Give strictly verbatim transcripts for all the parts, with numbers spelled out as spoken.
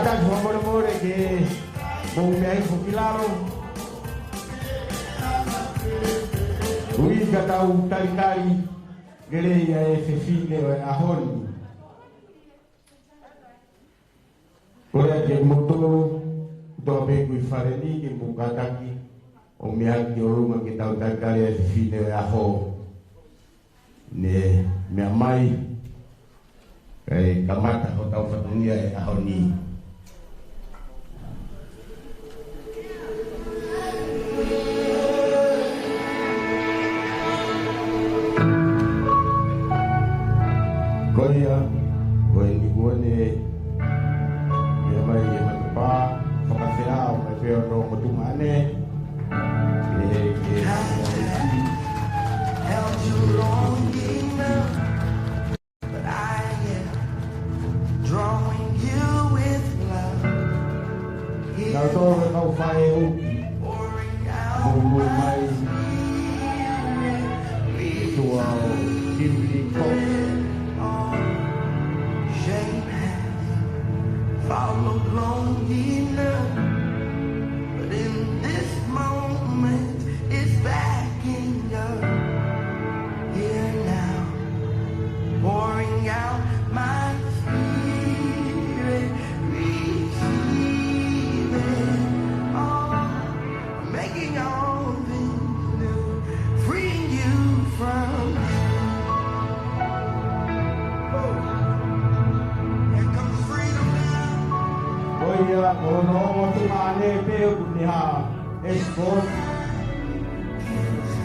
Fakamolemole ke mou meʻa hifo ki lalo. Ui ka tau talitali lelei ʻa e fefine ʻo e ʻaho ni. Kole atu kiate kimoutolu kotoa pē ʻoku ʻi fale ni ke mou kātaki ʻo meʻa ki ʻolunga ke tau talitali ʻa e fefine ʻo e ʻaho. Ne meʻa mai, kae kamata hotau fatongia ʻi he ʻaho ni. Ko ia, ko eni kuo ne meʻa mai ʻi he matapā, fakafeʻao mai pē ʻo Motuʻa Maʻane. Ke, ke, Held you long enough, but I am drawing you with love. Kau tō e kau faʻē uki. Pouring out my spirit, ʻOtua ʻo Kimberly Cox. Shame has followed long enough, but in this moment, it's backing up. Here now, pouring out my spirit, receive it all, making all things new, freeing you from you. Here comes freedom now. Ko ia, ko hono ongo tuʻumālie pē ʻoku ne hā, escort,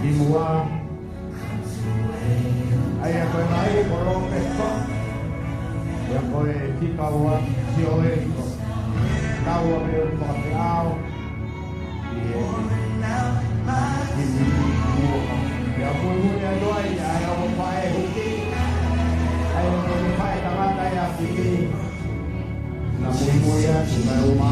ʻi muʻa. ʻA ia ko e lahi ko Lopesi. ʻA ia ko e fika ua, Sio Eliko. Kau ʻa pē ʻo fakafeʻao. ʻI he, ʻi he, ʻi he, ʻi he, ʻa ia ko e muli atu ai, ʻa ia ko e faʻē uki. ʻA ia ko e faʻē tangata ia ki. Na muimui atu, na uma.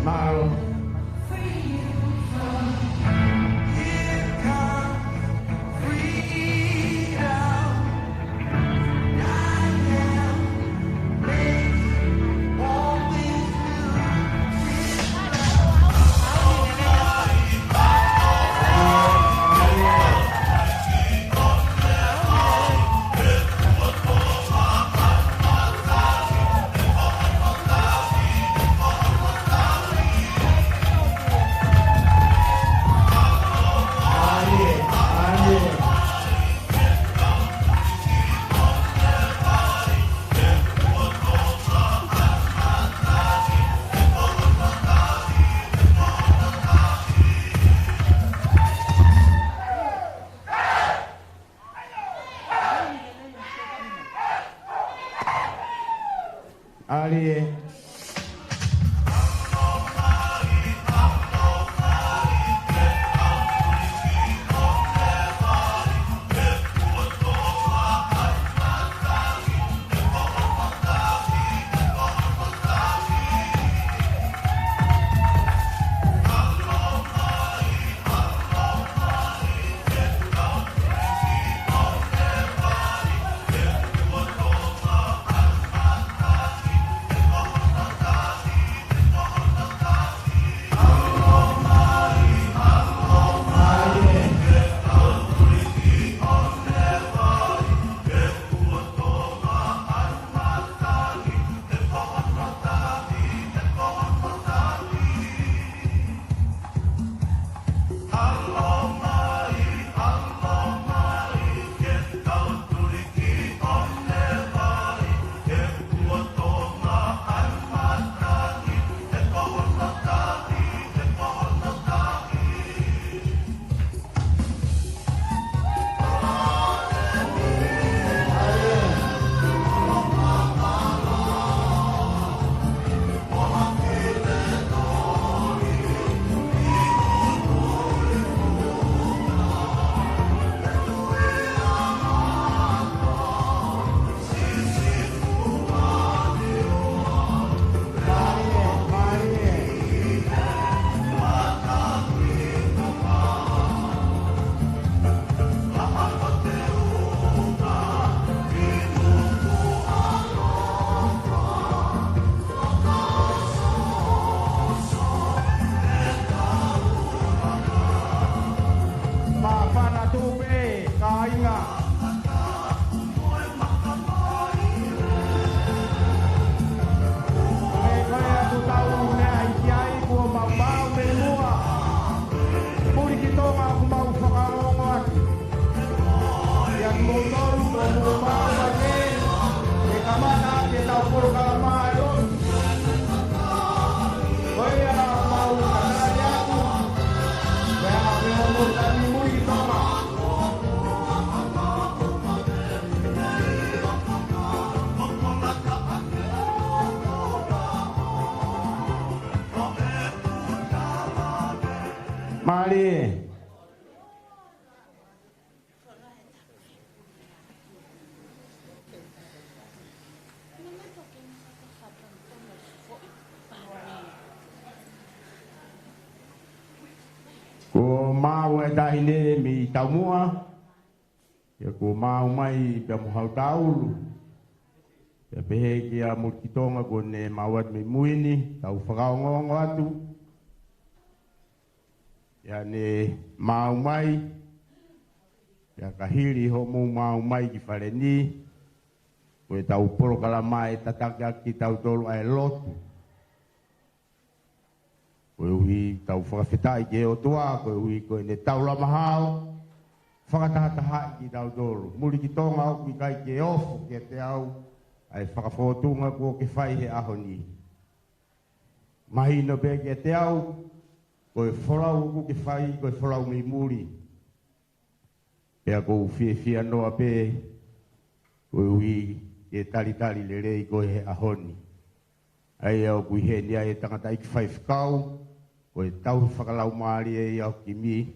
Mālō. Mālie. Ko Maua e taʻahine mei Taumuʻa. Pea kuo maʻu mai pea mo Hautaulu. Pea pehē kia Mulikitonga kuo ne maʻu atu mei mui ni, tau fakaongoongo atu. Pea ne maʻu mai, pea ka hili hoʻomou maʻu mai ki fale ni, ko ʻetau polokalama ʻe tataki ʻaki kitautolu ʻa e lotu. Koeʻuhi tau fakafetaʻi ki he ʻOtua, koeʻuhi ko ʻene taulama hao, fakatahatahaʻi kitautolu. Mulikitonga ʻoku ʻikai ke ofo kiate au ʻa e fakafōtunga kuo ke fai he ʻaho ni. Mahino pē kiate au, ko e folau ʻoku ke fai, ko e folau mei muli. Pea ʻoku ou fiefia noa pē, koeʻuhi ke talitali lelei koe he ʻaho ni. ʻA ia ʻoku ʻi heni ai e tangataʻeiki faifekau, ko e tauhi fakalaumālie ia ʻo Kimi,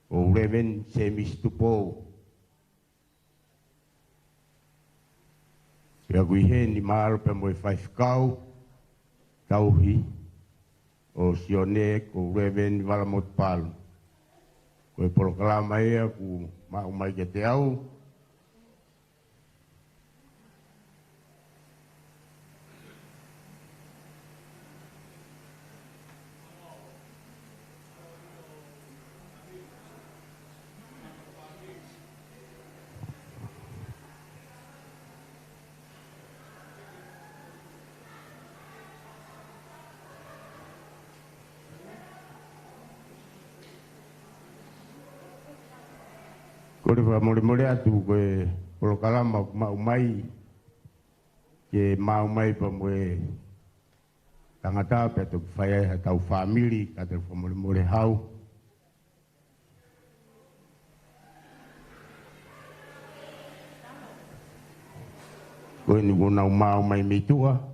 ko Reverend Semisi Tupou. Pea ʻoku ʻi heni mahalo pea mo e faifekau tauhi ʻo Sione, ko Reverend Valamotu Palu. Ko e polokalama ia kuo maʻu mai kiate au. Kole fakamolemole atu ko e polokalama ʻoku maʻu mai, ke maʻu mai pea mo e tangata pea toki fai ai haʻatau fāmili, ka te fakamolemole hau. Ko eni kuo nau maʻu mai mei tuʻa.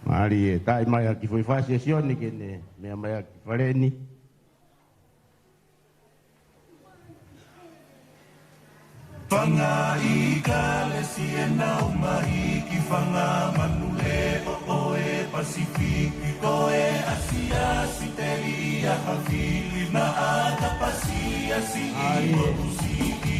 Mālie, taʻi mai ha kiʻi foʻi fasi ʻa Sione ke ne meʻa mai ʻaki ki fale ni. Fanga ʻIkalesia ʻe nau mahi ki fanga manu leʻo ʻo e Pasifiki, ko e ʻAsia, ʻAositelēlia, Havili, Naʻa, Kapasi, ʻAsi, ʻAi. Motu Siʻi.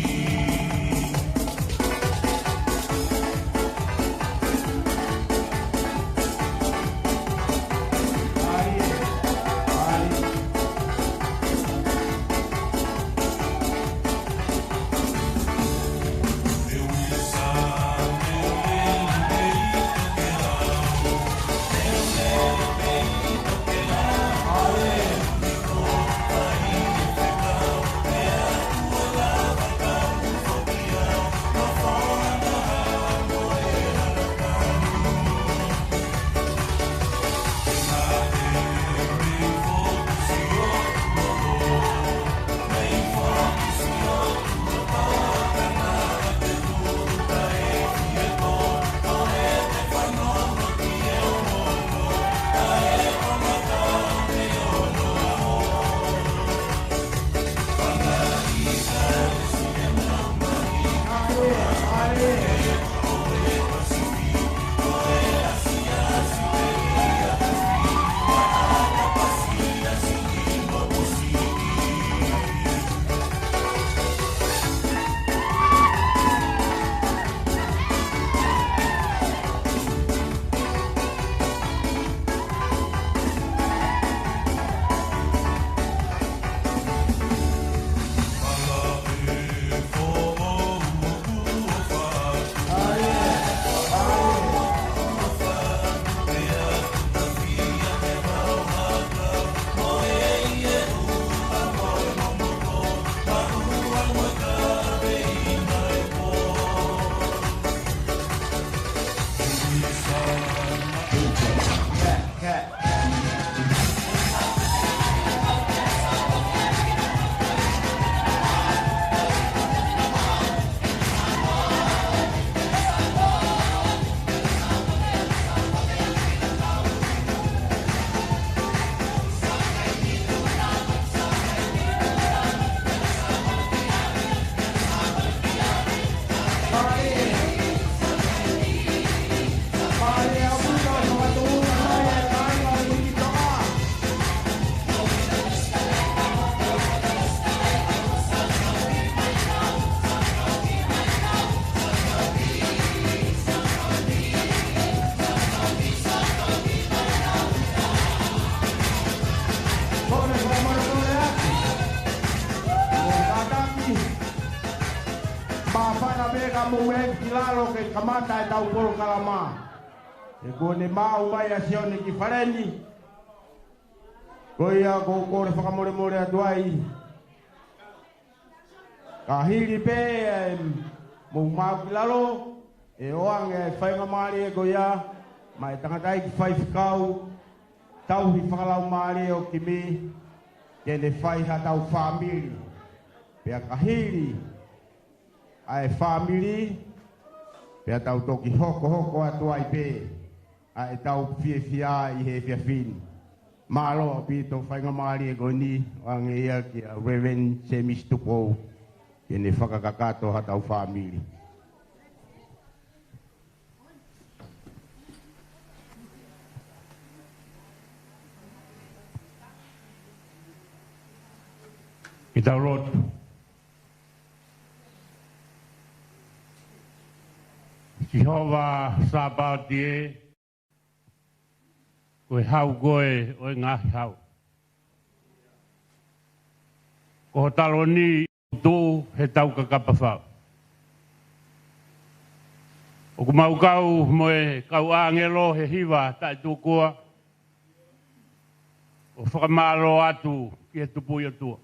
Ka pē ka mou mei ki lalo ke kamata ʻetau polokalama. He kuo ne maʻu mai ʻa Sione ki fale ni. Ko ia ʻoku ou kole fakamolemole atu ai. Ka hili pē ʻemou maʻu ki lalo, ʻe ʻoange ʻa e faingamālie ko ia maʻa e tangataʻeiki faifekau, tauhi fakalaumālie ʻo Kimi, ke ne fai haʻatau fāmili. Pea ka hili ʻa e fāmili, pea tau toki hokohoko atu ai pē ʻa ʻetau fiefia ʻi he efiafi ni. Mālō ʻaupito faingamālie ko eni, ʻoange ia kia Reverend Semisi Tupou, ke ne fakakakato haʻatau fāmili. Ke tau lotu. Sihova Sāpaoti ē, ko e hau koe ʻo e ngaahi hau. Ko ho taloni ʻoku tuʻu he taukakapa fau. ʻOku mau kau mo e kau ʻāngelo he hiva taʻetūkua ʻo fakamālō atu ki he Tupuʻi ʻOtua.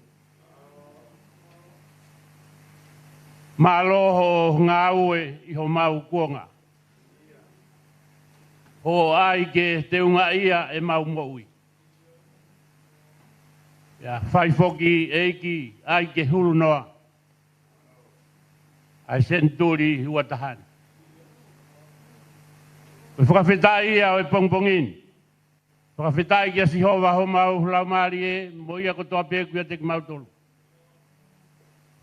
Mālō hoʻo ngāue ʻi homau kuonga. Hoʻo ʻai ke teungaʻia ʻemau moʻui. Pea fai foki ʻEiki ʻai ke hulu noa ʻa e senituli ua taha ni. Ko e fakafetaʻi ia ʻo e pongipongi ni. Fakafetaʻi kia Sihova homau laumālie mo ia kotoa pē ʻoku ʻiate kimautolu.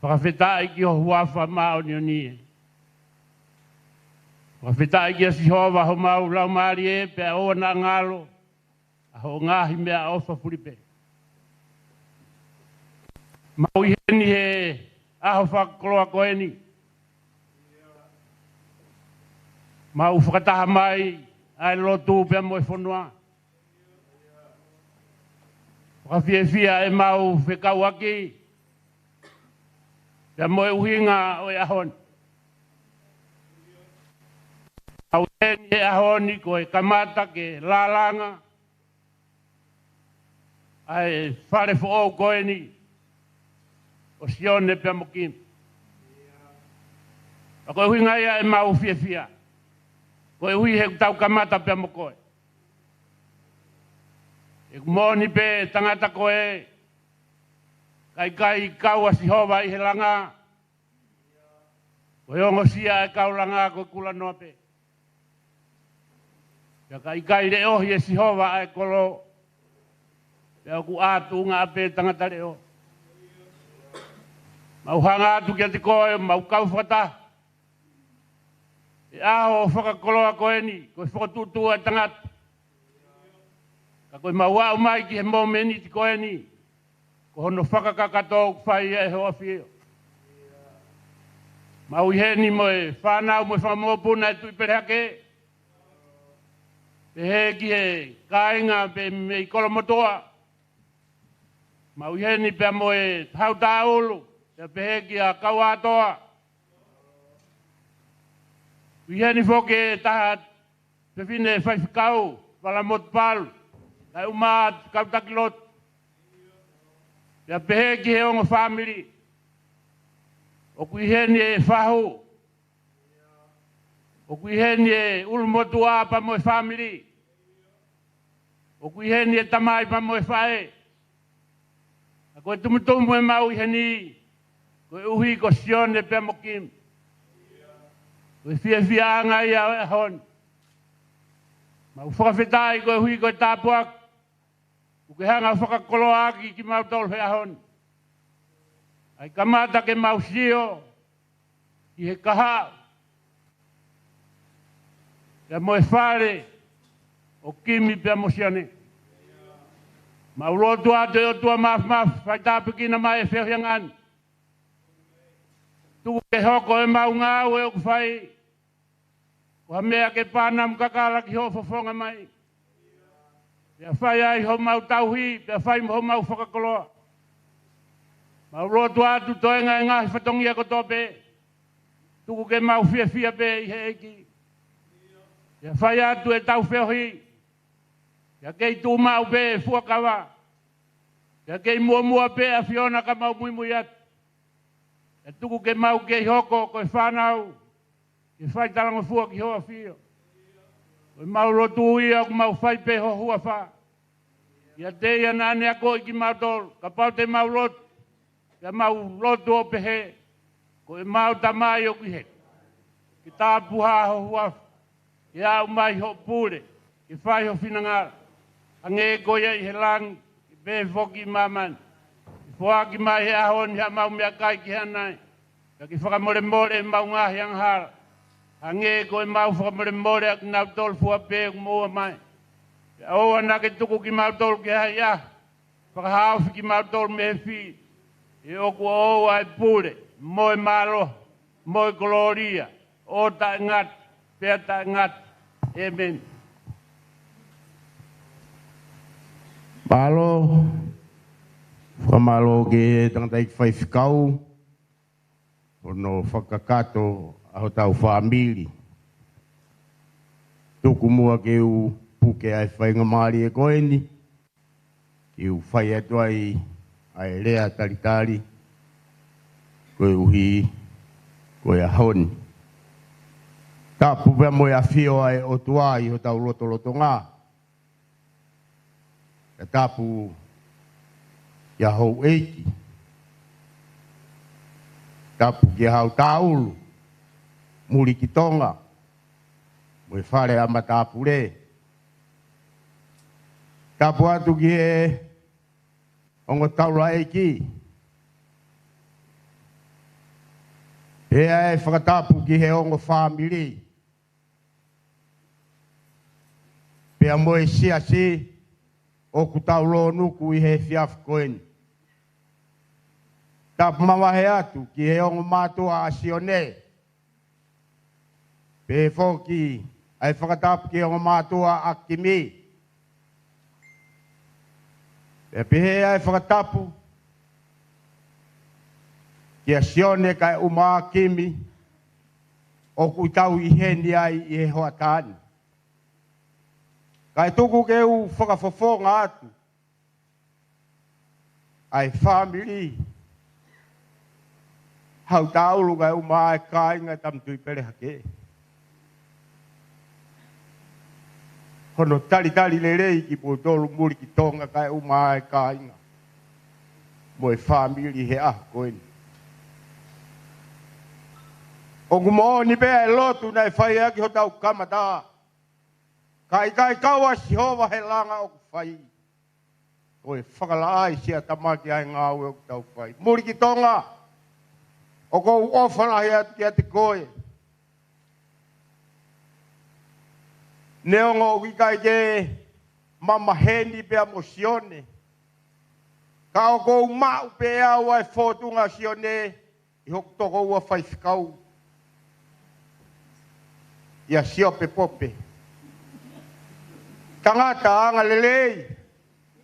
Fakafetaʻi ki ho huafa māʻoniʻoni ē. Fakafetaʻi kia Sihova homau laumālie pea ʻoua naʻa ngalo ʻa hoʻo ngaahi meʻaʻofa fulipē. Mau ʻi heni he ʻaho fakakoloa ko eni. Mau fakataha mai ʻa e lotu pea mo e fonua. Fakafiefia ʻemau fekauʻaki pea mo e ʻuhinga ʻo e ʻaho ni. Mau ʻi heni he ʻaho ni ko e kamata ke lālanga ʻa e fale foʻou ko eni ʻo Sione pea mo Kimi. Pea ko e ʻuhinga ia ʻemau fiefia, koeʻuhi he ʻoku tau kamata pea mo koe. ʻOku moʻoni pē tangata koe, ka ʻikai kau ʻa Sihova ʻi he langa, ko e ongosia ʻa e kau langa ko e kulanoa pē. Pea ka ʻikai leʻohi ʻe Sihova ʻa e kolo, pea ʻoku ʻā tuʻunga pē tangata leʻo. Mau hanga atu kiate koe, mau kau fakataha he ʻaho fakakoloa ko eni, ko e fokotuʻutuʻu ʻa e tangata. Ka ko ʻemau aʻu mai ki he momeniti ko eni, ko hono fakakakato ʻoku fai ʻe ho ʻAfio. Mau ʻi heni mo e fānau mo e fanga mokopuna ʻa e Tuʻi Pelehake, pehē ki he kāinga pea mei Kolomotuʻa. Mau ʻi heni pea mo e Hautaulu, pea pehē kia Kauatoa. ʻI heni foki e taha fefine faifekau, Vala Motupalu, kae ʻumaʻā kau taki lotu. Pea pehē ki he ongo fāmili. ʻOku ʻi heni e fahu. ʻOku ʻi heni e ʻulumotuʻa pea mo e fāmili. ʻOku ʻi heni e tamai pea mo e faʻē. Ka ko e tumutumu ʻemau ʻi heni, koeʻuhi ko Sione pea mo Kimi. Ko e fiefiaʻanga ia ʻo e ʻaho ni. Mau fakafetaʻi koeʻuhi ko e tāpuaki ʻoku ke hanga fakakoloa ʻaki kimautolu he ʻaho ni. ʻA e kamata ke mau sio ki he kahaʻu pea mo e fale ʻo Kimi pea mo Sione. Mau lotu atu ʻe ʻOtua Māfimafi, fai tāpuekina mai e feohiʻanga ni. Tuku ke hoko ʻemau ngāue ʻoku fai ko ha meʻa ke pānamu kakala ki hoʻo fofonga mai. Pea fai ai homau tauhi, pea fai mo homau fakakoloa. Mau lotu atu toenga e ngaahi fatongia kotoa pē. Tuku ke mau fiefia pē ʻi he ʻEiki. Pea fai atu ʻetau feohi. Pea kei tuʻu maʻu pē ʻa e fuakava. Pea kei muʻomuʻa pē ʻa e ʻAfiona ka mau muimui atu. Pea tuku ke mau kei hoko ko e fānau ke fai talangofua ki ho ʻAfio. Ko ʻemau lotu ia ʻoku mau fai pē ʻi ho huafa. ʻIate ia naʻa ne akoʻi kimautolu, kapau te mau lotu, pea mau lotu ʻo pehē: Ko ʻemau Tamai ʻoku ʻi hēvani, ke tāpuhā ho huafa, ke aʻu mai hoʻo pule, ke fai ho finangalo, hangē ko ia ʻi he langi, ke pehē foki ʻi māmani. Ke foaki mai he ʻaho ni haʻamau meʻakai ki he ʻanai, pea ke fakamolemole ʻemau ngaahi angahala, hangē ko ʻemau fakamolemole ʻa kinautolu fua pē ʻoku moʻua mai. Pea ʻoua naʻa ke tuku kimautolu ki he ʻahiʻahi, fakahaofi kimautolu mei he fili, he ʻoku ʻoʻou ʻa e pule, mo e mālohi, mo e kolōlia, ʻo taʻengata pea taʻengata. ʻĒmeni. Mālō. Fakamālō ki he tangataʻeiki faifekau hono fakakakato ʻa hotau fāmili. Tuku muʻa ke u puke ʻa e faingamālie ko eni, ke u fai atu ai ʻa e lea talitali, koeʻuhi ko e ʻaho ni. Tapu pea mo e ʻafio ʻa e ʻOtua ʻi hotau lotolotonga. Pea tapu kia houʻeiki. Tapu kia Hautaulu, Mulikitonga, mo e fale ʻa matāpule. Tapu atu ki he ongo taulaʻeiki. Pea ʻe fakatapu ki he ongo fāmili, pea mo e siasi ʻoku tau lōnuku ʻi he efiafi ko eni. Tapu mavahe atu ki he ongo mātuʻa ʻa Sione. Pehē foki ʻa e fakatapu ki he ongo mātuʻa ʻa Kimi. Pea pehē ʻa e fakatapu kia Sione kae ʻumaʻā Kimi, ʻoku tau ʻi heni ai ʻi he hoʻatā ni. Kae tuku ke u fakafofonga atu ʻa e fāmili Hautaulu kae ʻumaʻā e kāinga Tama Tuʻi Pele Hake. Hono talitali lelei kimoutolu Mulikitonga kae ʻumaʻā e kāinga mo e fāmili he ʻaho ko eni. ʻOku moʻoni pē ʻa e lotu naʻe fai ʻaki hotau kamata. Ka ʻikai kau ʻa Sihova he langa ʻoku fai, ko e fakalaʻā ʻa e siatamaki ʻa e ngāue ʻoku tau fai. Mulikitonga, ʻoku ou ʻofa lahi atu kiate koe. Neongo ʻoku ʻikai ke ma maheni pea mo Sione, ka ʻoku ou maʻu pē au ʻa e fōtunga ʻo Sione ʻi hoku tokoua faifekau, ʻia Siope Pope. Tangata angalelei,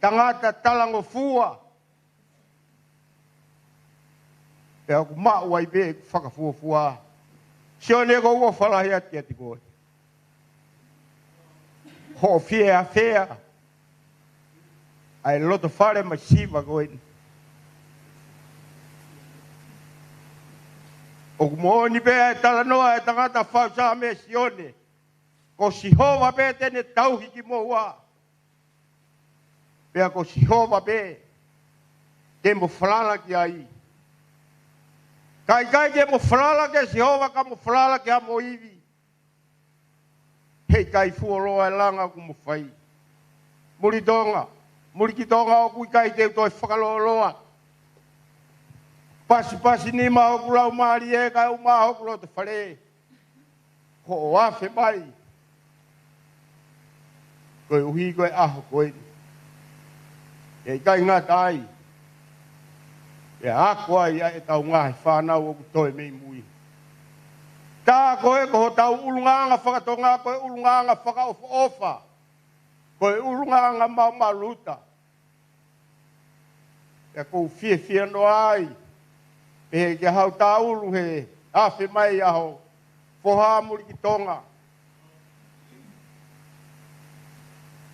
tangata talangofua. Pea ʻoku maʻu ai pē ʻeku fakafuofua. Sione, ʻoku ou ʻofa lahi atu kiate koe. Hoʻo fie afea ʻa e loto fale masiva ko eni. ʻOku moʻoni pē ʻa e talanoa ʻa e tangata fau Saame, Sione, ko Sihova pē te ne tauhi kimoua. Pea ko Sihova pē te mo falala ki ai. Ka ʻikai ke mo falala kia Sihova, ka mo falala ki ha mo ivi, heʻikai fuoloa e langa ʻoku mo fai. Mulitonga, Mulikitonga, ʻoku ʻikai te u toe fakalōloa. Pasipasi nima hoku laumālie kae ʻumaʻā hoku loto fale, hoʻo afe mai koeʻuhi ko e ʻaho ko eni. ʻE ʻikai ngata ai, ʻe ako ai ʻa ʻetau ngaahi fānau ʻoku toe mei mui. Tā ko ē ko hotau ʻulungaanga fakatonga, ko e ʻulungaanga fakaʻofoʻofa, ko e ʻulungaanga malumalu. Pea ʻoku ou fiefia noa ai, pehē kia Hautaulu he Afe mai ʻa ho foha Mulikitonga.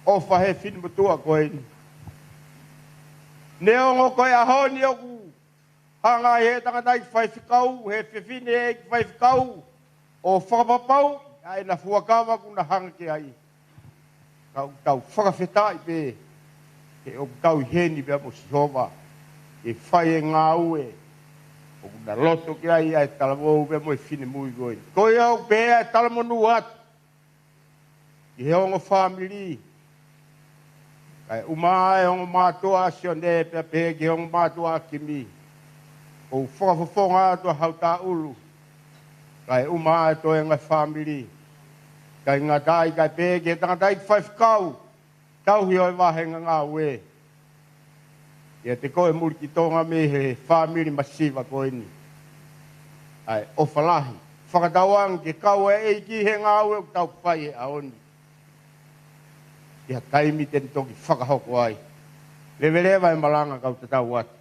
ʻOfa he finemotuʻa ko eni. Neongo ko e ʻaho ni ʻoku hanga ʻe he tangataʻeiki faifekau, he fefine ʻeiki faifekau, ʻo fakapapauʻi ʻa ʻena fuakava kuo na hanga ki ai. Ka ʻoku tau fakafetaʻi pē, he ʻoku tau ʻi heni pea mo Sihova, ke fai e ngāue ʻoku na loto ki ai ʻa e talavou pea mo e finemui ko eni. Ko ia ʻoku pehē ʻa e talamonū atu ki he ongo fāmili, kae ʻumaʻā e ongo mātuʻa ʻa Sione pea pehē ki he ongo mātuʻa ʻa Kimi. ʻOku fakafofonga atu ʻa Hautaʻulu, kae ʻumaʻā e toenga fāmili. ʻIkai ngata ai, kae pehē ki he tangataʻeiki faifekau, tauhi ʻo e vāhenga ngāue. ʻIate koe Mulikitonga mei he fāmili masiva ko eni, ʻa e ʻofa lahi. Fakatauange ke kau ʻa e ʻEiki he ngāue ʻoku tau fai he ʻaho ni, ʻi ha taimi te ne toki fakahoko ai. Leveleva e malanga kau tatau atu.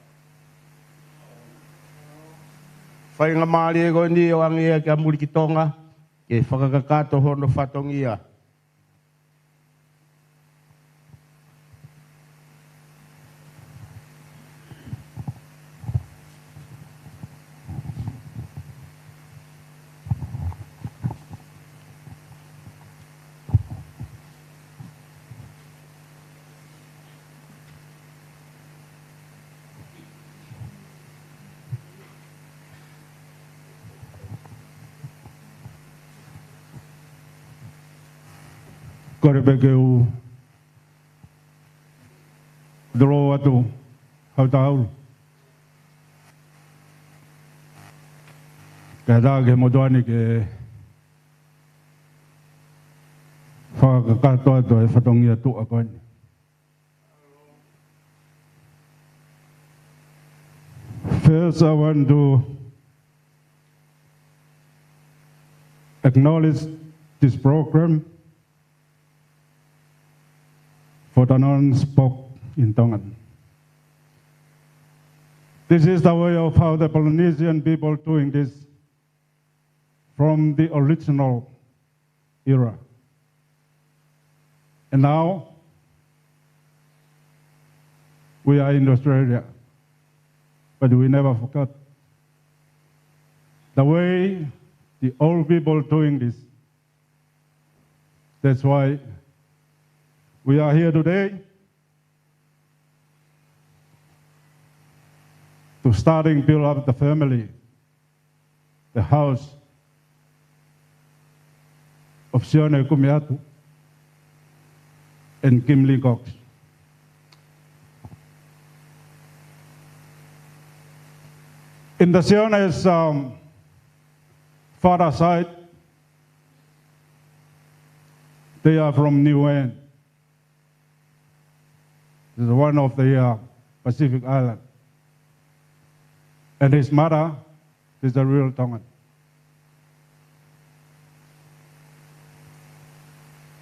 Faingamālie ko eni ʻoange ia kia Mulikitonga, ke fakakakato hono fatongia. Kole pē ke u tolou atu Hautaʻulu, kae ʻatā ki he motuʻa ni ke fakakakato atu e fatongia tuʻa ko eni. First, I want to acknowledge this program for the non-spoke in Tongan. This is the way of how the Polynesian people doing this from the original era. And now, we are in Australia, but we never forgot the way the old people doing this. That's why we are here today to starting build up the family, the house of Sione Kumiatu and Kimberly Cox. In the Sione's, um, father side, they are from Niuean. This is one of the, uh, Pacific island. And his mother is a real Tongan.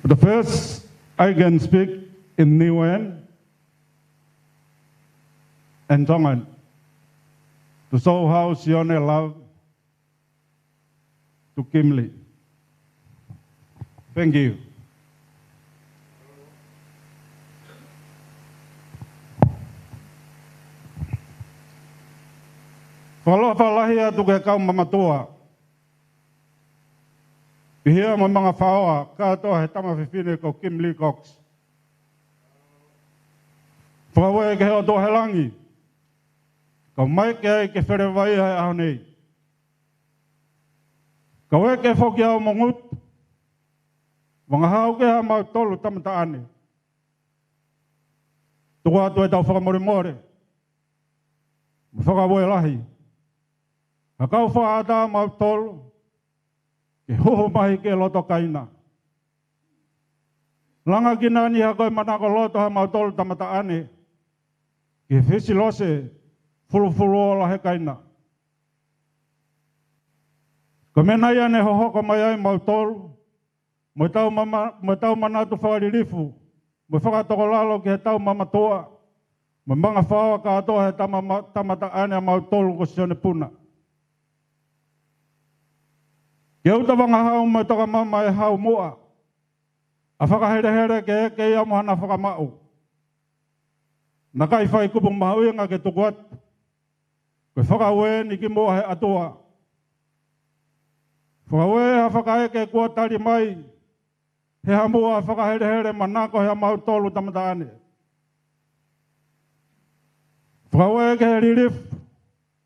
But first, I can speak in Niuean and Tongan to show how Sione love to Kimberly. Thank you. Fakaalofa lahi atu ki he kau mamatua, pihia mo e manga faoa kātoa he tama fefine ko Kimberly Cox. Fakauē ki he ʻOtua he langi, kau mai ki ai ke felevai he ʻaho nei. Kau ē ke foki au mo Ngutu, vangahau ki ha mautolu tama taʻane. Tuku atu ʻetau fakamolemole mo e fakauē lahi ha kau fakaʻatā mautolu ke huhu mai ki he loto kaina. Langa ki nani ha ko e manako loto ha mautolu tama taʻane ki he fisi lose fulufulu ola he kaina. Ko e meʻa ia ne hohoko mai ai mautolu mo ʻetau mama-, mo ʻetau manatu fakalilifu mo fakatokolalo ki heʻetau mamatua mo e manga faoa kātoa he tama ma-, tama taʻane ʻa mautolu ko Sione Puna. Ke uta vangahau mo e tokamama e hau muʻa, ʻa fakahelehele ke eke ia mo hana fakamaʻu. Naʻa kai fai kupu mahuʻinga ke tuku atu. Ko e fakauē ni ki muʻa he ʻAtua. Fakauē ha fakaeke kuo tali mai, he ha muʻa fakahelehele manako he ʻamautolu tamataʻane. Fakauē ke he lilifu,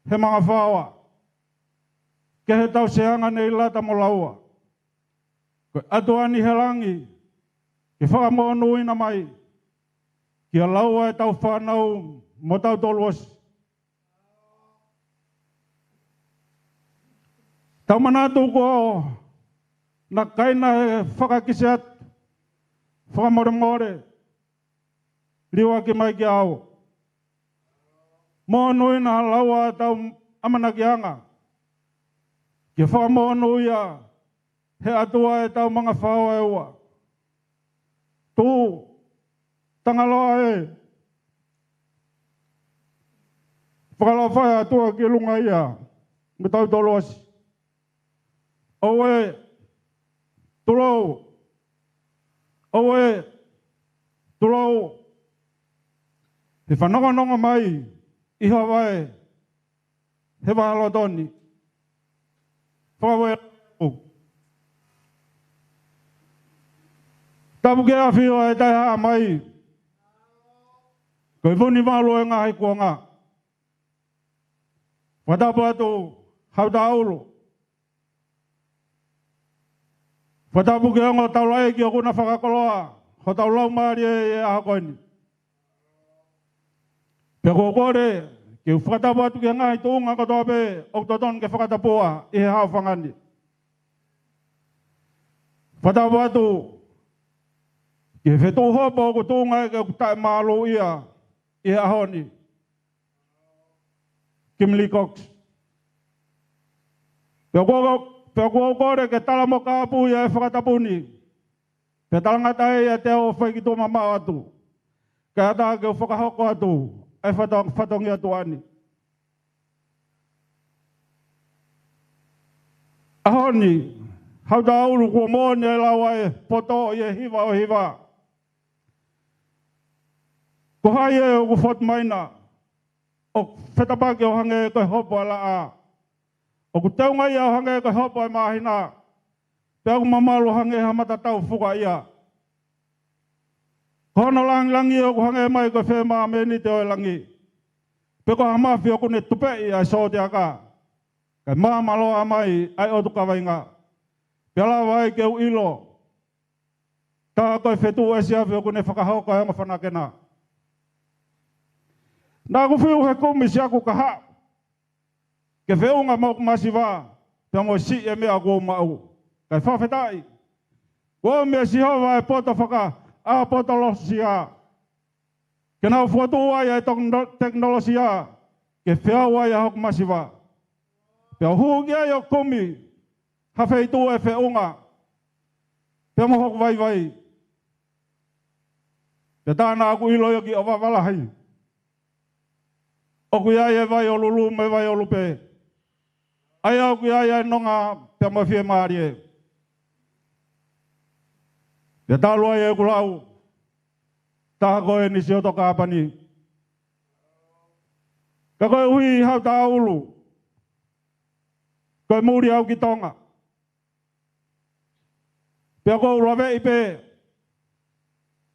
he mangafaoa, ke he tauseanga nei lata mo laua. Ko e ʻAtua ni he langi, ke fakamonūʻia mai, kia laua e tau fānau mo tautolu ʻosi. Tau manatu ko naʻa kai naʻe fakakisi atu, fakamolemole, liuaki mai kia au. Monūʻia ha laua tau ʻamanakiʻanga, ke fakamonūʻia he ʻAtua e tau mangafaoa ʻe ua. Tuʻu, Tangaloa ē. Fakalofa e ʻAtua ki lunga ia, mo tautolu ʻosi. ʻOua, tulou. ʻOua, tulou. He fanongonongo mai ʻi Havae, he vaha loto ni. Fakauē. Tapu ki he ʻAfio ʻa e Taʻehāmai, ko e Vunivalu ʻo e ngaahi kuonga. Fakatapu atu, Hautaulu. Fakatapu ki he ongo taulaʻeiki ʻoku na fakakoloa hotau laumālie ʻi he ʻaho ko eni. Pea ʻoku ou kole ke u fakatapu atu ki he ngaahi tuʻunga kotoa pē ʻoku totonu ke fakatapua ʻi he haʻofanga ni. Fakatapu atu ki he fetuʻu hopo ʻoku tuʻunga ʻi he ʻoku taʻemālōʻia ʻi he ʻaho ni, Kimberly Cox. Pea ʻoku ou, pea ʻoku ou kole ke tala mo kāpui ʻa e fakatapu ni, pea talangata ai ʻiate au ʻo fai ki tuʻa mamaʻo atu, kae ʻatā ke u fakahoko atu ʻa e fato-, fatongia tuʻa ni. ʻAho ni, Hautaulu, kuo moʻoni e lau ʻa e poto ʻi he hiva ʻo e hiva. Ko hai ē ʻoku fotu mai na, ʻo fetapaki ʻo hangē ko e hopo ʻa e laʻā, ʻoku teunga ia ʻo hangē ko e hopo ʻa e māhina, pea ʻoku mamalu ʻo hangē ha matatau fukaʻia. Ko hono langilangi ʻoku hangē mai ko e femamēniti ʻo e langi, pe ko ha mafi ʻoku ne tupeʻi ʻa e sōtiaka, kae māmāloa mai ʻa e ʻotu kavainga. Pea lava ai ke u ʻilo, tā ko e fetuʻu ʻesiafe ʻoku ne fakahoko ʻa e ongo fanake na. Naʻa ku fiu he kumi siʻaku kahaʻu ke feʻunga mo hoku masiva, pea mo siʻi e meʻa kuo u maʻu. Kae fakafetaʻi, kuo ʻomi ʻe Sihova e poto fakaʻapotolosia, ke nau fokotuʻu ai ʻa e tokno-, tekinolosia ke feau ai ʻa hoku masiva, pea u hū ki ai ʻo kumi ha feituʻu ʻe feʻunga pea mo hoku vaivai. Pea tā naʻa ku ʻilo ʻi ʻOki ʻOvava Lahi, ʻoku ʻi ai e vai ʻo Lulu mo e vai ʻo Lupe, ʻa ia ʻoku ʻi ai ʻa e nonga pea mo e fiemālie. Pea talu ai ʻeku lau, tā ko eni Sioto Kāpani. Ka koeʻuhi, Hautaulu, ko e muli au ki Tonga, pea ʻoku ou laveʻi pē,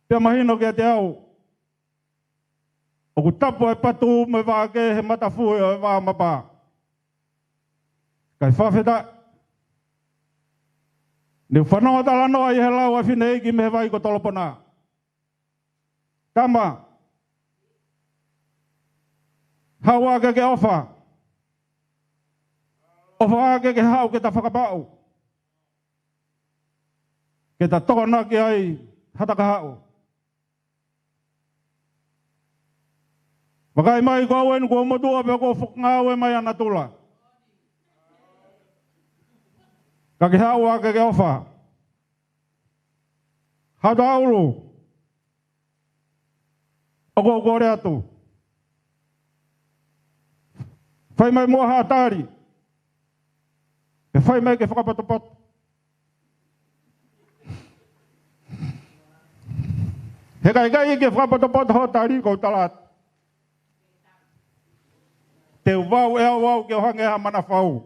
pea mahino kiate au ʻoku tapu e patu mo e vākē he matafue ʻo e vā mapa. Kae fakafetaʻi, ne u fanongo talanoa ʻi he lau ʻa e fineʻeiki mei he vai ko Tolopona. Tama, haʻu ā ke ke ʻofa. ʻOfa ā ke ke haʻu ke ta fakapapau, ke ta tokonaki ai ha ta kahaʻu. Vakai mai, ko au eni kuo motuʻa pea kuo fakangāue mai ʻa natula. Ka ke haʻu ā ke ke ʻofa. Hautaulu, ʻoku ou kole atu, fai mai muʻa ha tali. Pea fai mai ke fakapotopoto. He ka ʻikai ke fakapotopoto hoʻo tali, ʻoku ou tala atu, te u vau ʻe au au ke u hangē ha manafau.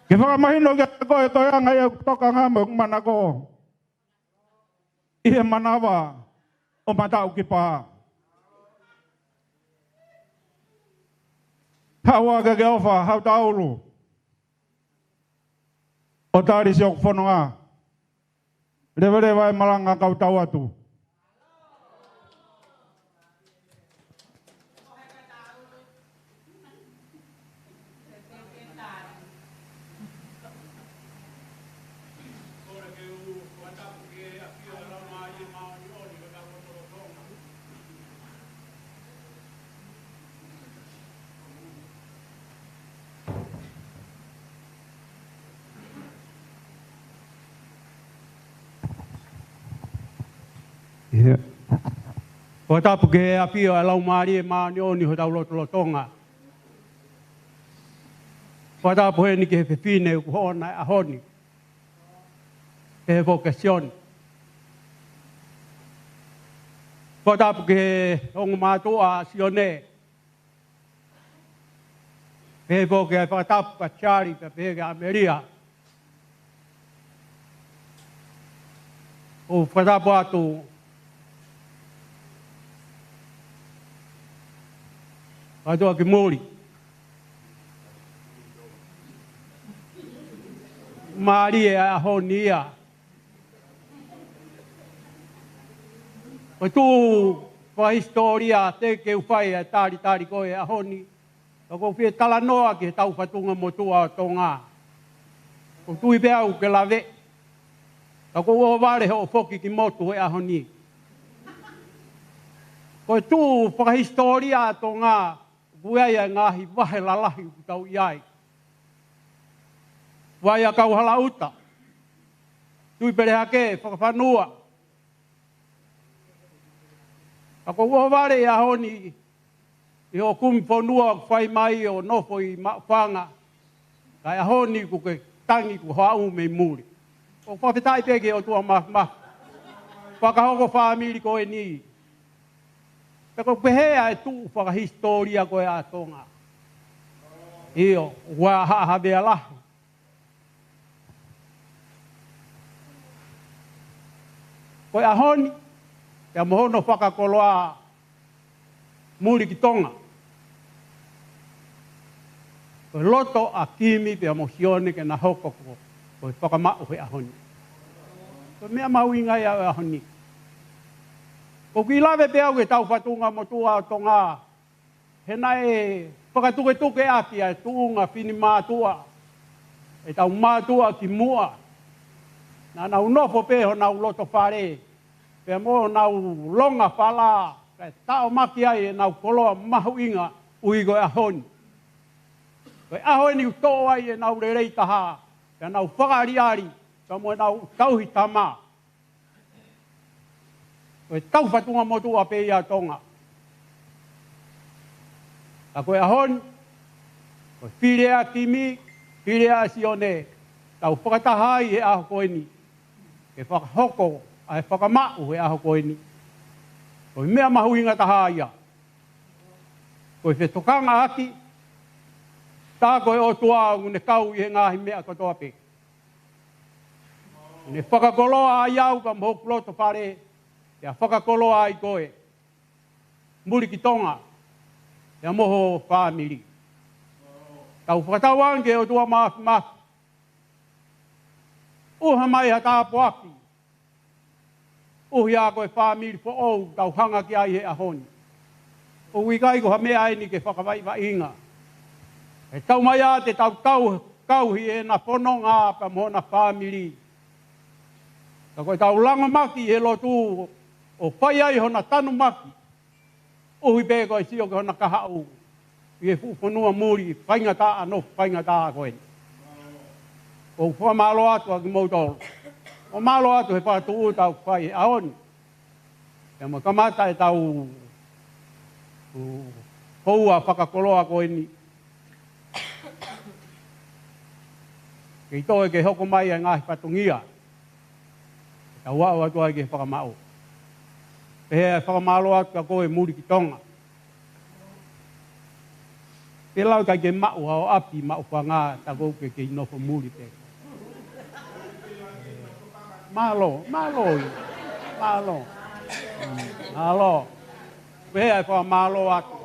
Ke fakamahino kiate koe ko e anga ia ʻeku tokanga mo ʻeku manako ʻi he manava ʻo Mataʻukipa. Haʻu ā ke ke ʻofa, haʻu taulu ʻo tali siʻoku fononga. Leveleva e malanga kau tau atu. ʻIo. Fakatapu ki he ʻafio ʻa e Laumālie Māʻoniʻoni ʻi hotau lotolotonga. Fakatapu heni ki he fefine ʻoku hoʻona he ʻaho ni, pehē foki kia Sione. Fakatapu ki he ongo mātuʻa ʻa Sione, pehē foki ʻa e fakatapu kia Charlie, pea pehē kia ʻAmelia. ʻOku ou fakatapu atu atu ʻa ki muli. Mālie ʻa e ʻaho ni ia. Ko e tuʻu fakahisitōlia teʻeki ke u fai ʻa e talitali ko ē he ʻaho ni. Ka ʻoku ou fie talanoa ki he taufatunga motuʻa ʻo Tonga. ʻOku ou tui pē au ke lave. Ka ʻoku ou ʻohovale hoʻo foki ki motu he ʻaho ni. Ko e tuʻu fakahisitōlia ʻa Tonga, ʻoku ʻi ai ʻa e ngaahi vahe lalahi ʻoku tau ʻi ai. Vahe ʻa Kauhalaʻuta, Tuʻipelehake, Fakafanua. Ka ʻoku ou ʻohovale he ʻaho ni ʻi hoʻo kumi fonua ʻoku fai mai ʻo nofo ʻi Maʻufanga. Ka ʻi he ʻaho ni kuo ke tangi kuo haʻu mei muli. ʻOku ou fakafetaʻi pē ki he ʻOtua Māfimafi. Fakahoko fāmili ko eni. Pea ʻoku pehē ʻa e tuʻu fakahisitōlia ko ē ʻa Tonga. ʻIo, ʻoku ʻi ai ha haʻa havea lahi. Ko e ʻaho ni, pea mo hono fakakoloa Mulikitonga. Ko e loto ʻa Kimi pea mo Sione ke na hoko ko, ko e fakamaʻu he ʻaho ni. Ko e meʻa mahuʻinga ia ʻo e ʻaho ni. ʻOku ou kiʻi lave pē au ki he taufatunga motuʻa ʻo Tonga, he naʻe fakatuketuke ʻaki ʻa e tuʻunga fini mātuʻa ʻetau mātuʻa kimuʻa. Naʻa nau nofo pē honau loto fale, pea mo honau longa fala, kae taʻomaki ai ʻenau koloa mahuʻinga ʻuhi ko e ʻaho ni. Ko e ʻaho eni ʻoku toʻo ai ʻenau lelei taha, pea nau fakaʻaliʻali, pea mo ʻenau tauhi tama. Ko e taufatunga motuʻa pē ia ʻa Tonga. Ka ko e ʻaho ni, ko e fili ʻa Kimi, fili ʻa Sione, tau fakataha ai he ʻaho ko eni. Ke fakahoko ʻa e fakamaʻu he ʻaho ko eni. Ko e meʻa mahuʻinga taha ia. Ko e fetokangaʻaki, tā ko e ʻOtua ʻoku ne kau ʻi he ngaahi meʻa kotoa pē. Ne fakakoloa ai au pea mo hoku loto fale, pea fakakoloa ai koe, Mulikitonga, pea mo ho fāmili. Tau fakatauange ki he ʻOtua Māfimafi. ʻOhake mai ha tāpuaki. ʻUhi ā ko e fāmili foʻou tau hanga ki ai he ʻaho ni. ʻOku ʻikai ko ha meʻa eni ke fakavaʻivaʻinga. He tau mai ā te tau tau kau ʻi heʻena fononga pea mo hona fāmili. Ka ko e tau langomaki he lotu ʻo fai ai hona tanumaki. ʻUhi pē ko e sio ki hona kahaʻu ʻi he fuʻu fonua muli, faingataʻa nofo, faingataʻa ko eni. ʻOku ou fakamālō atu ʻa kimoutolu. ʻO mālō atu he fakatūʻuta ʻoku fai he ʻaho ni. Pea mo kamata ʻetau, ʻu, houa fakakoloa ko eni. Kei toe ke hoko mai ʻa e ngaahi fatongia. Tau aʻu atu ai ki he fakamaʻu. Pehē ʻa e fakamālō atu kia koe Mulikitonga. Pea lau ʻikai ke maʻu ʻa ʻapi maʻu fanga ta kou ke kei nofo muli pē. Mālō, mālō ia. Mālō. Mm, mālō. Pehē ʻa e fakamālō atu.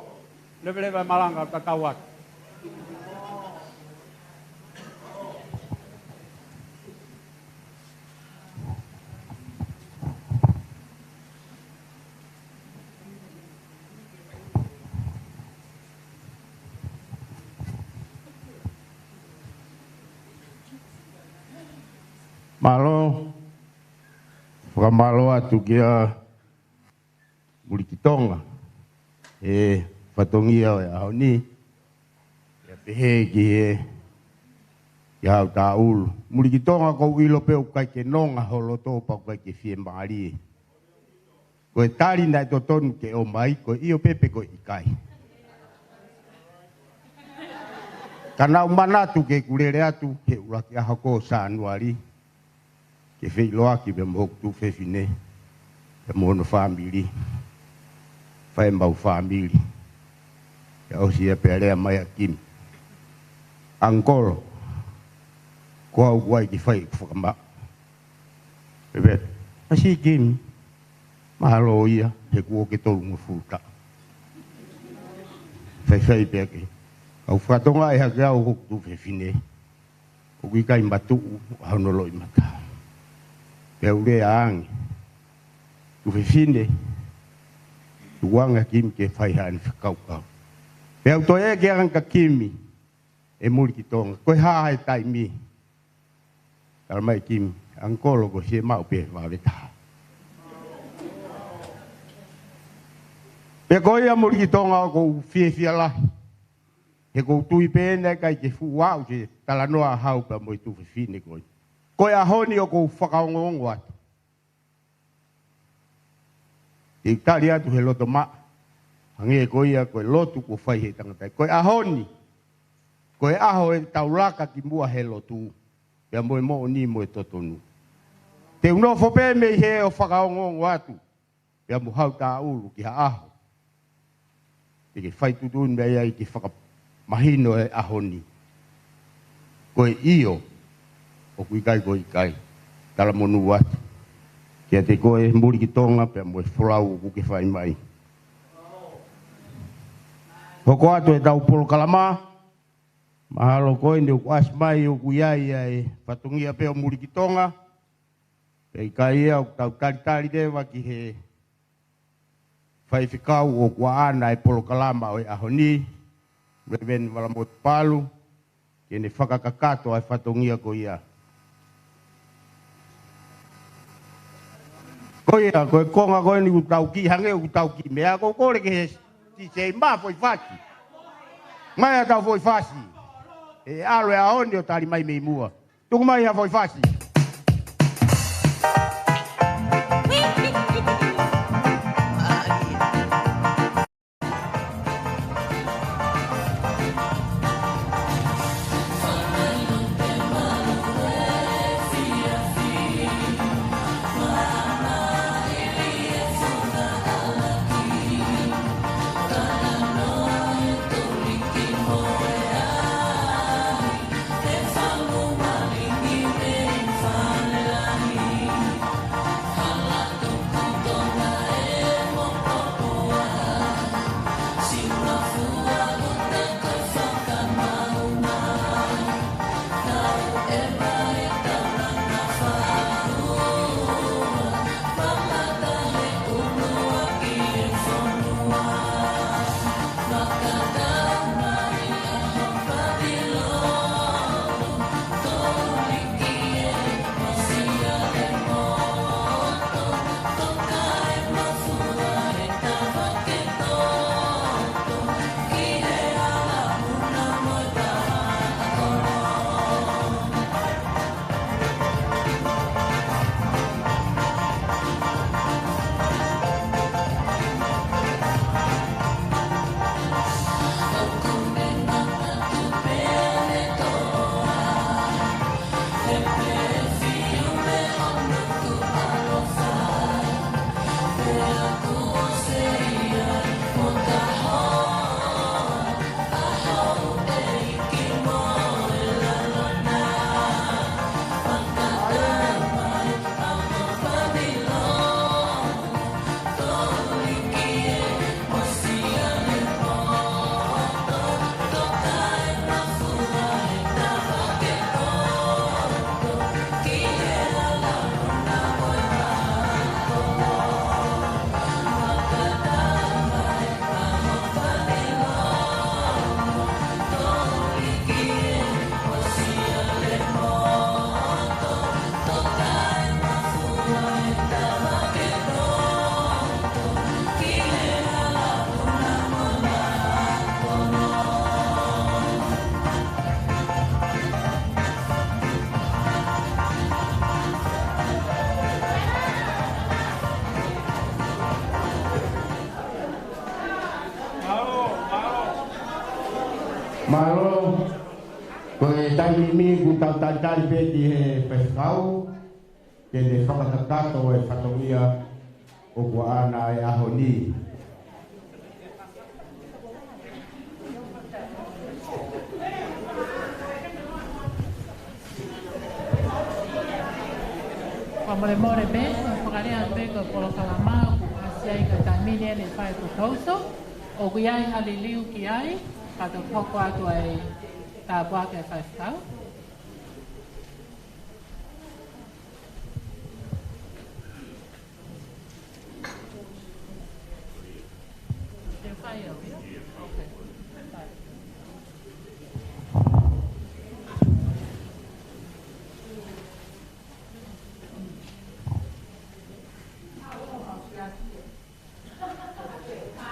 Leveleva e malanga ʻo tatau atu. Mālō. Fakamālō atu kia Mulikitonga he fatongia ʻo e ʻaho ni. Pea pehē ki he, ki hau taʻulu. Mulikitonga, ʻoku ou ʻilo pē ʻoku ʻikai ke nonga ho loto pea ʻoku ʻikai ke fiemālie. Ko e tali naʻe totonu ke ʻomai, ko e ʻio pē pe ko e ʻikai. Ka naʻá ku manatu ke u lele atu he ʻuluaki ʻaho ko Sānuali ke feʻiloaki pea mo hoku tuofefine, pea mo hono fāmili, fai ʻemau fāmili. Pea ʻosi ia pea lea mai ʻa Kimi, ʻAngikolo, ko au ʻoku ʻai ke fai ʻeku fakamaʻu. Pea pehē ʻa Kimi, mālō ia, he kuo ke tolungofulu taʻu. Faifai pea ke, kau fakatokangaʻi hake au hoku tuofefine ʻoku ʻikai matuʻu ʻa hono loʻimata. Pea u lea ange, tuofefine, tuku ange ʻa Kimi ke fai haʻane fakakaukau. Pea u toe ʻeke ange kia Kimi, ʻe Mulikitonga, ko e hā e taimi? Tala mai ʻe Kimi, ʻAngikolo, ko e fiemaʻu pē vave taha. Pea ko ia Mulikitonga ʻoku ou fiefia lahi. He ʻoku ou tui pē naʻe ʻikai ke fuʻu aʻu ki he talanoa ʻa hau pea mo e tuofefine ko ia. Ko e ʻaho ni ʻoku ou fakaongoongo atu, te u tali atu he loto maʻa, hangē ko ia ko e lotu kuo fai he tangata. Ko e ʻaho ni, ko e ʻaho ʻetau laka ki muʻa he lotu, pea mo e moʻoni mo e totonu. Te u nofo pē mei hē ʻo fakaongoongo atu pea mo hau taʻulu ki ha ʻaho te ke fai tuʻutuʻuni mai ai ke fakamahino e ʻaho ni. Ko e ʻio, ʻoku ʻikai ko e ʻikai. Talamonū atu kiate koe Mulikitonga pea mo e folau ʻoku ke fai mai. Hoko atu ʻetau polokalama. Mahalo ko eni ʻoku ʻasi mai ʻoku ʻi ai ʻa e fatongia pē ʻo Mulikitonga. Pea ʻikai ia, ʻoku tau talitali leva ki he faifekau ʻoku ʻaʻana e polokalama ʻo e ʻaho ni, Leveni Valamotu Palu, ke ne fakakakato ʻa e fatongia ko ia. Ko ia, ko e konga ko eni ʻoku tau kiʻi, hangē ʻoku tau kiʻi meʻa, ʻoku ou kole ki he DJ mai ha foʻi fasi. Mai ha tau foʻi fasi. ʻE ʻalu e ʻaho ni ʻo tali mai mei muʻa. Tuku mai ha foʻi fasi. Mālō, ko e taimi ni kuo tau talitali pē ki he faifekau, ke ne fakakakato e fatongia ʻoku ʻaʻana he ʻaho ni. Fakamolemole pē, ʻoku fakalea pē ko e polokalama ʻoku ʻasi ai ka taimi ni ʻene fai ko kauso, ʻoku ʻi ai ha liliu ki ai, ka tau hoko atu ai tāpuaki ʻa e faifekau.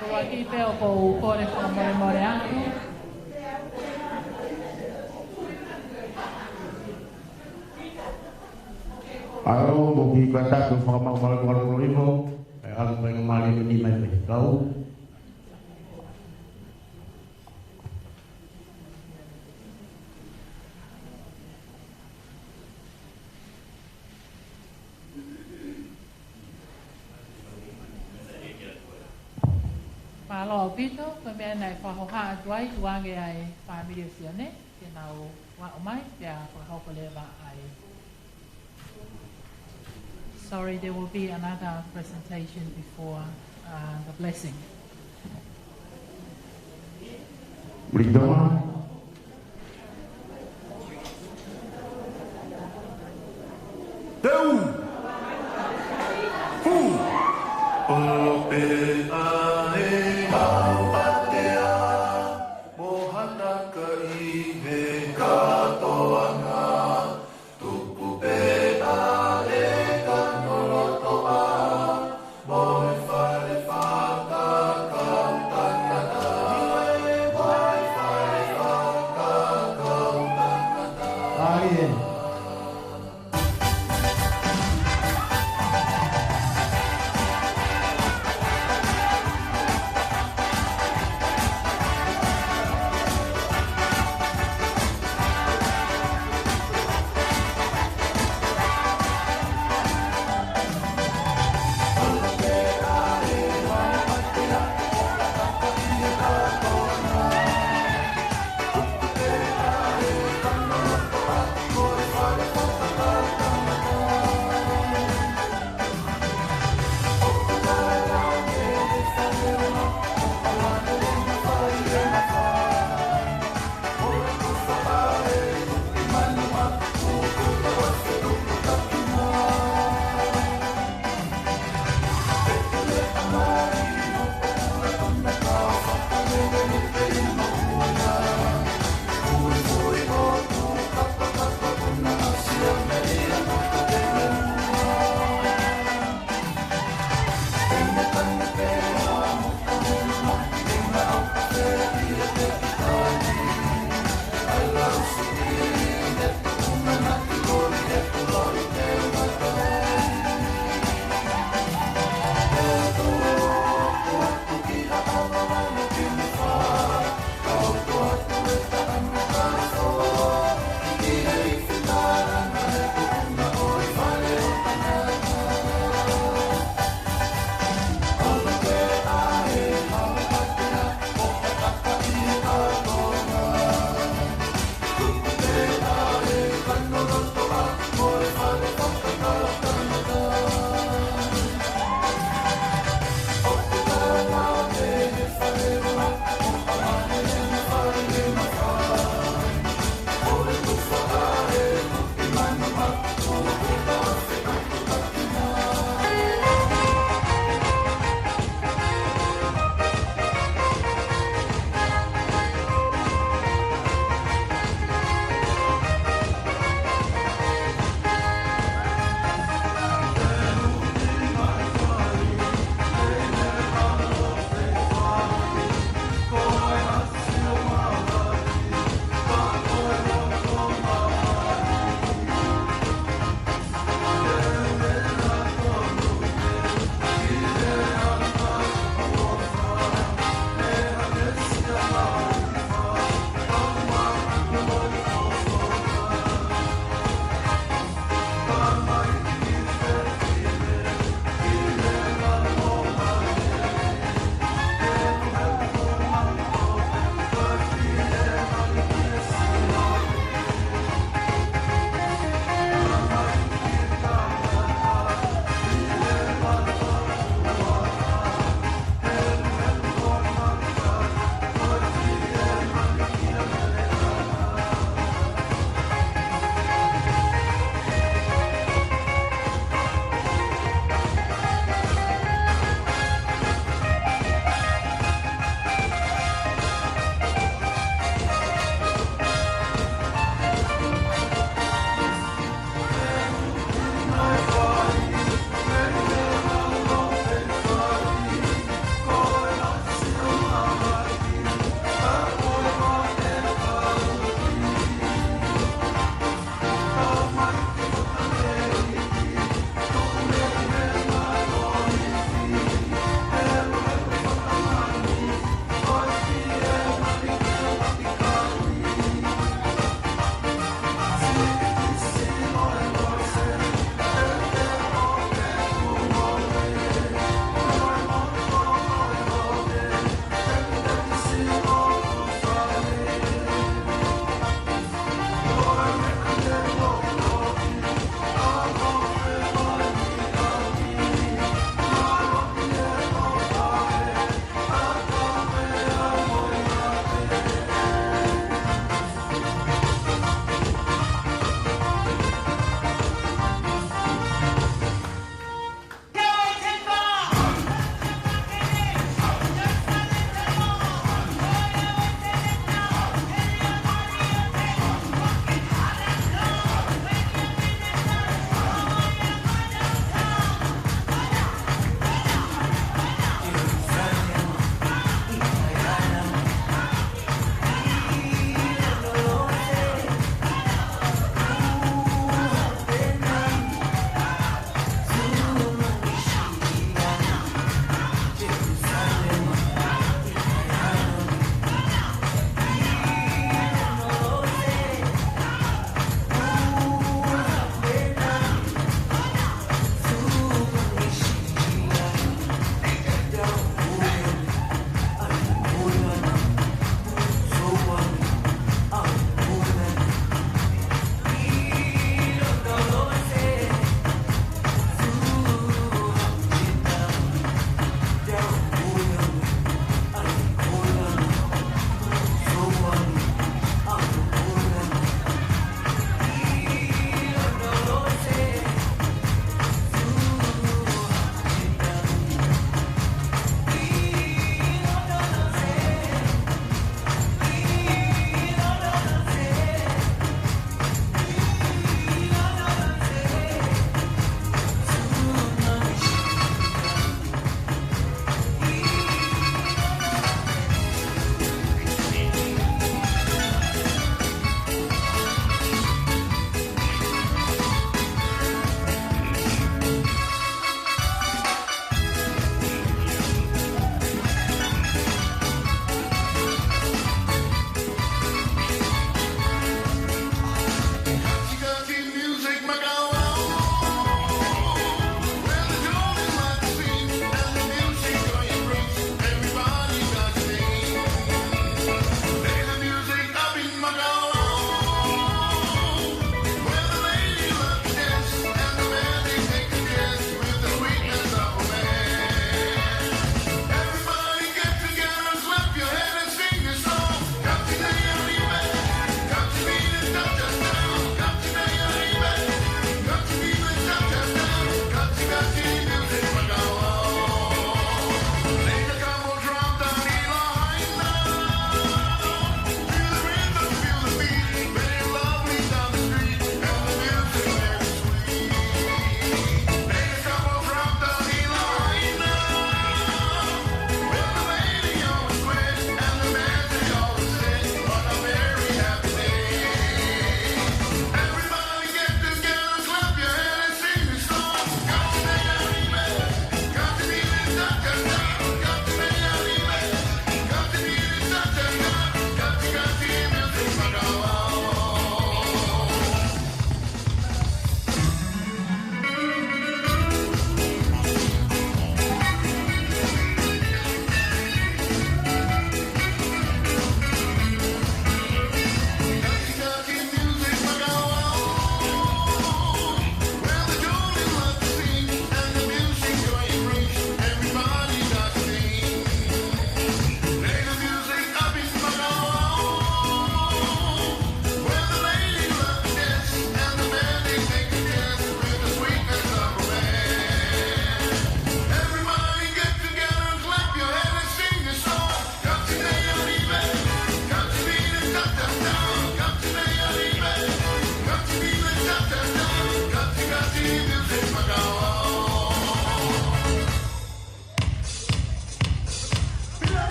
ʻUluaki pē ʻoku ou kole fakamolemole atu. Mālō, mo ki ka tatu fakamau mālō mālō mālō iho, e ʻalu mai ka mālō ni mai mai kau. Mālō ʻaupito, ko e meʻa naʻe fakahoha atu ai, tukuange ʻa e fāmili ʻo Sione, ke nau aʻu mai, pea fakahoko leva ai. Sorry, there will be another presentation before, uh, the blessing. Uli toma. Teu. Fu. Polope a e au patea. Mo hana ka i he katoanga. Tuku pē ʻa e kano loto ʻa, mo e fale fakakau tangata, mo e fale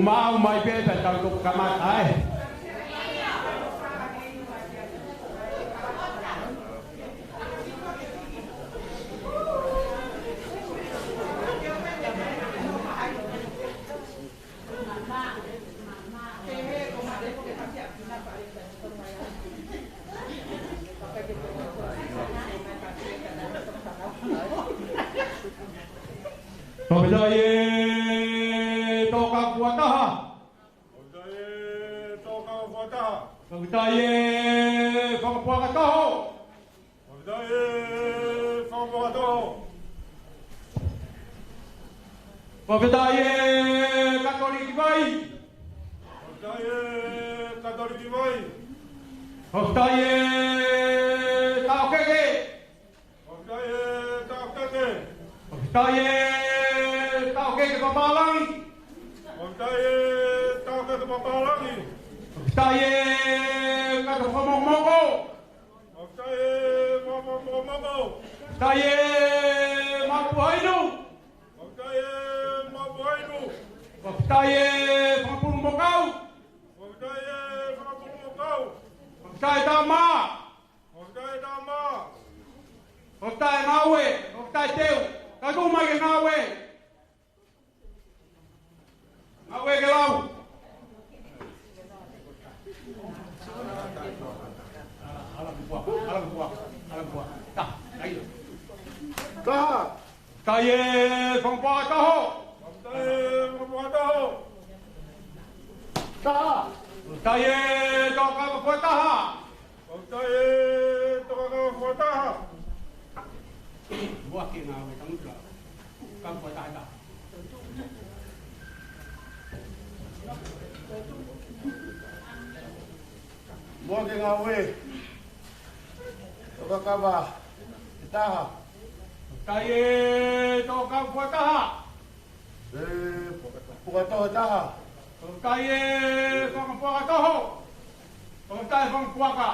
Maʻu mai pē pea tau toki kamata ē. Fakafetaʻi e Tōkaua Fuataha. Fakafetaʻi e Tōkaua Fuataha. Fakafetaʻi e Fakapuaka Toho. Fakafetaʻi e Fakapuaka Toho. Fakafetaʻi e Katoliki Vai. Fakafetaʻi e Katoliki Vai. Fakafetaʻi e Taʻokete. Fakafetaʻi e Taʻokete. Fakafetaʻi e Taʻokete Papālangi. Fakafetaʻi e Taʻokete Papālangi. Fakafetaʻi e Kata Fakamokomoko. Fakafetaʻi e Fakamokomoko. Fakafetaʻi e Maʻupuhainu. Fakafetaʻi e Maʻupuhainu. Fakafetaʻi e Fakapulumokau. Fakafetaʻi e Fakapulumokau. Fakafetaʻi Tama. Fakafetaʻi Tama. Fakafetaʻi Ngāue. Fakafetaʻi Teu. Ka tuʻu mai ke Ngāue. Ngāue ke lau. Taha. Fakafetaʻi e Fakapuaka Toho. Fakafetaʻi e Fakapuaka Toho. Taha. Fakafetaʻi e Tōkaua Fuataha. Fakafetaʻi e Tōkaua Fuataha. Muʻa ke Ngāue tangutu la. Kaua Fuataha. Muʻa ke Ngāue. Tōkaua Fuataha. Fakafetaʻi e Tōkaua Fuataha. E, Puaka Toho Taha. Fakafetaʻi e Fakapuaka Toho. Fakafetaʻi Fakapuaka.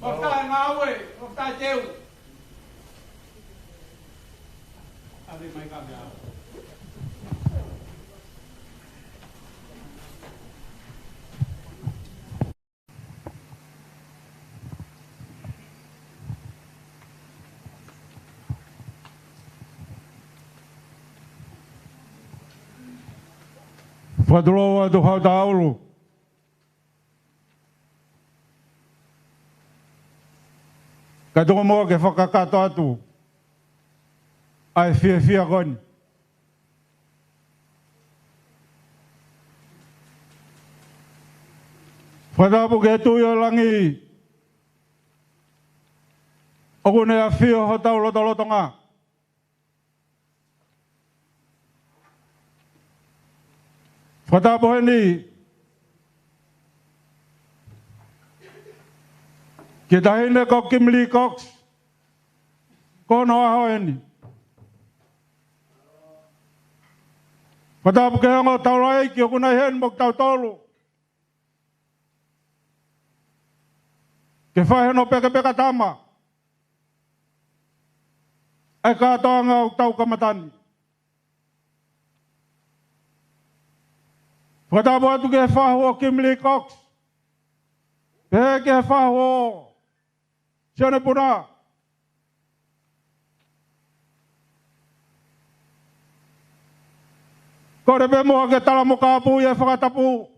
Fakafetaʻi Ngāue. Fakafetaʻi Teu. ʻAve mai ka mea. Fakatulou atu Hautaulu. Kae tuku muʻa ke fakakakato atu ʻa e fiefia ko eni. Fakatapu ki he Tuʻi ʻo Langi, ʻoku ne ʻafio hotau lotolotonga. Fakatapu heni ki he Taʻahine ko Kimberly Cox, ko hono ʻaho eni. Fakatapu ki he ongo taulaʻeiki ʻoku nau ʻi heni mo kitautolu ke fai hono pekepeka tama ʻa e kātoanga ʻoku tau kamata ni. Fakatapu atu ki he fahu ʻo Kimberly Cox, pehē ki he fahu ʻo Sione Puna. Kole pē muʻa ke tala mo kāpui e fakatapu.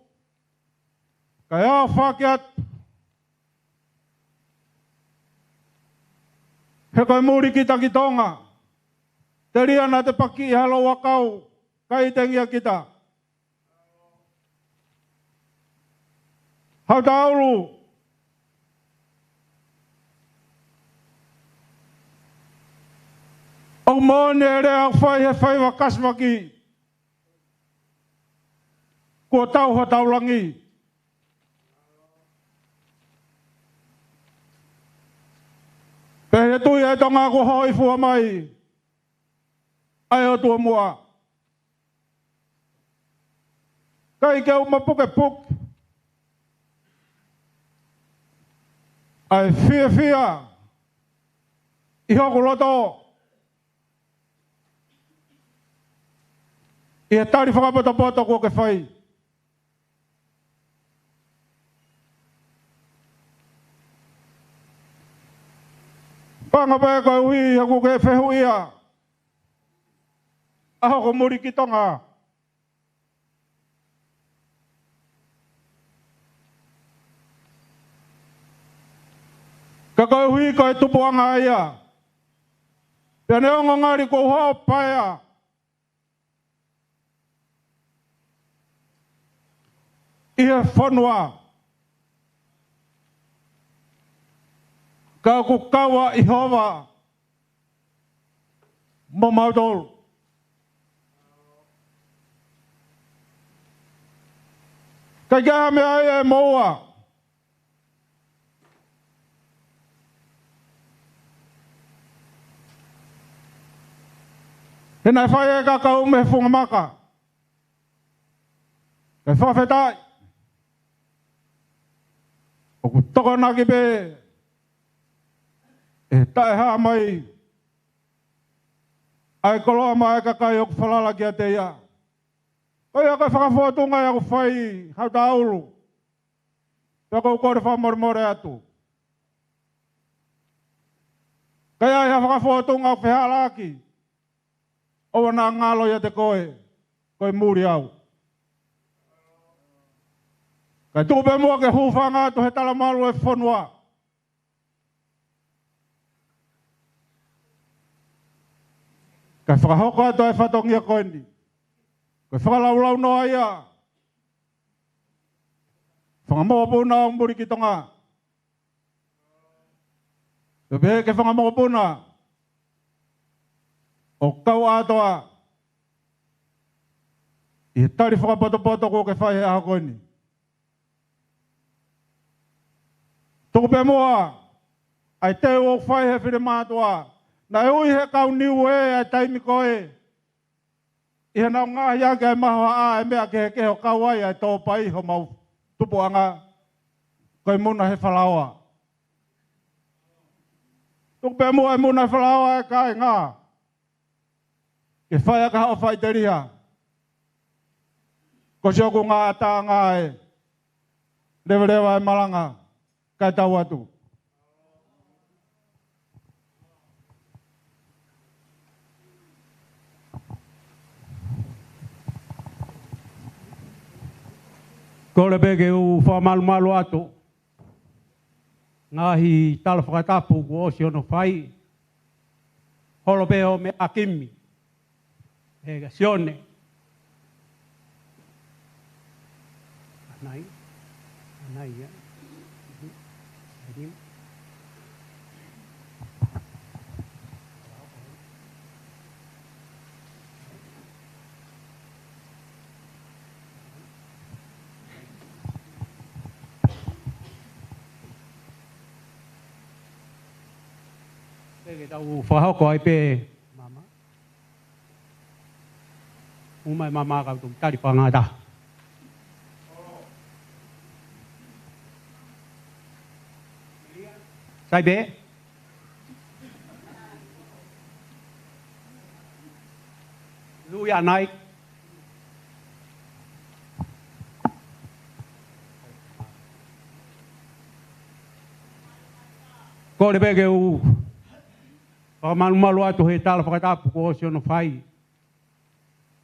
Kae ʻofa atu. He ko e muli kita ki Tonga, telia naʻa te paki ʻi ha louʻakau, kae ʻi tengia kita. Hautaulu, ʻoku moʻoni e lea ʻoku fai he faiva kasivaki, kuo tau hotau langi. Pehē ʻe he Tuʻi ʻa e Tonga kuo hoifua mai ʻa e ʻOtua muʻa. ʻIkai ke u mapukepuke ʻa e fiefia ʻi hoku loto ʻi he tali fakapotopoto kuo ke fai. Paʻanga pē koeʻuhi he ʻoku ke fehuʻia ʻa hoku muli ki Tonga. Ka koeʻuhi ko e tupuʻanga ia, pea neongo ngali kuo u hoʻo paea ʻi he fonua, ka ʻoku kau ʻa ʻIhova mo mautolu. Ka ʻikai ha meʻa ia ʻe moua, he naʻe fai ʻe he kakai mei he funga maka. Kae fakafetaʻi, ʻoku tokonaki pē ʻe taʻehā mai ʻa e koloa maʻa e kakai ʻoku falala kiate ia. Ko ia ko e fakafotunga ia ʻoku fai hau taulu. Pea ʻoku ou kole fakamolemole atu. Ka ʻi ai ha fakafotunga ʻoku fehālaaki, ʻoua naʻa ngalo ʻiate koe, ko e muli au. Kae tuku pē muʻa ke u hūfanga atu he talamalu ʻo e fonua, kae fakahoko atu ʻa e fatongia ko eni. Ko e fakalaulaunoa ia, fanga mokopuna ʻo muli ki Tonga. Pea pehē ki he fanga mokopuna ʻoku kau ʻa Tonga ʻi he tali fakapotopoto kuo ke fai he ʻaho ko eni. Tuku pē muʻa ʻa e teu ʻoku fai he finemātuʻa. Naʻe ui he kau Niue ʻa e taimi ko ē ʻi heʻenau ngaohi ʻaki ʻa e mahohaʻa ʻa e meʻa kehekehe ʻo kau ai ʻa e tōpai homau tupuʻanga, ko e muna he falaoa. Tuku pē muʻa e muna he falaoa ʻe kāinga, ke fai ʻaki haʻo faʻiteliha. Ko siʻoku ngaahi ʻataʻatā ʻe leveleva e malanga kae tau atu. Kole pē ke u fakamalumalu atu ngaahi tala fakatapu kuo ʻosi hono fai. Holo pē ʻo meʻa Kimi. ʻE ka Sione. Anai. Anai ia. Anai. Pea ke tau fakahoko ai pē, mama. Uma e mama ka u toki tali pangata. Sai pē. Lui anai. Kole pē ke u fakamalumalu atu he tala fakatapu kuo ʻosi hono fai.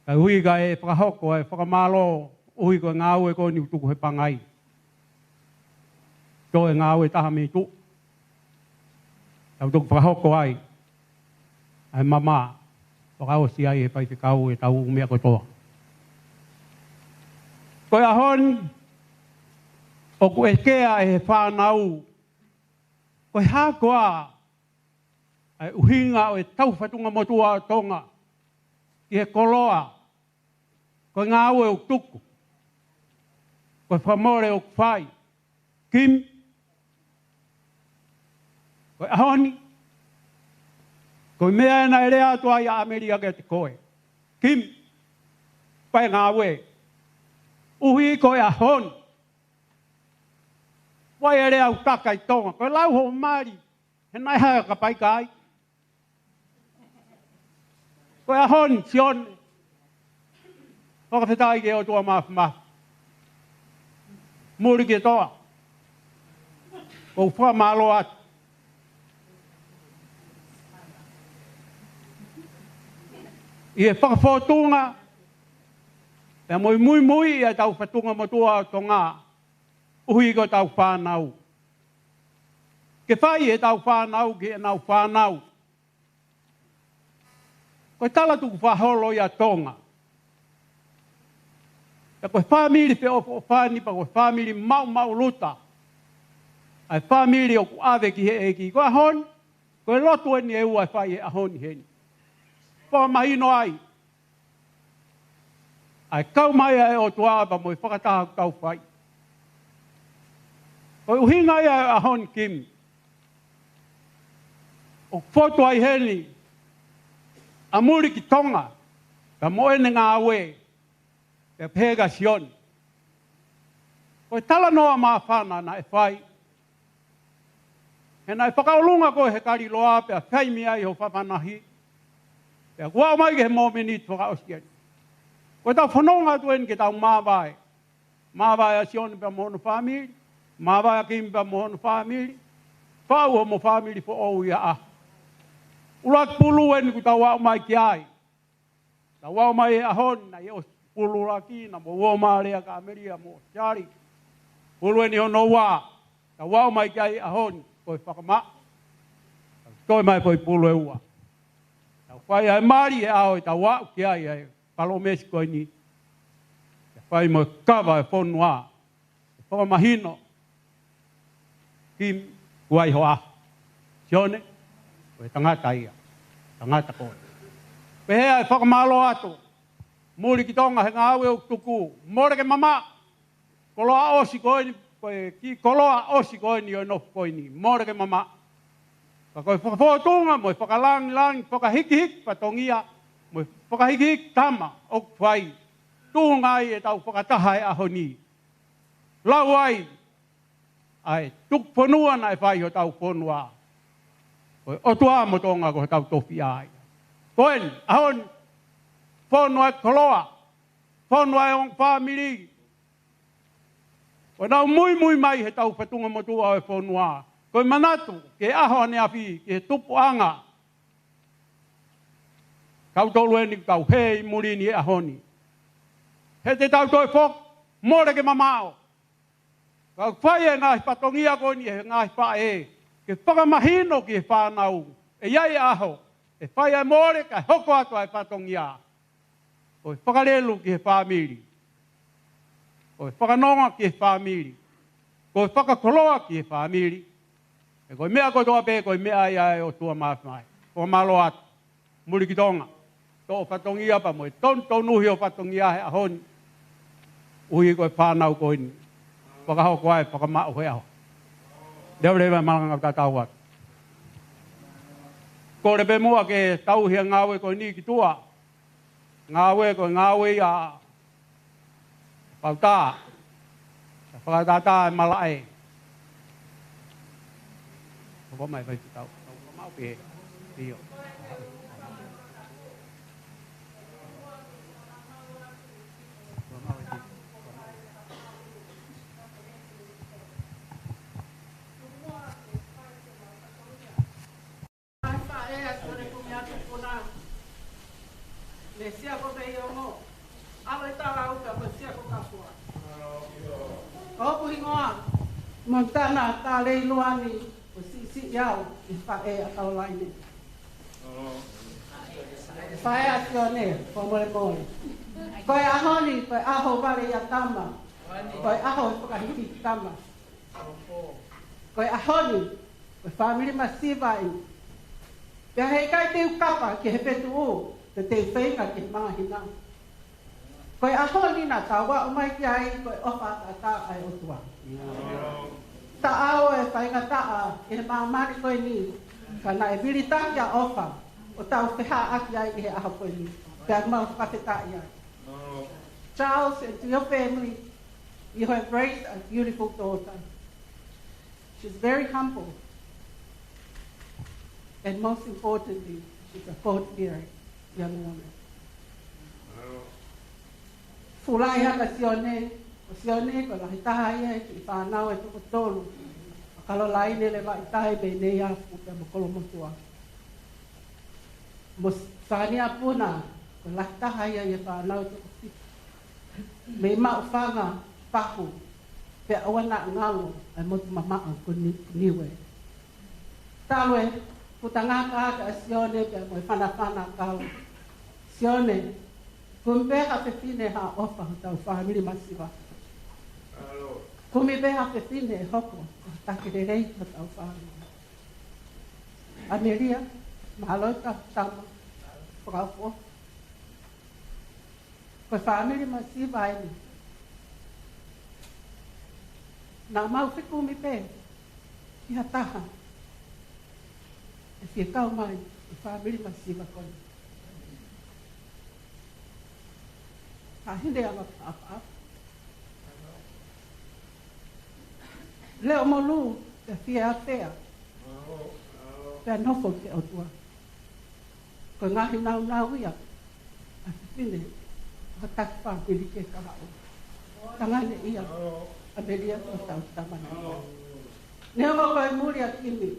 Kae ʻuhi ka e fakahoko e fakamālō ʻuhi ko e ngāue ko eni ʻoku tuku he pangai. Toe ngāue taha mei tuʻa. Tau toki fakahoko ai ʻa e mama, fakaʻosi ai he faifekau ʻetau meʻa kotoa. Ko e ʻaho ni, ʻoku ʻekea ʻe he fānau, ko e hā koā ʻa e ʻuhinga ʻo e tau fatunga motuʻa ʻo Tonga ki he koloa, ko e ngāue ʻoku tuku, ko e fakamole ʻoku fai. Kimi, ko e ʻaho ni, ko e meʻa ē naʻe lea atu ai ʻa ʻAmelika kiate koe. Kimi, fai e ngāue. ʻUhi ko e ʻaho ni, fai e lea ʻoku taka ʻi Tonga. Ko e lau hoʻo mali, he naʻe hā ka pai kai. Ko e ʻaho ni, Sione. Fakafetaʻi ki he ʻOtua Māfimafi. Muli ki Tonga. ʻOku ou fakamālō atu. ʻi he fakafōtunga, pea mo e muimui ʻa ʻetau fatungamotuʻa ʻo Tonga, ʻuhi ko ʻetau fānau. Ke fai ʻetau fānau ki heʻenau fānau. Ko e tala tukufakaholo ia ʻa Tonga. Pea ko e fāmili feʻofoʻofani, pea ko e fāmili maʻumaʻuluta. ʻA e fāmili ʻoku ʻave ki he ʻEiki. Ko e ʻaho ni, ko e lotu eni ʻe ua ʻe fai he ʻaho ni heni. Fakamahino ai ʻa e kau mai ʻa e ʻOtua pea mo e fakataha ʻoku tau fai. Ko e ʻuhinga ia ʻo e ʻaho ni, Kimi, ʻoku fotu ai heni ʻa Mulikitonga, pea mo ʻene ngāue, pea pehē kia Sione. Ko e talanoa māfana naʻe fai. He naʻe fakaʻolunga koe he kaliloa pea fai mei ai ho fakamanahi. Pea kuo aʻu mai ki he mōmeniti fakaʻosi eni. Ko ʻetau fononga atu eni ke tau māvae. Māvae ʻa Sione pea mo hono fāmili. Māvae ʻa Kimi pea mo hono fāmili. Faʻu homo fāmili foʻou ia ʻa. ʻUluaki pulu eni kuo tau aʻu mai ki ai. Tau aʻu mai he ʻaho ni, naʻe ʻosi pulu ʻuluaki, naʻa mo uo mālea ka Amelia mo Siali. Pulu eni hono ua, tau aʻu mai ki ai he ʻaho ni, ko e fakamaʻa. Tau toe mai foʻi pulu ʻe ua. Tau fai ai mali he ʻaho ʻe tau aʻu ki ai he palōmesi ko eni. Ke fai mo e kava e fonua. Fakamahino, Kimi, kuo ʻi ai ho ʻaho. Sione, ko e tangata ia. Tangata koe. Pehē ʻa e fakamālō atu. Mulikitonga he ngāue ʻoku tuku. Mole ke mamaʻo. Koloa ʻosi ko eni, ko e kiʻi koloa ʻosi ko eni ʻo e nofo ko eni. Mole ke mamaʻo. Ka ko e fakafōtunga, mo e fakalāngilangi, fakahikihiki fatongia, mo e fakahikihiki tama ʻoku fai. Tuʻunga ai ʻetau fakataha he ʻaho ni. Lau ai ʻa e tuku fonua naʻe fai hotau fonua. Ko e ʻOtua mo Tonga ko hotau tofiʻa ia. Ko eni, ʻaho ni, fonu ʻa e koloa, fonu ʻa e ongo fāmili. Ko ʻenau muimui mai heʻetau fatungamotuʻa ʻo e fonua. Ko e manatu, ki he ʻaho ʻaneafi, ki he tupuʻanga. Tautolu eni ʻoku tau hē ʻi muli ni he ʻaho ni. He te tau toe foki, mole ke mamaʻo. Ka ʻoku fai e ngaahi fatongia ko eni ʻe he ngaahi faʻē, ke fakamahino ki he fānau, ʻe ʻi ai e ʻaho, ʻe fai ʻa e mole kae hoko atu ʻa e fatongia. Ko e fakalelu ki he fāmili. Ko e fakanonga ki he fāmili. Ko e fakakoloa ki he fāmili. He ko e meʻa kotoa pē, ko e meʻa ia ʻa e ʻOtua Māfimafi. Fakamālō atu. Mulikitonga. Toʻo fatongia pea mo e tonutonuhi ʻo fatongia he ʻaho ni. ʻUhi ko e fānau ko eni. Fakahoko ai, fakamaʻu he ʻaho. Leveleva e malanga ʻo tatau atu. Kole pē muʻa ke tauhi ʻa e ngāue ko eni ki tuʻa. Ngāue ko e ngāue ia ʻa Pauta. Sa fakatātā e malaʻe. Hoko mai fai ki tau. Tau ka mau pē. ʻIo. Faʻē ʻa Sione Kumiatu Puna. Mei Siako Veiongo. ʻAlu e tala uka ko Siako Kapua. Ko hoku hingoa, Montana Taleiluani, ʻo siʻisiʻi au ʻi he faʻē ʻa Kalolaine. Faʻē ʻa Sione, fakamolemole. Ko e ʻaho ni, ko e ʻaho vale ia tama. Ko e ʻaho fakahikihiki tama. Ko e ʻaho ni, ko e fāmili masiva eni. Pea heʻikai te u kapa ki he fetuʻu, pea te u feinga ki he māhina. Ko e ʻaho ni naʻa tau aʻu mai ki ai, ko e ʻofa ʻataʻatā ʻa e ʻOtua. Taʻau e faingataʻa ʻi he māmani ko eni, ka naʻe vilitaki ʻa e ʻofa, ʻo tau feʻaʻaki ai ʻi he ʻaho ko eni. Pea mau fakafetaʻi ai. Charles, and to your family, you have raised a beautiful daughter. She's very humble. And most importantly, she's a God-fearing young woman. Fulaʻi hake ʻa Sione, ʻo Sione, ko e lahi taha ia ʻi he fānau ʻe toko tolu. ʻA Kalolaine, Levaʻitai, Pēneiafu, pea mo Kolomotuʻa. Mo Sania Puna, Ko e lahi taha ia ʻi he fānau ʻe toko fitu. Mei Maʻufanga, Pahu, pea ʻoua naʻa ngalo ʻa e motu mamaʻo ko Ni-, Niue. Talu e kutangata ʻa Sione pea mo e fanafana kalo. Sione, kumi pē ha fefine ha ʻofa hotau fāmili masiva. Kumi pē ha fefine ʻe hoko ko ha taki lelei ki hotau fāmili. ʻAmelia, mālō e tama, fakaʻofoʻofa. Ko e fāmili masiva eni. Naʻa mau fekumi pē ki ha taha ʻe fie kau mai ʻi he fāmili masiva ko eni. Ka hine anga ʻapaʻapa. Leʻo molū, pea fie ʻafea, pea nofo ki he ʻOtua. Ko e ngaahi naunau ia ʻa e fefine ʻo ha taki fāmili ke kahaʻu. Tangane ia ʻa ʻAmelia ko hotau tama na. Neongo ko e muli ʻa Kimi,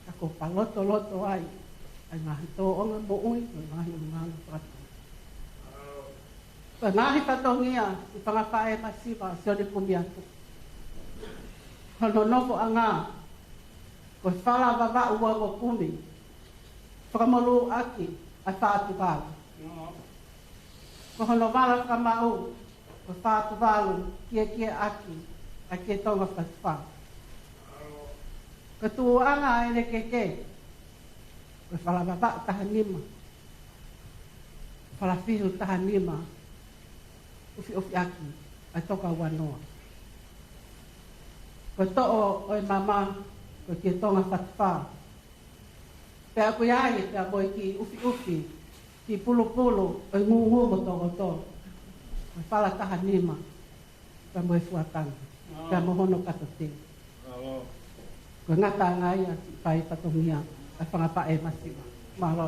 ka kuo palotoloto ai ʻa e ngaahi tōʻonga moʻui mo e ngaahi ʻulungaanga fakatonga. Ko e ngaahi fatongia ʻi he fanga faʻē masiva ʻa Sione Kumiako. Hono nofoʻanga ko e fala Vavaʻu ua ko Kumi, fakamolū ʻaki ʻa e Fā Tuvalu. Ko hono vala fakamaʻu ko e Fā Tuvalu, kiekie ʻaki ʻa e Kietonga Fatufā. Ko e tuʻuʻanga ʻa e lekeke ko e fala Vavaʻu taha nima, fala Fihu taha nima, ʻufiʻufi ʻaki ʻa e Toka Ua Noa. Ko e toʻo ʻo e mama ko e Kietonga Fatufā. Pea ʻoku ʻi ai pea mo e kiʻi ʻufiʻufi, kiʻi pulupulu ʻo e ngūngū mo Tongotongo. Ko e fala taha nima, pea mo e fuatanga, pea mo hono kato teu. Ko e ngataʻanga ia ʻi he fai fatongia ʻa e fanga faʻē masiva. Mālō.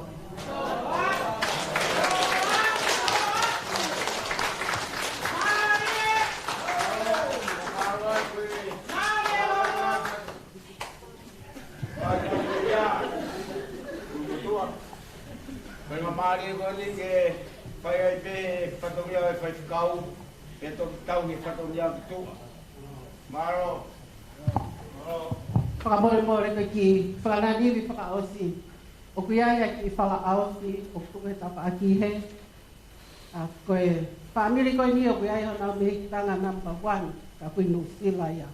Faingamālie ko eni ke fai ai pē fatongia ʻo e faifekau, ke toki tau ki he fatongia ki tuʻa. Mālō. Fakamolemole ko e kiʻi fakananimi fakaʻosi. ʻOku ʻi ai ʻa e kiʻi fala ʻaofi ʻoku tuku he tafaʻaki hē. ʻA, ko e fāmili ko eni ʻoku ʻi ai honau mehikitanga number one, ka ʻoku ʻi Nuʻusila ia.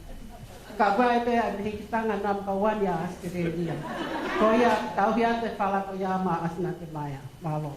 Ka ʻoku ʻi ai pē ʻa e mehikitanga number one ia ʻAositelēlia. Ko ia, tauhi atu e fala ko ia maʻa Sinatemaia. Mālō.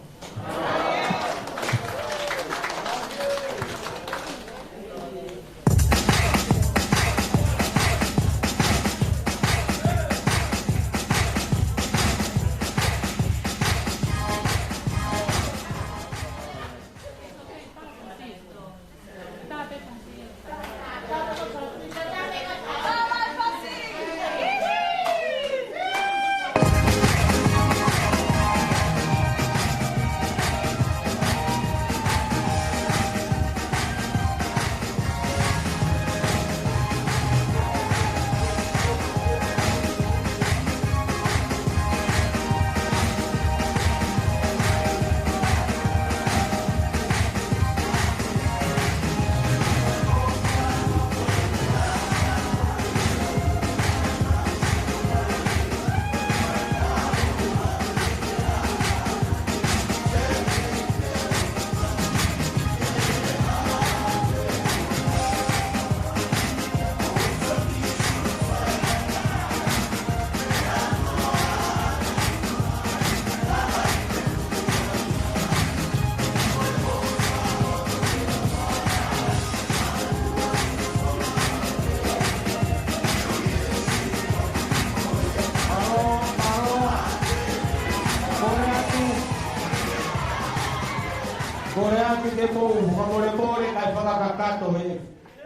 Kole atu ke mou fakamolemole kae fakakakato he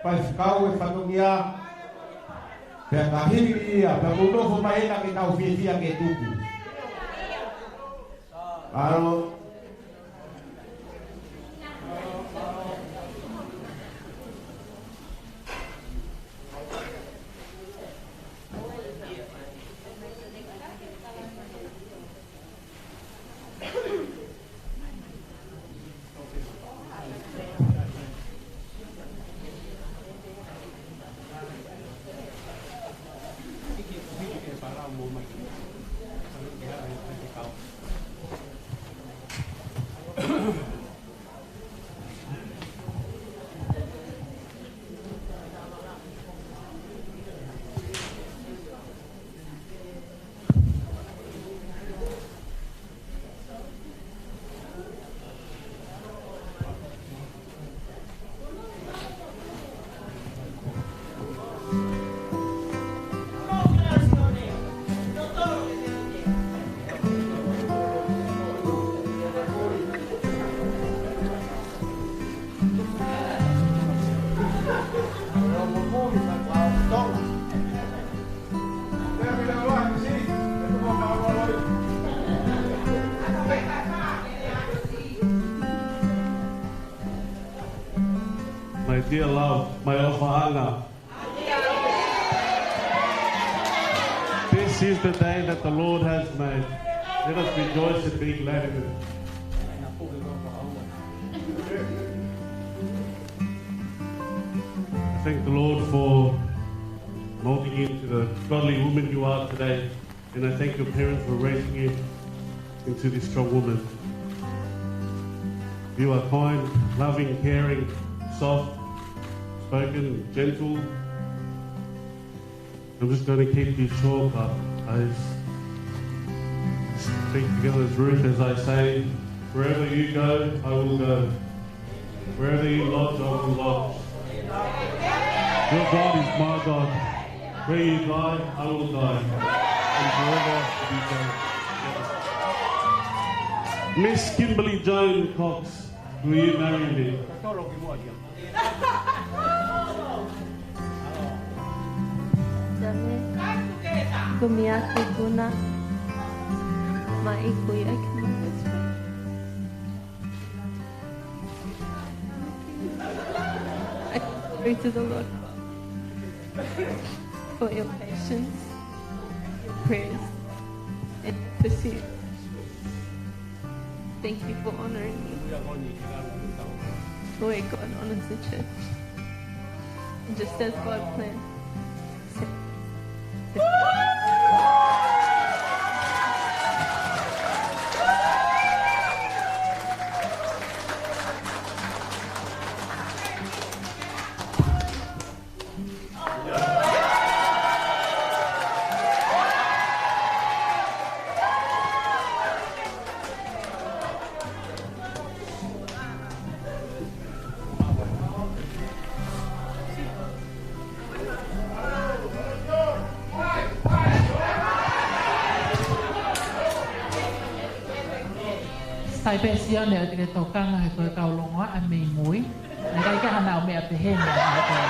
faifekau e fatongia. Pea ka hili ia, pea mou nofo mai ena ke tau fiefia ke tuku. Alo. My dear love, my ʻofaʻanga. This is the day that the Lord has made. Let us rejoice and be glad in it. I thank the Lord for molding you into the godly woman you are today. And I thank your parents for raising you into this strong woman. You are kind, loving, caring, soft spoken, gentle. I'm just going to keep you short, but I speak together as Ruth as I say, wherever you go, I will go. Wherever you lodge, I will lodge. Your God is my God. Where you die, I will die. And forever we go. Miss Kimberly Joan Cox, will you marry me? Sione Kumiatu Puna, my equal, I can. I pray to the Lord for your patience, your prayers, and your pursuit. Thank you for honoring me the way God honors the church. And just as God planned. Sai pē Sione ʻoku te ke tokanga he ko e kau longoaʻa mei mui. Naʻe ʻikai ke ʻi ai haʻanau meʻa pehē ni ʻa koe.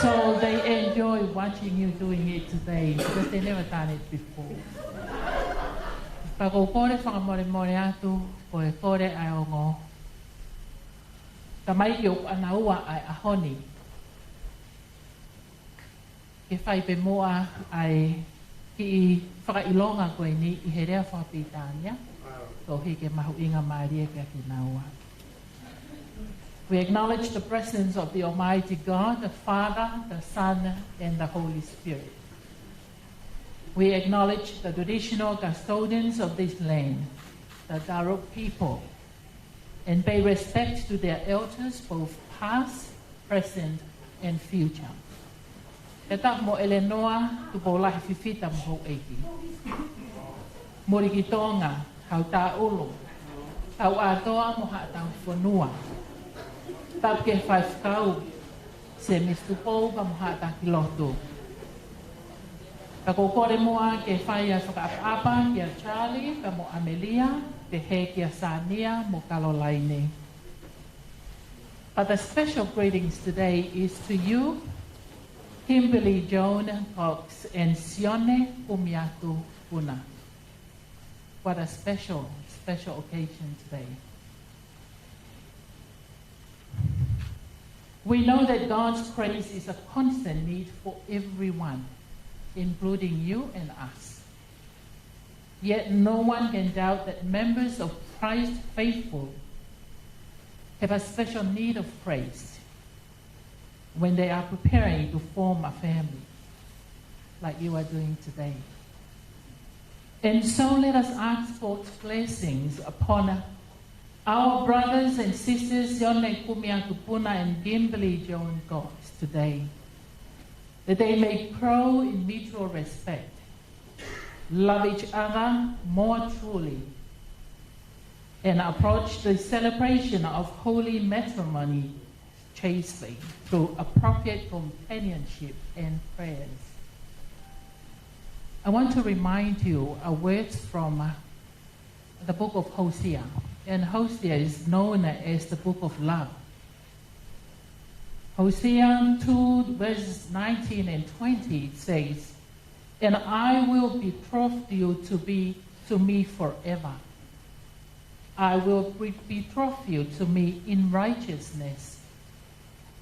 So they enjoy watching you doing it today because they never done it before. Pea ʻoku ou kole fakamolemole atu, ko e kole ʻa e ongo tamaiki ʻoku ʻanaua ʻa e ʻaho ni. Ke fai pē muʻa ʻa e kiʻi fakaʻilonga ko eni ʻi he lea fakapilitānia, koeʻuhi ke mahuʻingamālie kiate kinaua. We acknowledge the presence of the Almighty God, the Father, the Son, and the Holy Spirit. We acknowledge the traditional custodians of this land, the Darug people, and pay respect to their elders, both past, present, and future. Ke tapu mo ʻElenoa Tupou Lahi Fifita mo houʻeiki. Mulikitonga, Hautaʻulu, Tauʻatoa mo haʻatau fonua. Tapu ki he faifekau, Semisi Tupou pea mo haʻa taki lotu. Pea ʻoku ou kole muʻa ke fai ʻa e fakaʻapaʻapa kia Charlie pea mo ʻAmelia, pehē kia Sania mo Kalolaine. But the special greetings today is to you, Kimberly Joan Cox and Sione Kumiatu Puna. What a special, special occasion today. We know that God's grace is a constant need for everyone, including you and us. Yet no one can doubt that members of Christ's faithful have a special need of grace when they are preparing to form a family. like you are doing today. And so let us ask God's blessings upon our brothers and sisters, Sione Kumiakupuna and Kimberly John Goss today, that they may grow in mutual respect, love each other more truly, and approach the celebration of holy matrimony chastely through appropriate companionship and prayers. I want to remind you a words from, uh, the book of Hosea, and Hosea is known as the book of love. Hosea two verses nineteen and twenty says, "And I will betroth you to be to me forever. I will be- betroth you to me in righteousness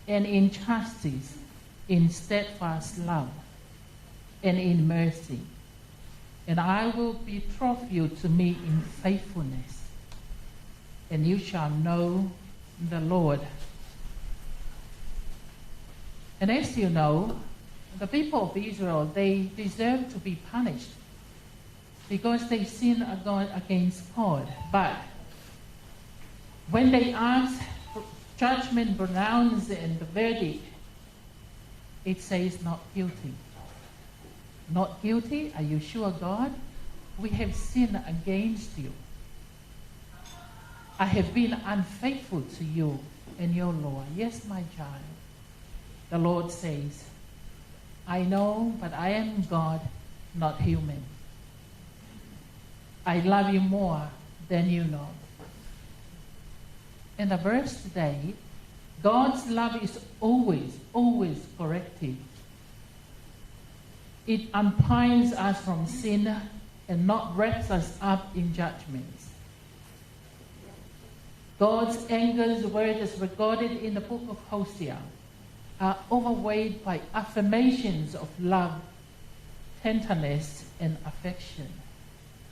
and in justice, in steadfast love and in mercy. And I will betroth you to me in faithfulness, and you shall know the Lord." And as you know, the people of Israel, they deserve to be punished because they sinned ago- against God. But when they asked judgment pronounced and the verdict, it says, "Not guilty." "Not guilty? Are you sure, God? We have sinned against you. I have been unfaithful to you and your law." "Yes, my child." The Lord says, "I know, but I am God, not human. I love you more than you know." And the verse today, God's love is always, always corrective. It unbinds us from sin and not wraps us up in judgments. God's anger's word, as recorded in the book of Hosea, are overweighed by affirmations of love, tenderness, and affection.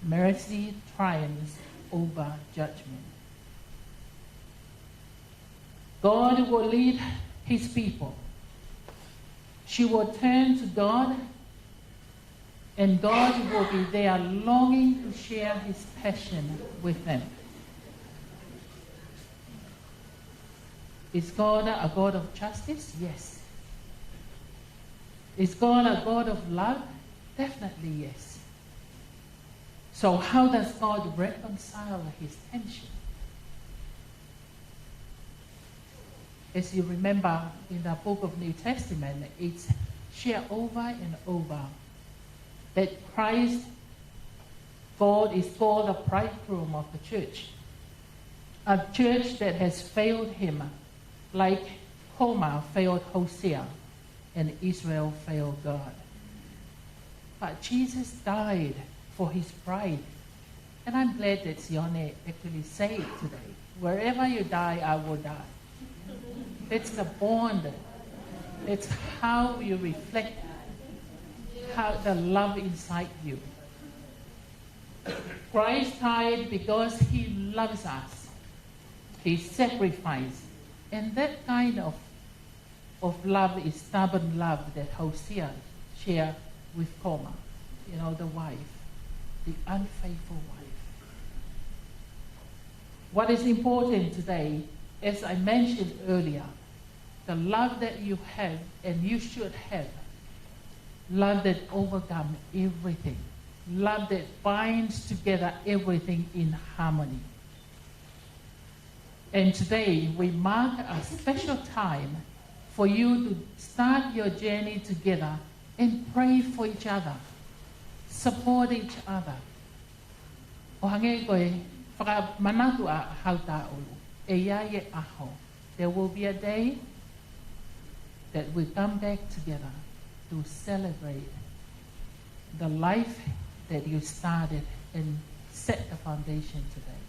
Mercy triumphs over judgment. God will lead his people. She will turn to God, and God will be there longing to share his passion with them. Is God a God of justice? Yes. Is God a God of love? Definitely yes. So how does God reconcile his tension? As you remember, in the book of New Testament, it's shared over and over that Christ, God is called the bridegroom of the church, a church that has failed him, like Gomer failed Hosea and Israel failed God. But Jesus died for his bride. And I'm glad that Sione actually said it today. "Wherever you die, I will die." It's the bond. It's how you reflect how the love inside you. Christ died because he loves us. He sacrificed. And that kind of, of love is stubborn love that Hosea shared with Gomer, you know, the wife, the unfaithful wife. What is important today, as I mentioned earlier, the love that you have and you should have, love that overcomes everything, love that binds together everything in harmony. And today we mark a special time for you to start your journey together and pray for each other, support each other. ʻO hangē ko e fakamanatu ʻa Hautaʻulu, ʻe ʻi ai e ʻaho, there will be a day that we come back together to celebrate the life that you started and set the foundation today.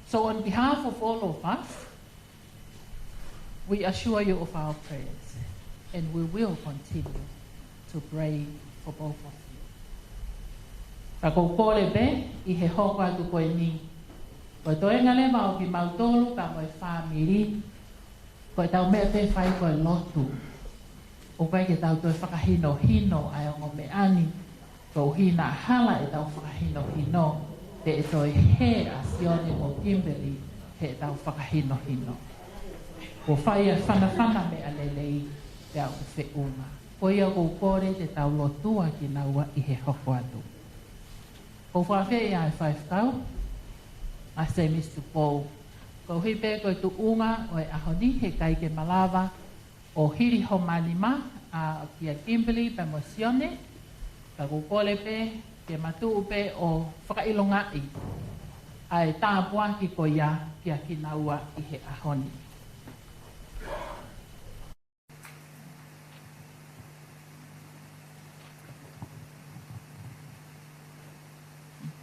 So on behalf of all of us, we assure you of our prayers, and we will continue to pray for both of you. Ka ʻoku ou kole pē ʻi he hoko atu ko eni, ko e toenga leva ʻo kimautolu ka ko e fāmili, ko ʻetau meʻa pē fai ko e lotu. ʻOku ʻikai ke tau toe fakahinohino ʻa e ongo meʻa ni, koeʻuhi naʻa hala ʻetau fakahinohino, pea ʻe toe hē ʻa Sione mo Kimberly heʻetau fakahinohino. Kuo fai ʻa e fanafana meʻa lelei, pea ʻoku feʻunga. Ko ia ʻoku ou kole te tau lotua kinaua ʻi he hoko atu. ʻOku ou fakaafeʻi ʻa e faifekau, ʻa Semisi Tupou. Koeʻuhi pē ko e tuʻunga ʻo e ʻaho ni, heʻikai ke malava ʻo hili homa nima ʻa kia Kimberly pea mo Sione, ka ʻoku ou kole pē ke ma tuʻu pē ʻo fakaʻilongaʻi ʻa e tāpuaki ko ia kia kinaua ʻi he ʻaho ni.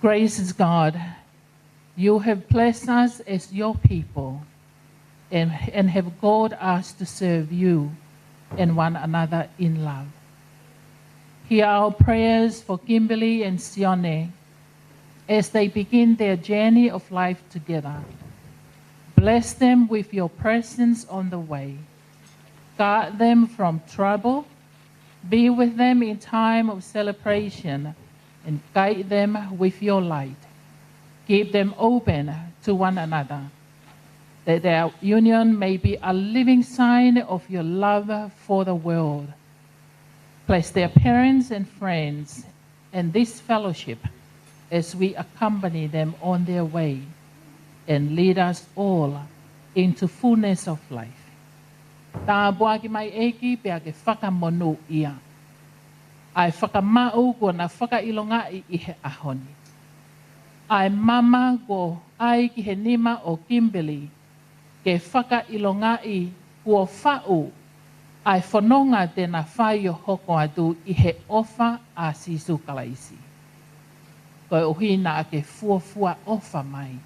Gracious God, you have blessed us as your people and, and have called us to serve you and one another in love. Hear our prayers for Kimberly and Sione as they begin their journey of life together. Bless them with your presence on the way. Guard them from trouble. Be with them in time of celebration and guide them with your light. Keep them open to one another, that their union may be a living sign of your love for the world. Bless their parents and friends and this fellowship as we accompany them on their way, and lead us all into fullness of life. Tāpuaki mai ʻEiki pea ke fakamonūʻia ʻa e fakamaʻu kuo na fakaʻilongaʻi ʻi he ʻaho ni. ʻA e mama kuo ʻai ki he nima ʻo Kimberly, ke fakaʻilongaʻi kuo faʻu ʻa e fononga te na fai ʻo hoko atu ʻi he ʻofa ʻa Sīsū Kalaisi. Koeʻuhi naʻa ke fuofua ʻofa mai,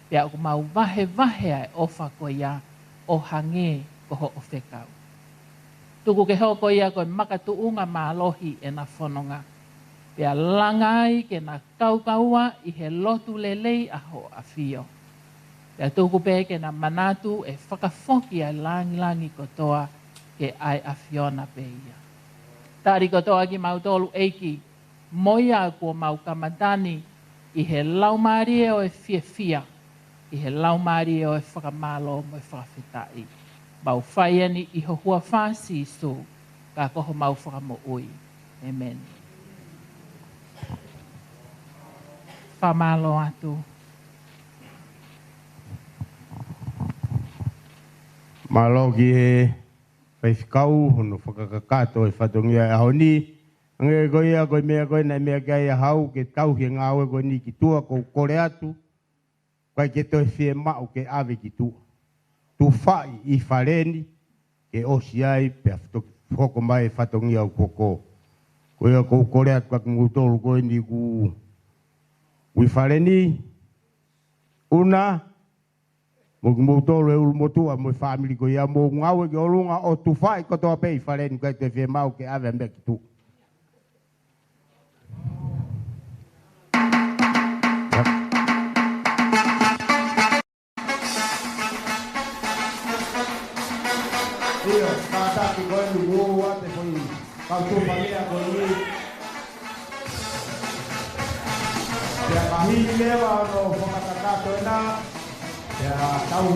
pea ʻoku mau vahevahe ʻa e ʻofa ko ia ʻo hangē ko hoʻo fekau. Tuku ke hoko ia ko e makatuʻunga mālohi ʻena fononga, pea langa ai ke na kaukaua ʻi he lotu lelei ʻa hoʻo ʻAfio. Pea tuku pē ke na manatu ʻe fakafoki ʻa e langilangi kotoa ke ʻa e ʻAfiona pē ia. Tali kotoa kimautolu ʻEiki, mo ia kuo mau kamata ni ʻi he laumālie ʻo e fiefia, ʻi he laumālie ʻo e fakamālō mo e fakafetaʻi. Mau fai eni ʻi ho huafa Sīsū, ka ko homau Fakamoʻui. ʻĒmeni. Fakamālō atu. Mālō ki he faifekau hono fakakakato e fatongia e ʻaho ni. Hangē ko ia ko e meʻa ko ē naʻe meʻa ki ai ʻa Hau ke tauhi e ngāue ko eni ki tuʻa, ʻoku ou kole atu, ʻikai ke toe fiemaʻu ke ʻave ki tuʻa. Tufaʻi ʻi fale ni, ke ʻosi ai, pea toki hoko mai e fatongia ʻoku hoko. Ko ia ʻoku ou kole atu kia kimoutolu ko eni ʻoku ʻi fale ni, ʻUna, mo kimoutolu e ʻulumotuʻa mo e fāmili ko ia, mou ngāue ki ʻolunga ʻo tufaʻi kotoa pē ʻi fale ni, ʻikai toe fiemaʻu ke ʻave ʻa e meʻa ki tuʻa. ʻIo, kātaki ko eni, ua te koi kau tufa meʻa ko eni. Pea ka hili leva hono fakakakato ena, pea tau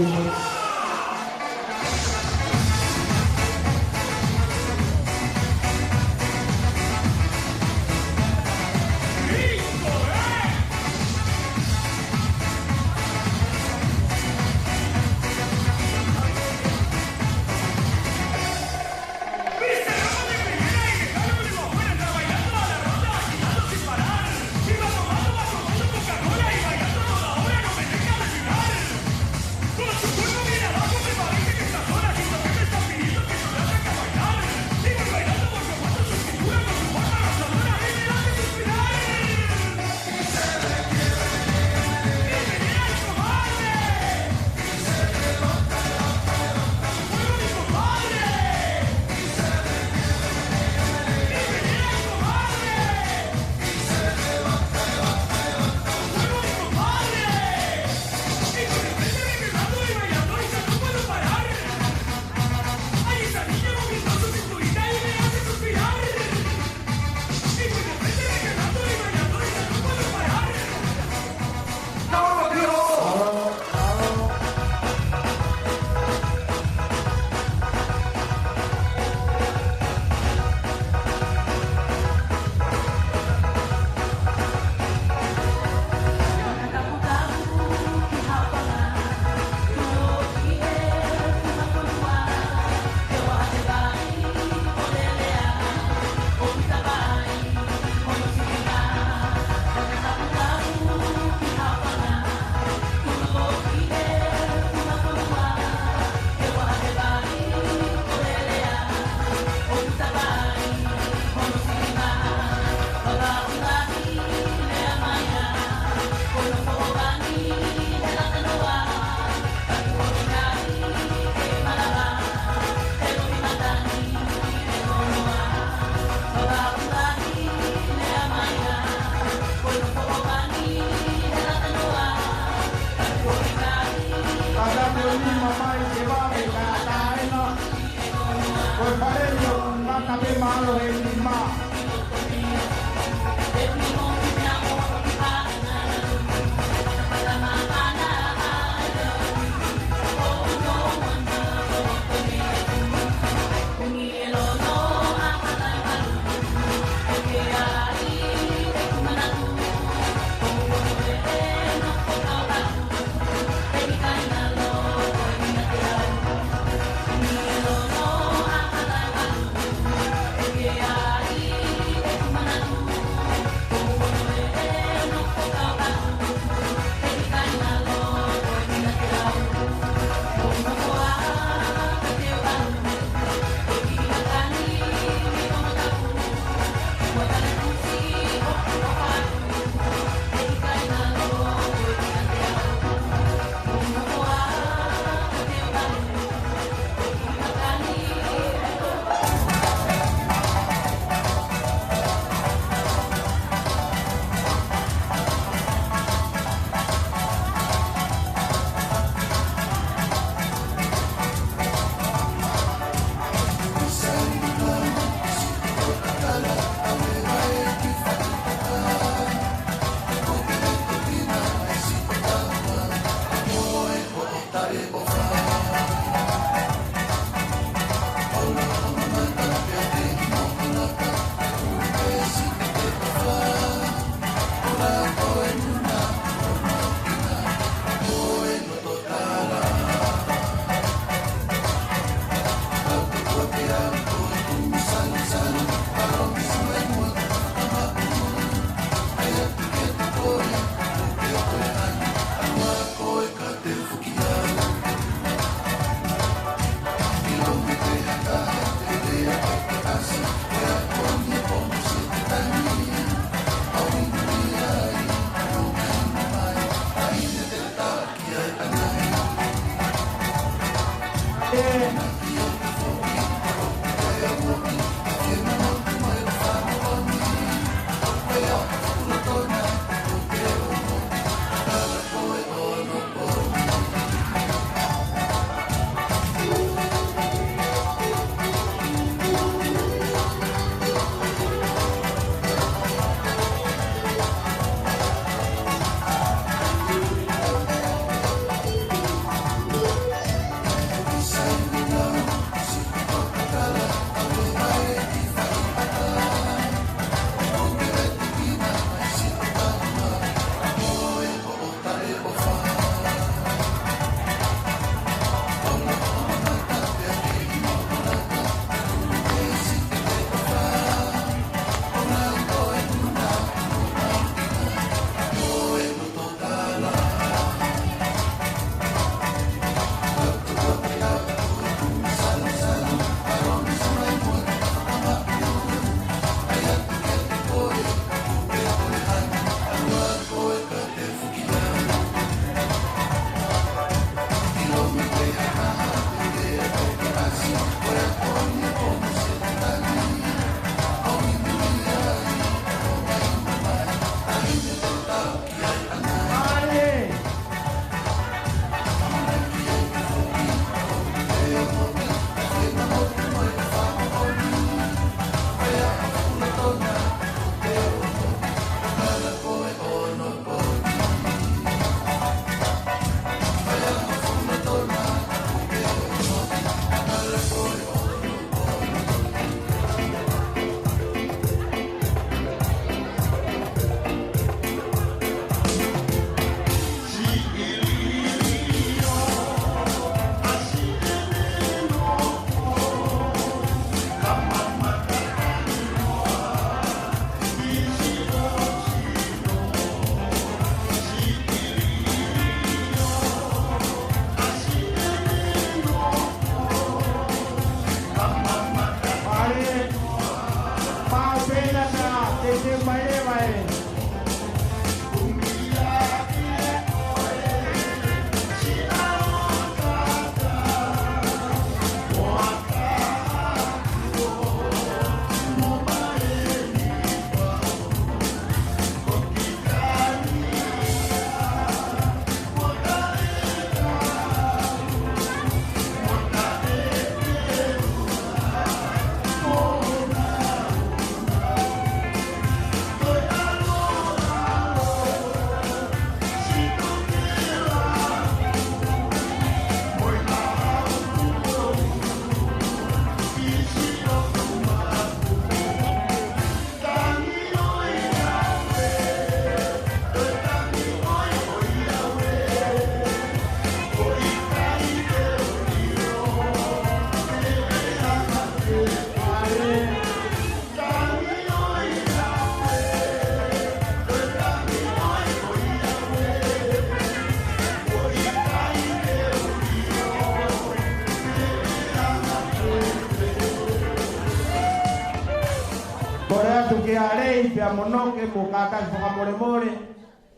Kole atu kia Lei pea mo Noke mo kātaki fakamolemole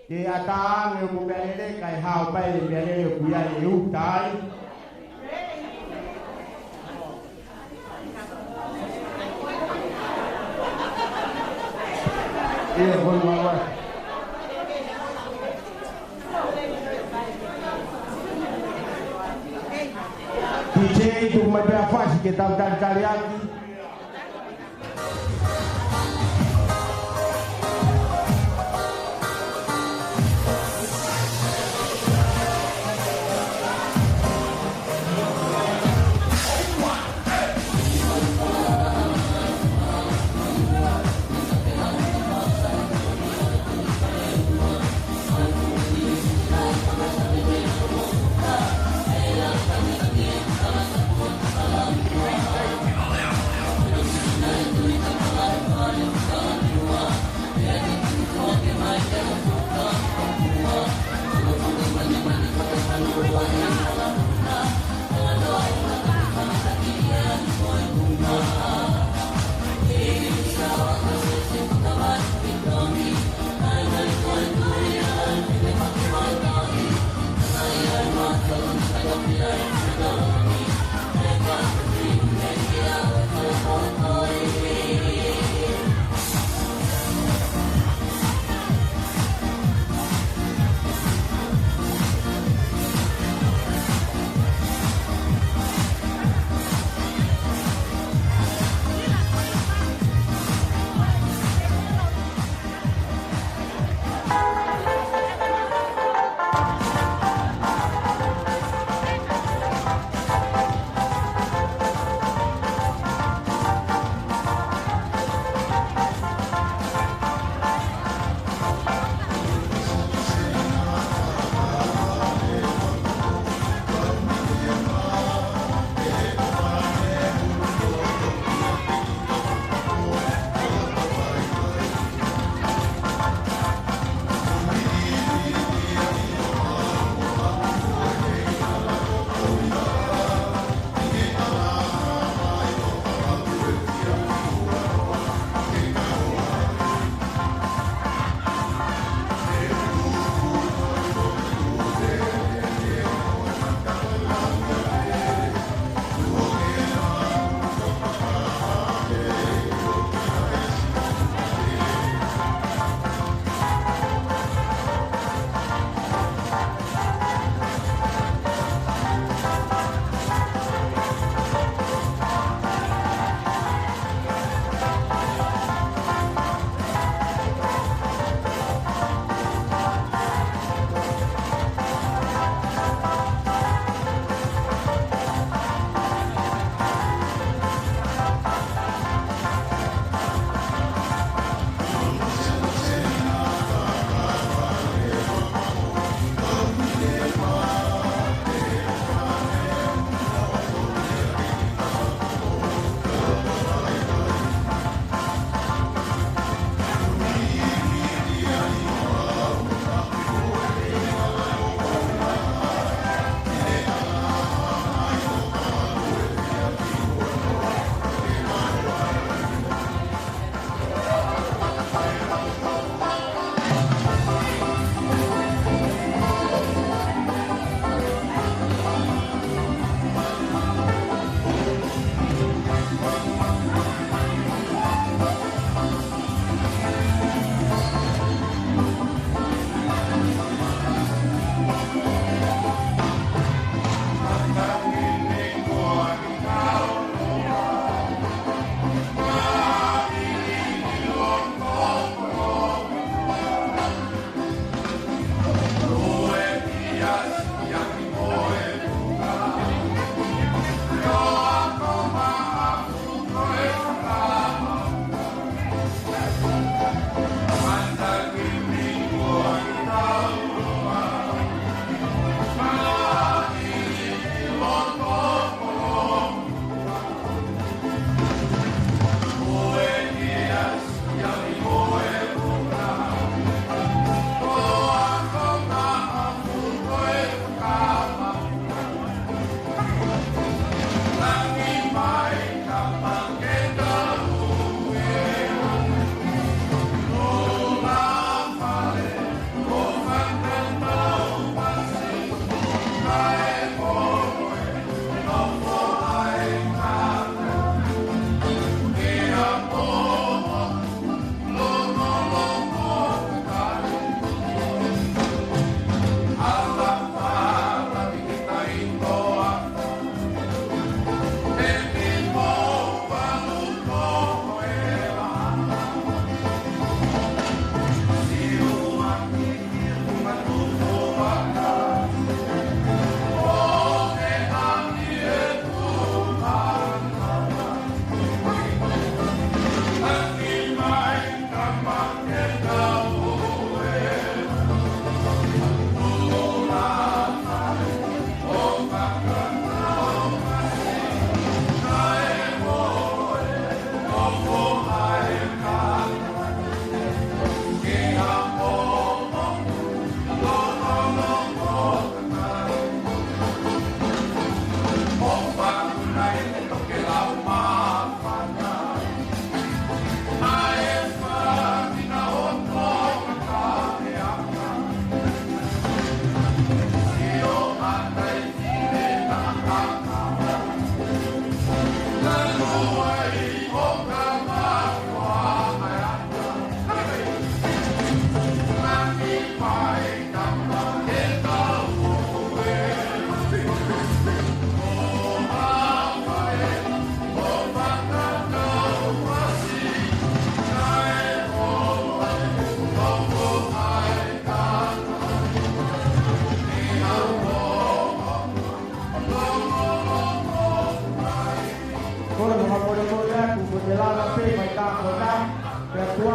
ke ʻatā ange ʻoku meʻalele kae hao mai e meʻalele ʻoku ʻi ai e uta ai. ʻIo, ko e maua. P J, tuku mai pē ʻa Fasi ke tau talitali ʻaki.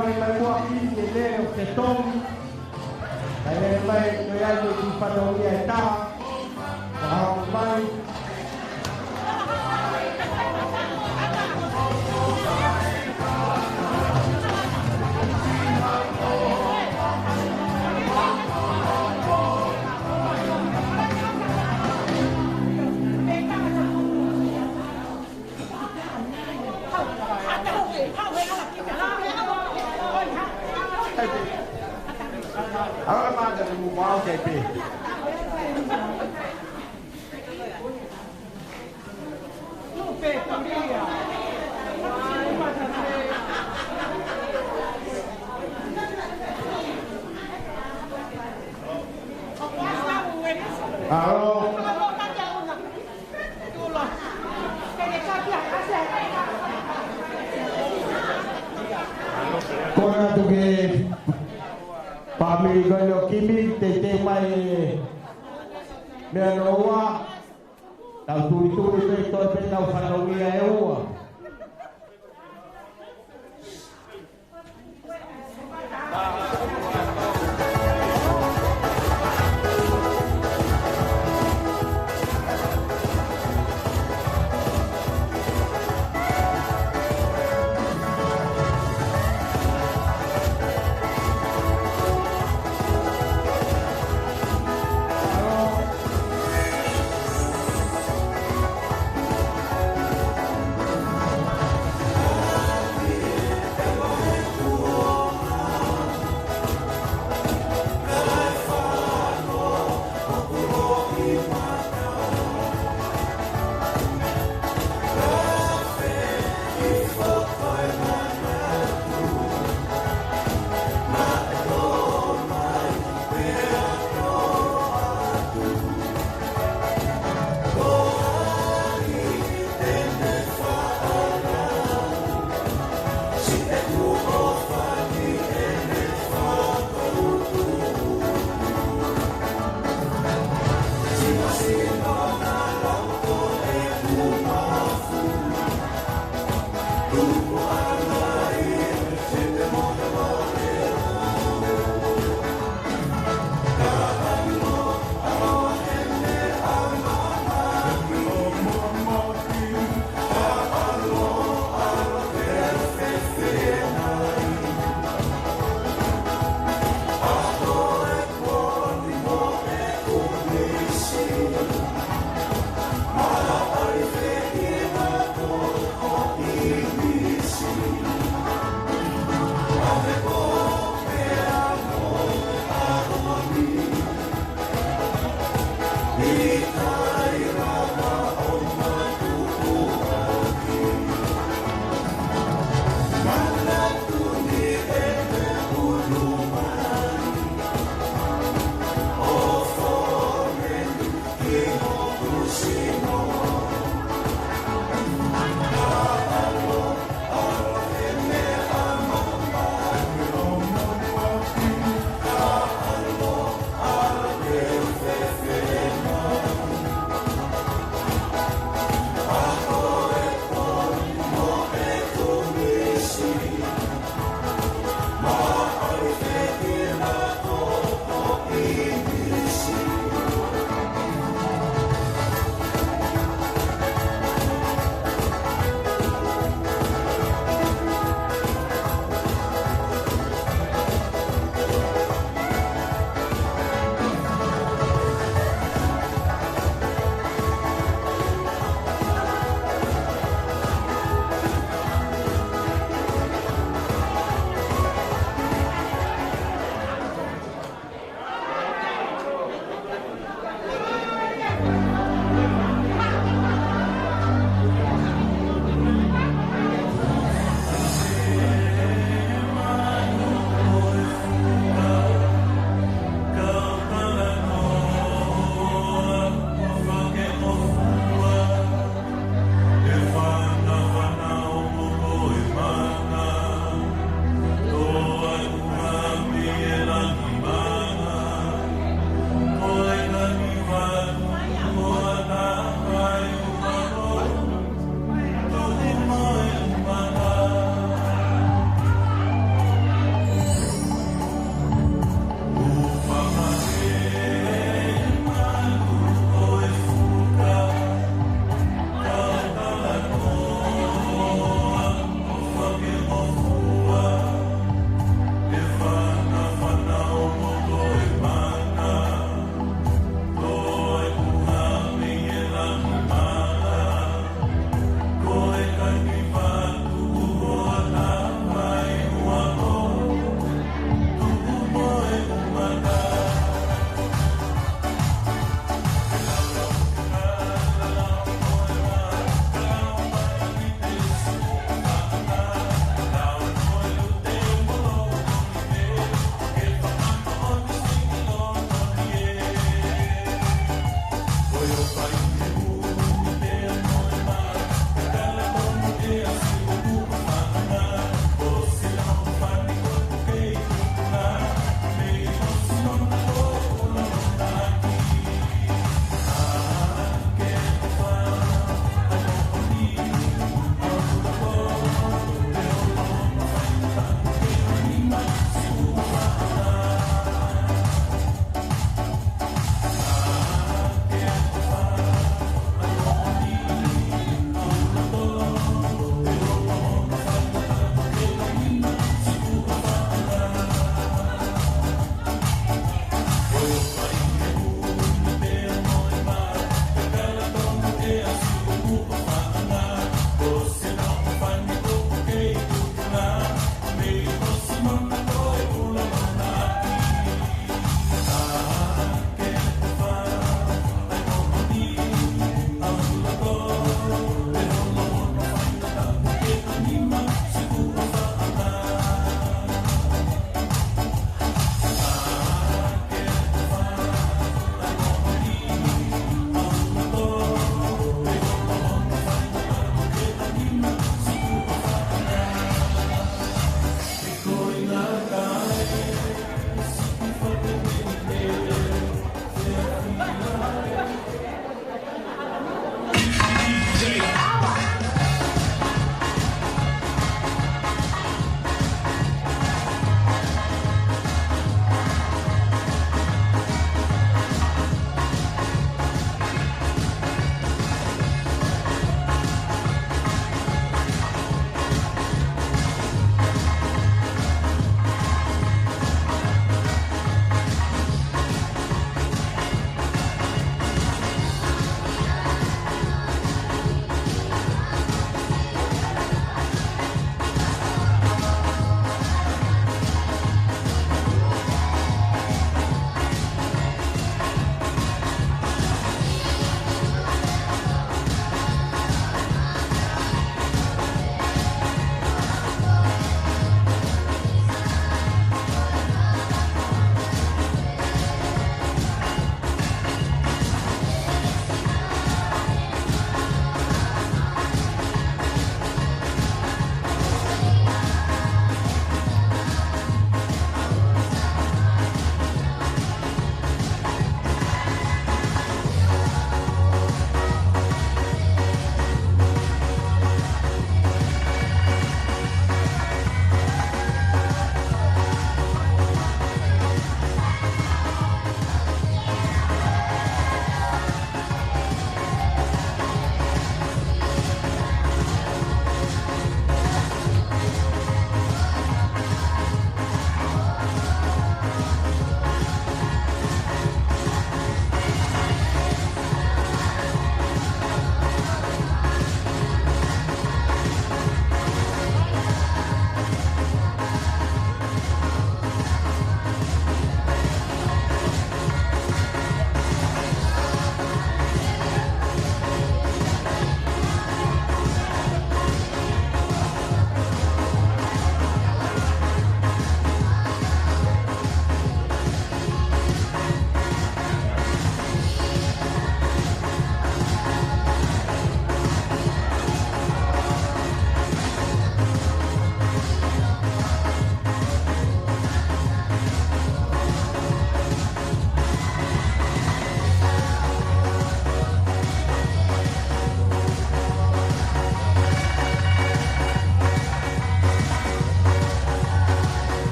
Mai muʻa ki he lele ʻo Fetongi. Kae lele mai ko ia ʻi he kiʻi fatongia ʻe taha. Kae haʻu mai. Alo. Kole atu ki he fāmili ko eni ʻo Kimi, teitei mai e meʻa noa ua, tau tulituli pē, toe pē ʻetau fatongia ʻe ua.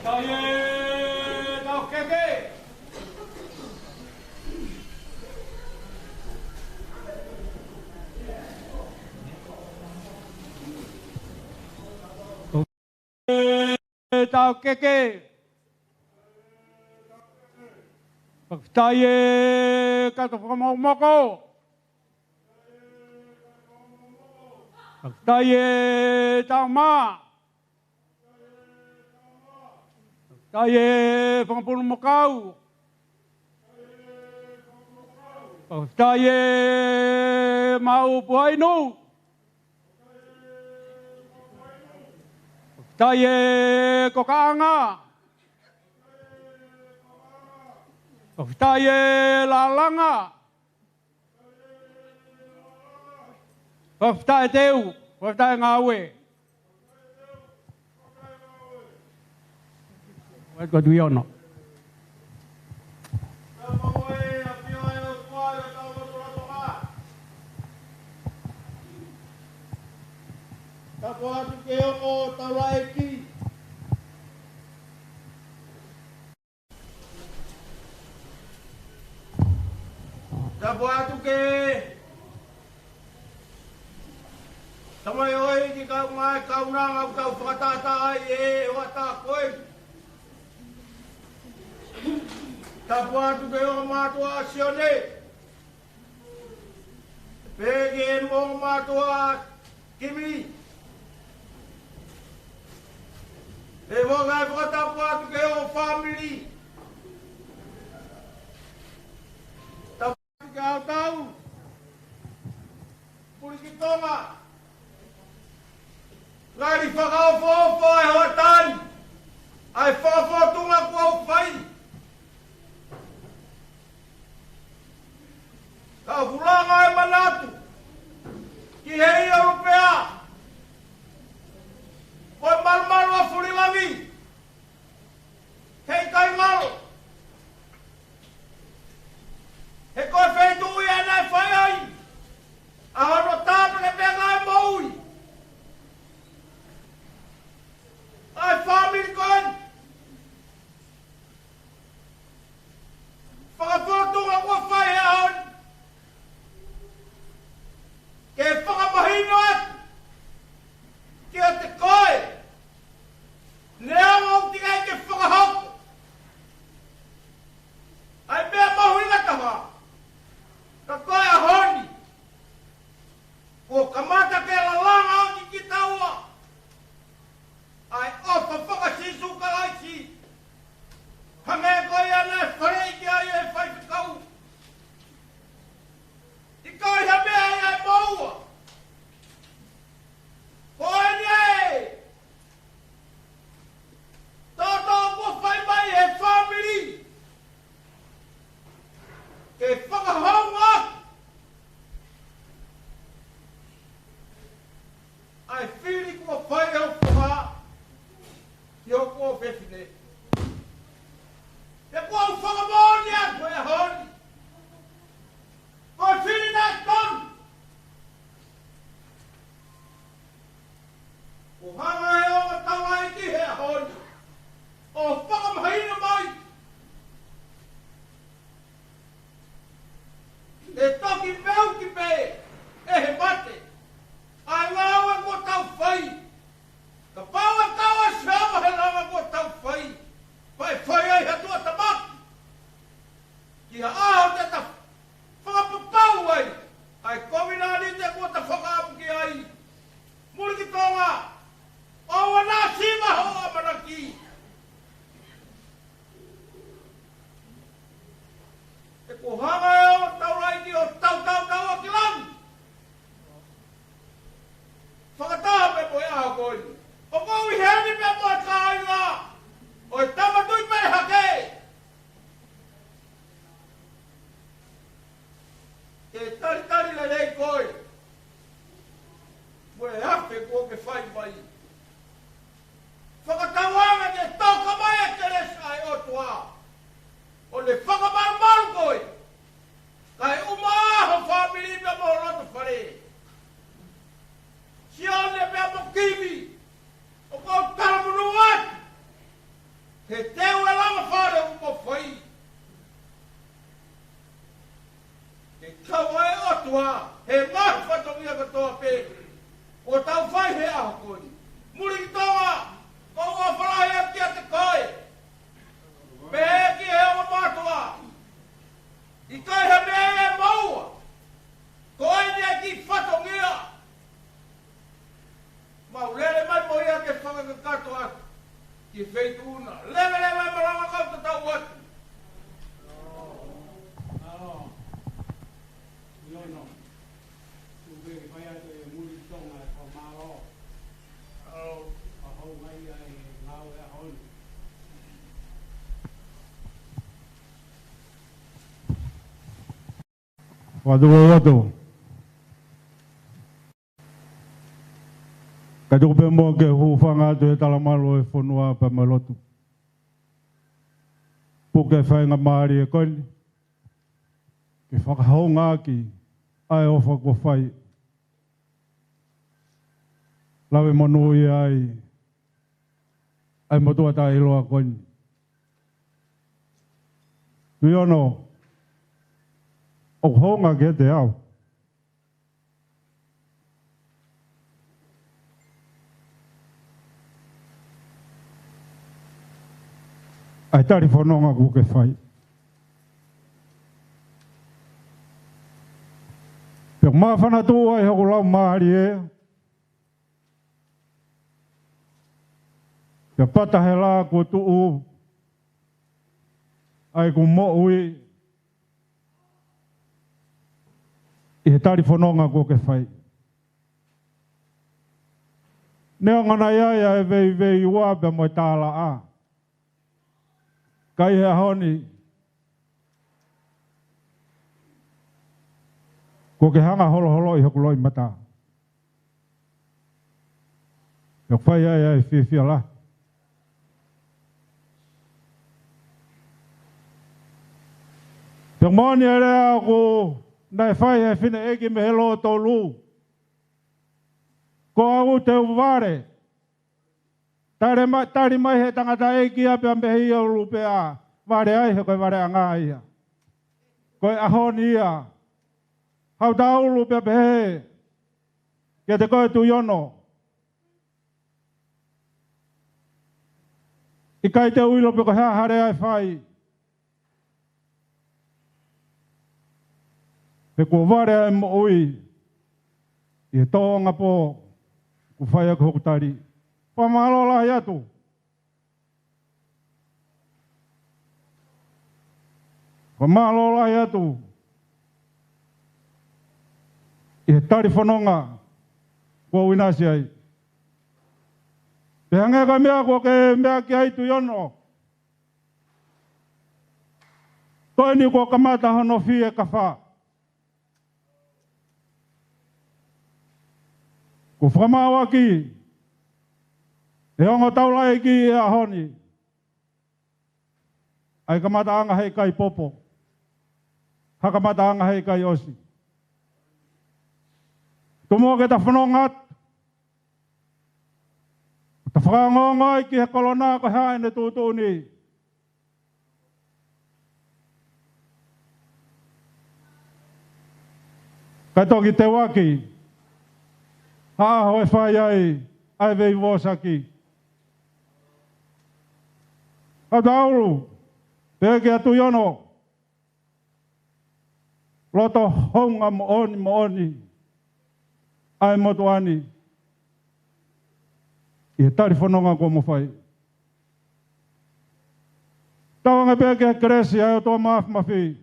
Tau keke. Tau keke. Fakafetaʻi e kato fakamokomoko. Fakafetaʻi e tau mā. Fakafetaʻi e fanga pulu makau. Fakafetaʻi e maʻu puhaʻi inu. Fakafetaʻi e kokaʻanga. Fakafetaʻi e lālanga. Fakafetaʻi e teu, fakafetaʻi e ngāue. Vai ko Tuiono. Tapu atu ki he ongo taulaʻeiki. Tapu atu ki he tamaioʻeiki kae ʻumaʻā e kaunanga ʻoku tau fakatātā ai e hoʻatā ko ē. Tapu atu ki he ongo mātuʻa Sione. Pehē ki he ongo mātuʻa Kimi. Pea mo e fakatapu atu ki he ongo fāmili. Tapu atu ki he ʻautau. Puli ki Tonga. Ngali fakaʻofoʻofa e hoʻatā ni. ʻA e fakafōtunga kuo u fai. Ka ʻoku langa e manatu ki he ʻio lupea. Ko e malumalu ʻa Fulilangi. Heʻikai ngalo. He ko e feituʻu ia naʻe fai ai ʻa hono tāpuekina e moʻui ʻa e fāmili ko eni. Fakafōtunga kuo fai he ʻaho ni ke fakamahino atu kiate koe, neongo ʻoku teʻeki ai ke fakahoko ʻa e meʻa mahuʻinga taha, ka ko e ʻaho ni kuo kamata ke lalanga ʻaki kitaua ʻa e ʻofa faka-Sīsū Kalaisi. Hangē ko ia naʻe faleʻi ki ai e faifekau. ʻIkai ha meʻa ia ʻe moua. Ko eni ē, toto kuo fai mai he fāmili ke fakahounga ʻa e fili kuo fai ʻe hoku foha ki hoku ʻofefine. Pea ʻoku ou fakamoʻoni atu he ʻaho ni, ko e fili naʻe tonu ʻo hanga ʻe he ongo taulaʻeiki he ʻaho ni ʻo fakamahino mai. ʻE toki peuki pē ʻe he mate ʻa e ngāue kuo tau fai. Kapau ʻe kau ʻa Sihova he langa kuo tau fai, pea ʻe fai ai ha tuʻutāmaki ki ha ʻaho te ta fakapapau ai ʻa e kovinānite kuo ta fakaʻamu ki ai. Muli ki Tonga, ʻoua naʻa siva hoʻo ʻamanaki. He kuo hanga ʻe he ongo taulaʻeiki ʻo tautautau ʻaki langi. Fakataha pē mo e ʻaho ko eni, ʻoku ou ʻi heni pē mo e kāinga ʻo e Tama Tuʻi Pelehake. Ke talitali lelei koe mo e afe kuo ke fai mai. Fakatauange ke toka mai e kelesi ʻa e ʻOtua ʻo ne fakamalumalu koe, kae ʻumaʻā ho fāmili pea mo ho loto fale. Sione pea mo Kimi, ʻoku ou talamonū atu He ngaahi fatongia kotoa pē ʻoku tau fai he ʻaho ko eni. Muli ki Tonga, ʻoku ou ʻofa lahi atu kiate koe. Pehē ki he ongo mātuʻa. ʻIkai ha meʻa ia ʻe maua. Ko eni ʻa e kiʻi fatongia. Mau lele mai mo ia ke fakakakato atu ki he feituʻu na. Leveleva e malanga kau tatau atu. Fakatulou atu. Kae tuku pē muʻa ke u hūfanga atu he talamalu ʻo e fonua pea mo e lotu. Puke e faingamālie ko eni ke fakahoungaʻaki ʻa e ʻofa kuo fai. Lave monūʻia ai ʻa e motuʻa taʻeʻiloa ko eni. Tuʻiono, ʻoku hounga kiate au ʻa e tali fononga kuo ke fai. Pea māfana tuʻu ai hoku laumālie, pea pata he lā kuo tuʻu ai ʻeku moʻui ʻi he tali fononga kuo ke fai. Neongo naʻe ʻi ai ʻa e veiveiua pea mo e tālaʻa, ka ʻi he ʻaho ni, kuo ke hanga holoholoʻi hoku loʻimata. ʻOku fai ai ʻa e fiefia lahi. Pea moʻoni e lea ʻoku ne fai he fineʻeiki mei he Lōtolu. Ko au te u vale. Tali mai, tali mai he tangataʻeiki ia pea mei he ʻulu pea vale ai, he ko e valeʻanga ia. Ko e ʻaho ni ia. Haʻu ta ʻulu pea pehē kiate koe Tuʻiono. ʻIkai te u ʻilo pe ko e hā ha lea ʻe fai. He kuo vale ʻa e moʻui ʻi he tōʻonga pō kuo fai ʻaki hoku tali. Fakamālō lahi atu. Fakamālō lahi atu ʻi he tali fononga kuo u ʻinasi ai. Pea hangē ko e meʻa kuo ke meʻa ki ai Tuʻiono, ko eni kuo kamata hono fie kafā. Kuo fakamaʻu ʻaki ʻe he ongo taulaʻeiki ʻi he ʻaho ni ʻa e kamataʻanga heʻikai popo, ha kamataʻanga heʻikai ʻosi. Tomuʻa ke ta fononga atu, ta fakaongoongo ai ki he kolona ko e hā ʻene tuʻutuʻuni. Kae toki teuaki ha ʻaho ʻe fai ai ʻa e veivosaki. Haʻu ta ʻulu pea ke ʻatu ʻi ono loto hounga moʻoni moʻoni ʻa e motuʻa ni ʻi he tali fononga kuo mo fai. Tauange pē ki he kelesi ʻa e ʻOtua Māfimafi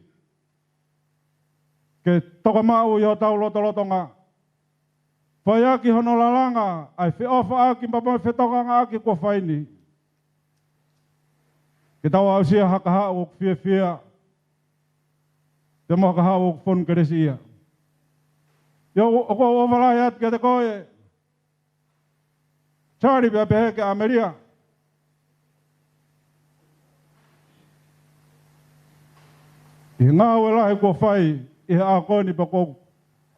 ke tokamaʻu ʻi hotau lotolotonga. Fai ʻaki hono lalanga ʻa e feʻofaʻaki pea mo e fetokangaʻaki kuo fai ni. Ke tau aʻusia ha kahaʻu ʻoku fiefia, pea mo ha kahaʻu ʻoku fonu kelesiʻia. ʻIo, ʻoku ou ʻofa lahi atu kiate koe Charlie pea pehē kia ʻAmelia. ʻI he ngāue lahi kuo fai ʻi he ʻaho ko eni pea ʻoku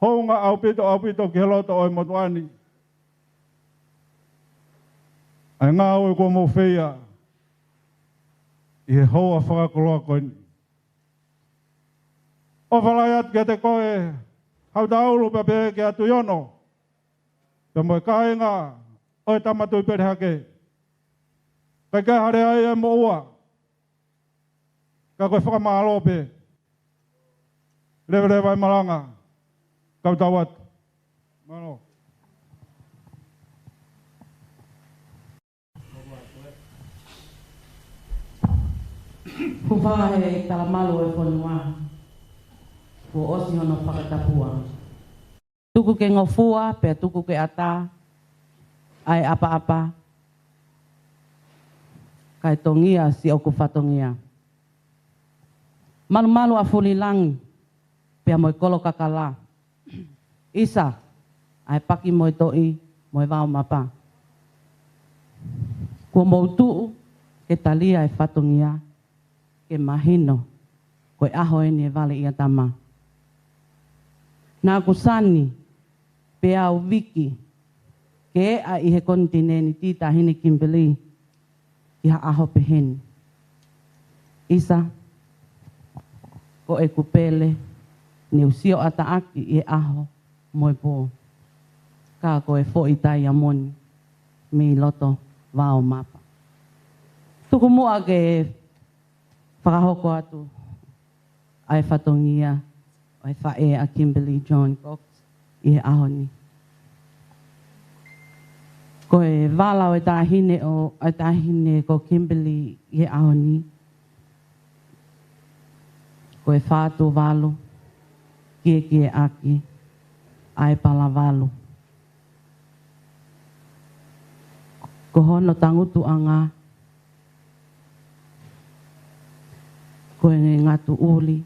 hounga ʻaupito, ʻaupito ki he loto ʻo e motuʻa ni ʻa e ngāue kuo mou feia ʻi he houa fakakoloa ko eni. ʻOfa lahi atu kiate koe Kautaulu pea pehē kia Tuʻiono, pea mo e kāinga ʻo e Tama Tuʻi Pelehake. ʻIkai ke hale ai e moʻua, ka ko e fakamālō pē. Leveleva e malanga, kau tau atu. Mālō. Hūfanga he talamalu ʻo e fonua, kuo ʻosi hono fakatapua. Tuku ke ngofua, pea tuku ke ʻatā ʻa e ʻapaʻapa, kae tongia siʻoku fatongia. Malumalu ʻa Fulilangi, pea mo e kolo kakala. ʻIsa, ʻa e paki mo e toʻi, mo e vao mapa. Kuo mou tuʻu ke talia e fatongia, ke mahino ko e ʻaho eni ʻe vale ʻia Tama. Naʻa ku sani pea u viki ke ʻa ʻi he konitinēniti Taʻahine Kimberly ki ha ʻaho peheni. ʻIsa, ko ʻeku pele, ne u sio ʻataʻaki ʻi he ʻaho mo e pō, ka ko e foʻi taiamoni mei loto vao mapa. Tuku muʻa ke fakahoko atu ʻa e fatongia ʻo e faʻē ʻa Kimberly John Cox ʻi he ʻaho ni. Ko e vala ʻo e taʻahine ʻo, ʻa e taʻahine ko Kimberly ʻi he ʻaho ni, ko e fā tuvalu, kiekie ʻaki ʻa e pala valu. Ko hono tangutuʻanga, ko e ngatu ʻuli,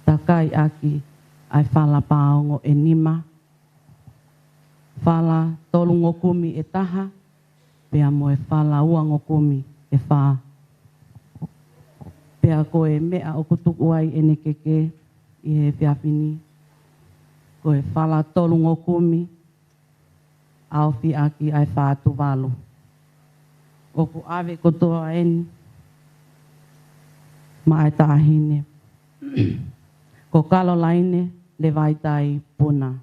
takai ʻaki ʻa e fala pāongo ʻe nima, fala tolungokumi ʻe taha, pea mo e fala uangokumi ʻe fā. Pea ko e meʻa ʻoku tuku ai ʻene keke ʻi he efiafi ni, ko e fala tolungokumi, ʻaofi ʻaki ʻa e fā tuvalu. ʻOku ʻave kotoa eni maʻa e taʻahine ko Kalolaine Levaitai Puna.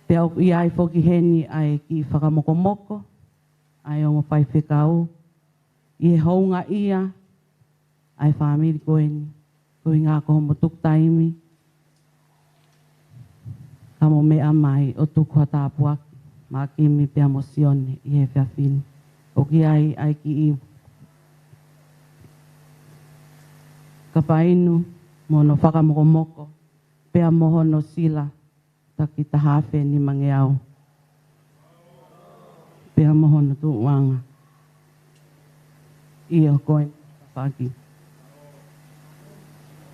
Pea ʻoku ʻi ai foki heni ʻa e kiʻi fakamokomoko ʻa e ongo faifekau, ʻi he houngaʻia ʻa e fāmili ko eni, ko e ʻuhinga ko homo tuku taimi, ka mo meʻa mai ʻo tuku ha tāpuaki maʻa Kimi pea mo Sione ʻi he efiafi ni. ʻOku ʻi ai ʻa e kiʻi kapa inu mo hono fakamokomoko, pea mo hono sila, taki taha afe nimangeau. Pea mo hono tuʻuʻanga. ʻIo ko e paki.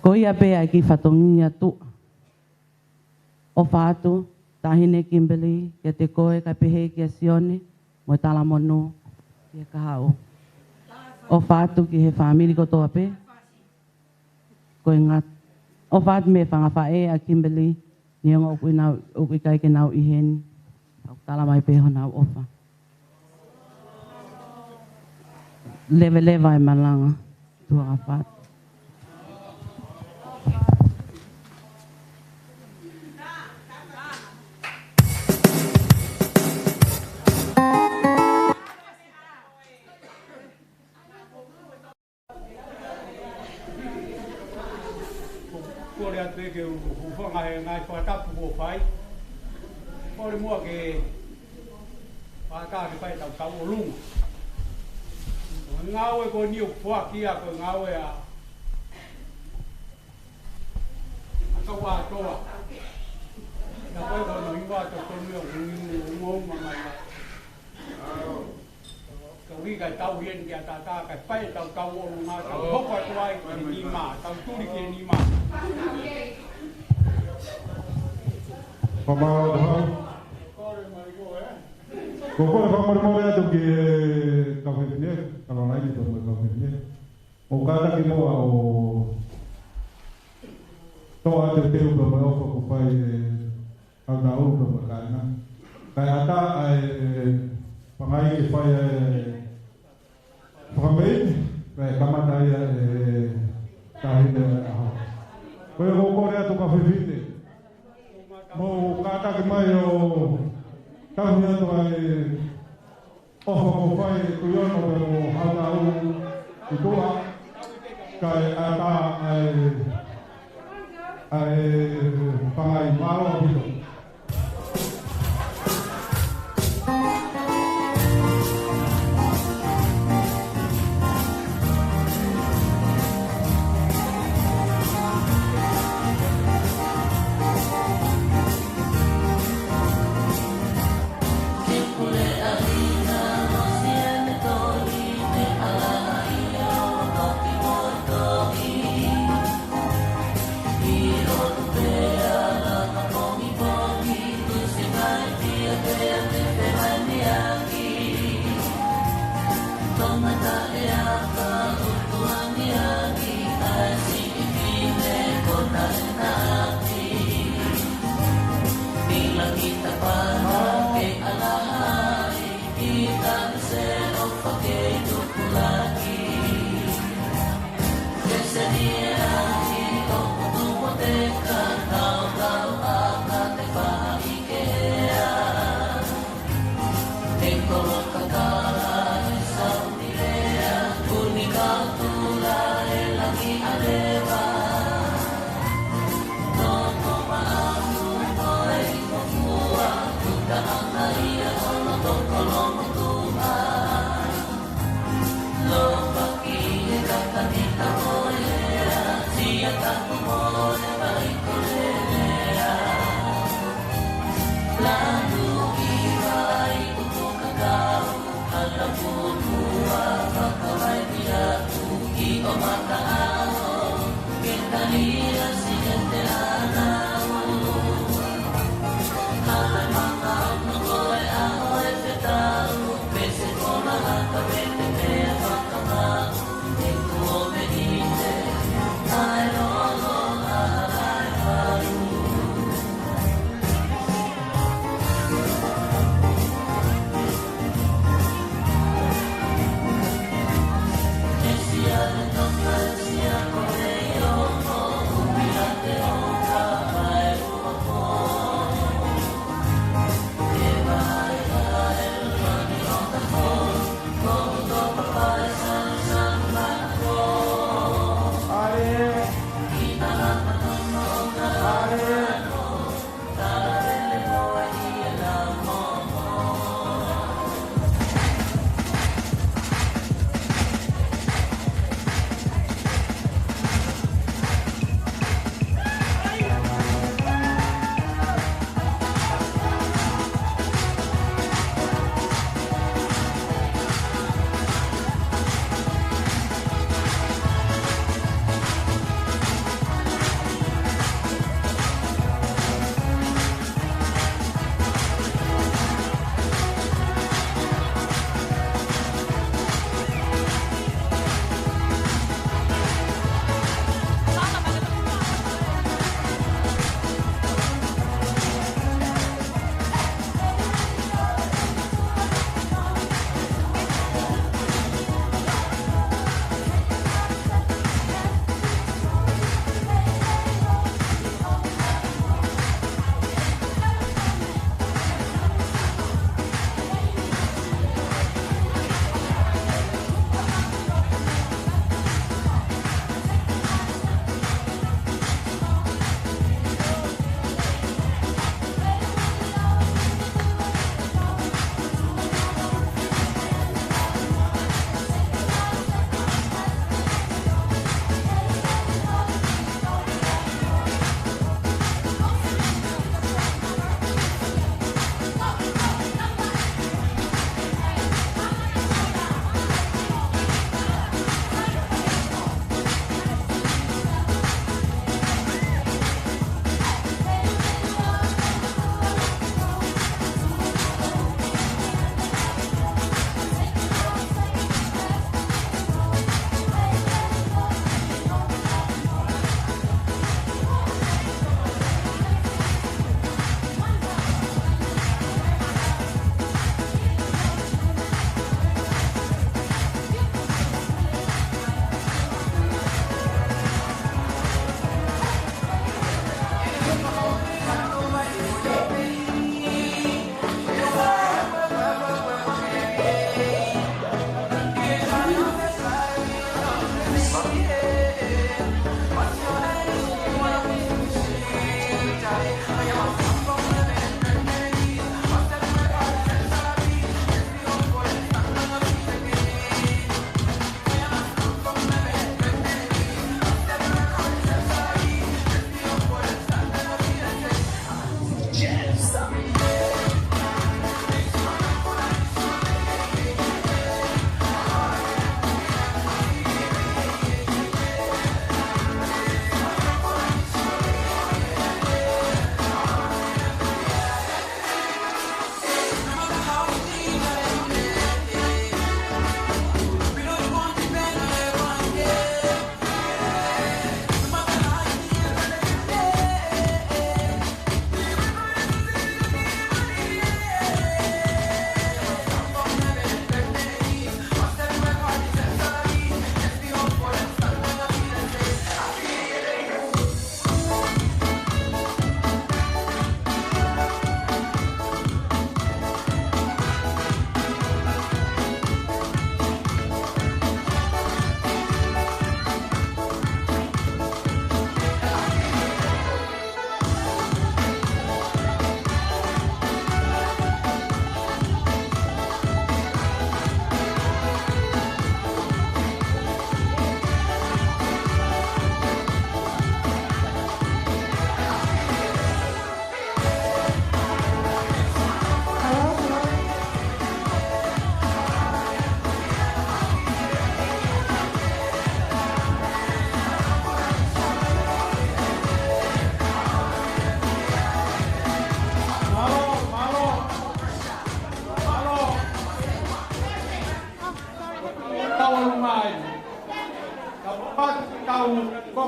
Ko ia pē ʻa e kiʻi fatongia tuʻa. ʻOfa atu, Taʻahine Kimberly, kiate koe kae pehē kia Sione, mo e talamonū, ki he kahaʻu. ʻOfa atu ki he fāmili kotoa pē. Ko e ngat-, ʻofa atu mei he fanga faʻē ʻa Kimberly, neongo ʻoku ʻi nau, ʻoku ʻikai ke nau ʻi heni. ʻOku tala mai pē honau ʻofa. Leveleva e malanga. Tuʻa ʻofa atu. Kole atu pē ke u hūfanga he ngaahi fakatapu kuo fai. Kole muʻa ke fakataha ke fai ʻetau tauʻolunga. Ko e ngāue ko eni ʻoku foaki ia ko e ngāue ʻa, ʻa Kauatoa. Ka ko e ko hono hiva totonu ia ʻoku ngiungiungaunga mai ai. Ka ui kae tau hia ni kia tata, kae fai ʻetau tauʻolunga, tau hoko atu ai ki he nima, tau tuli ki he nima. Fakamālō atu. Ko e kole fakamolemole atu ki he kau fefine, Kalolaine pea mo e kau fefine. ʻOku kātaki muʻa ʻo toʻo atu e teu pea mo e ʻofa kuo fai ʻe Kautaulu pea mo e kāinga. Kae ʻatā ʻa e pangai ke fai ʻa e fakameʻi, kae kamata ia ʻe Taʻahine ʻAho. Kau hia to ai ʻofa ko fai e Tuʻi Ono pea mo Haʻa Tau ʻi tuʻa, kae ʻatā ai, ai Pangai, mālō ʻaupito.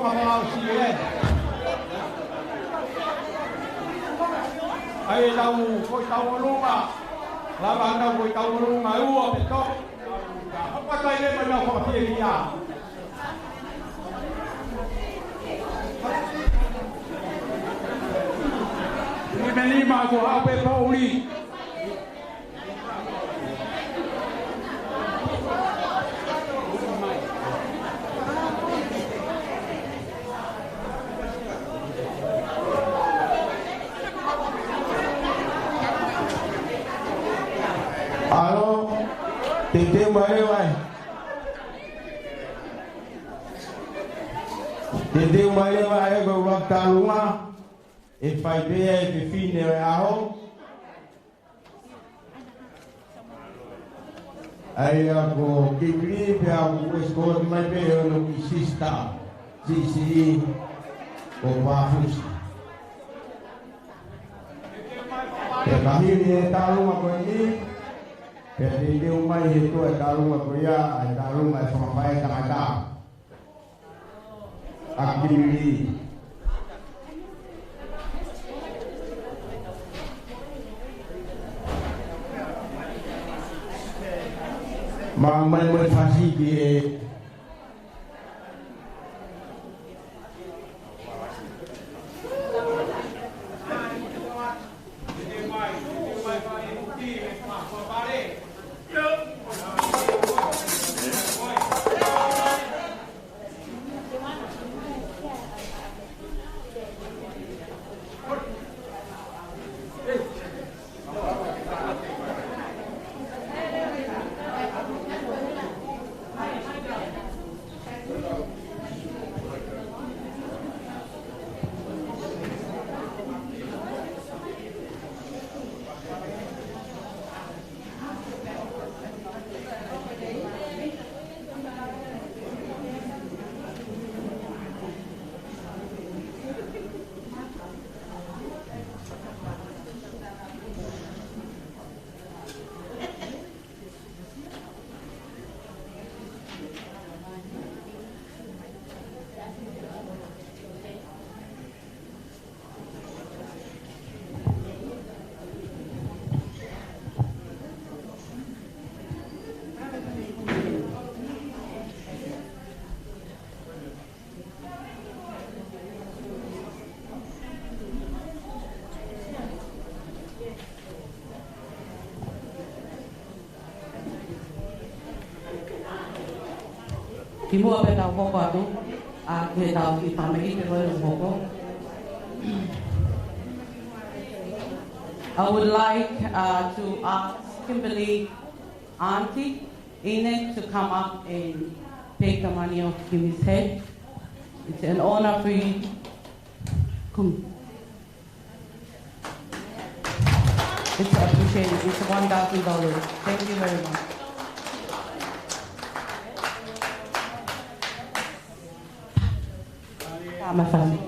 Ka pala o si e. ʻAi ʻetau, ko ʻetau ʻolunga. Lava ʻetau, ko ʻetau ʻolunga ʻe ua pe tolu. Ka hapa tai le mai nau fakafielia. Nima nima ko Haʻapeʻapeʻa Poʻuli. ʻAlo, teuteu mai leva ē. Teuteu mai leva ē, ko e ʻuluaki tālunga ʻe fai pē ʻe he fefine ʻo e ʻaho. ʻAi ʻa ko Kimberly pea u escort mai pē ʻe hono kiʻi sister, siʻisiʻi ko Pafusi. Pea ka hili e tālunga ko eni, pea teuteu mai he toʻa e tālunga ko ia, ʻa e tālunga ʻe fakafaʻē tangata. ʻA Kimberly. Mā mai mo e fasi ki he Kimuʻa pea tau hoko atu, ʻa, ke tau kiʻi fakamolemole pē ko e hoko. I would like, uh, to ask Kimberly Auntie Ine to come up and take the money off Kimmy's head. It's an honor for you. Come. It's appreciated. It's one thousand dollars. Thank you very much. Ka mafasi.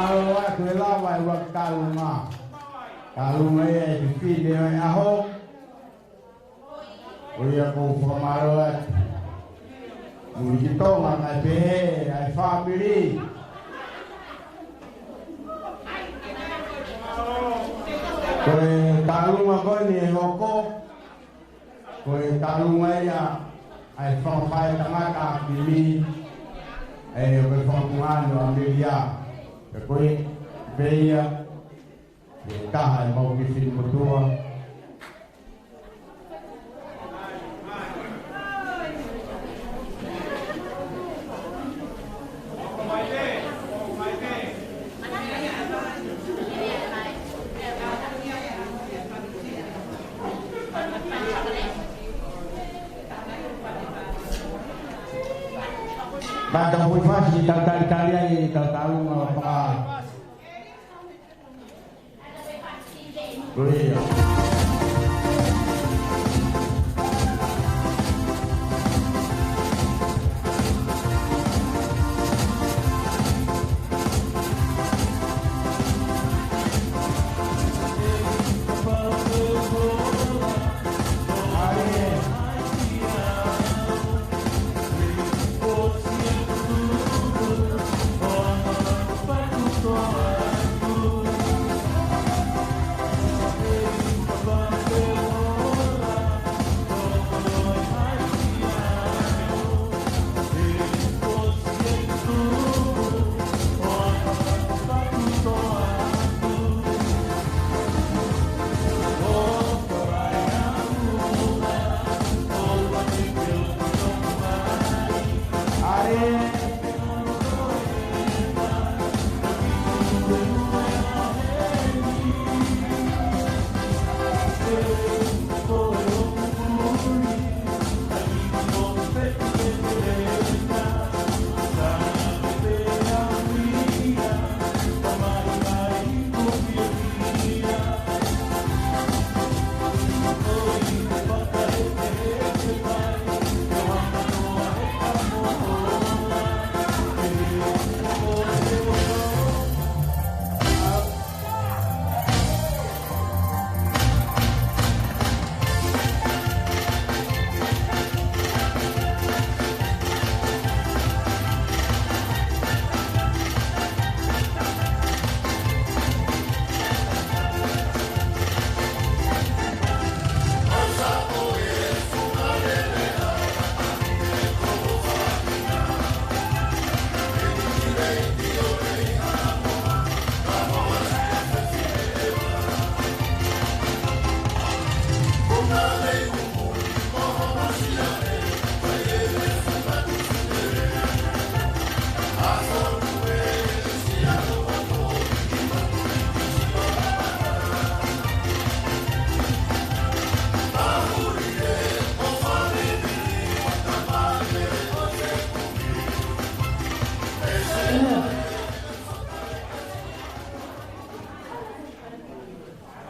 Mālō atu e lava e ua kaunga. Kaunga ia e fifine ʻo e ʻaho. Ko ia ʻoku ou fakamālō atu. Muli ki Tonga kae pehē ʻa e fāmili. Ko e kaunga ko eni ʻe hoko. Ko e kaunga ia ʻa e fakafaʻētangata ʻa Kimi, ʻa e ʻo e fakamuʻomuʻa ʻa Melia. Pea ko e pē ia, ʻe taha ʻemau kiʻi finemotuʻa. Mata hui fasi tau talitali ai tau talu ma pa. Ko ia.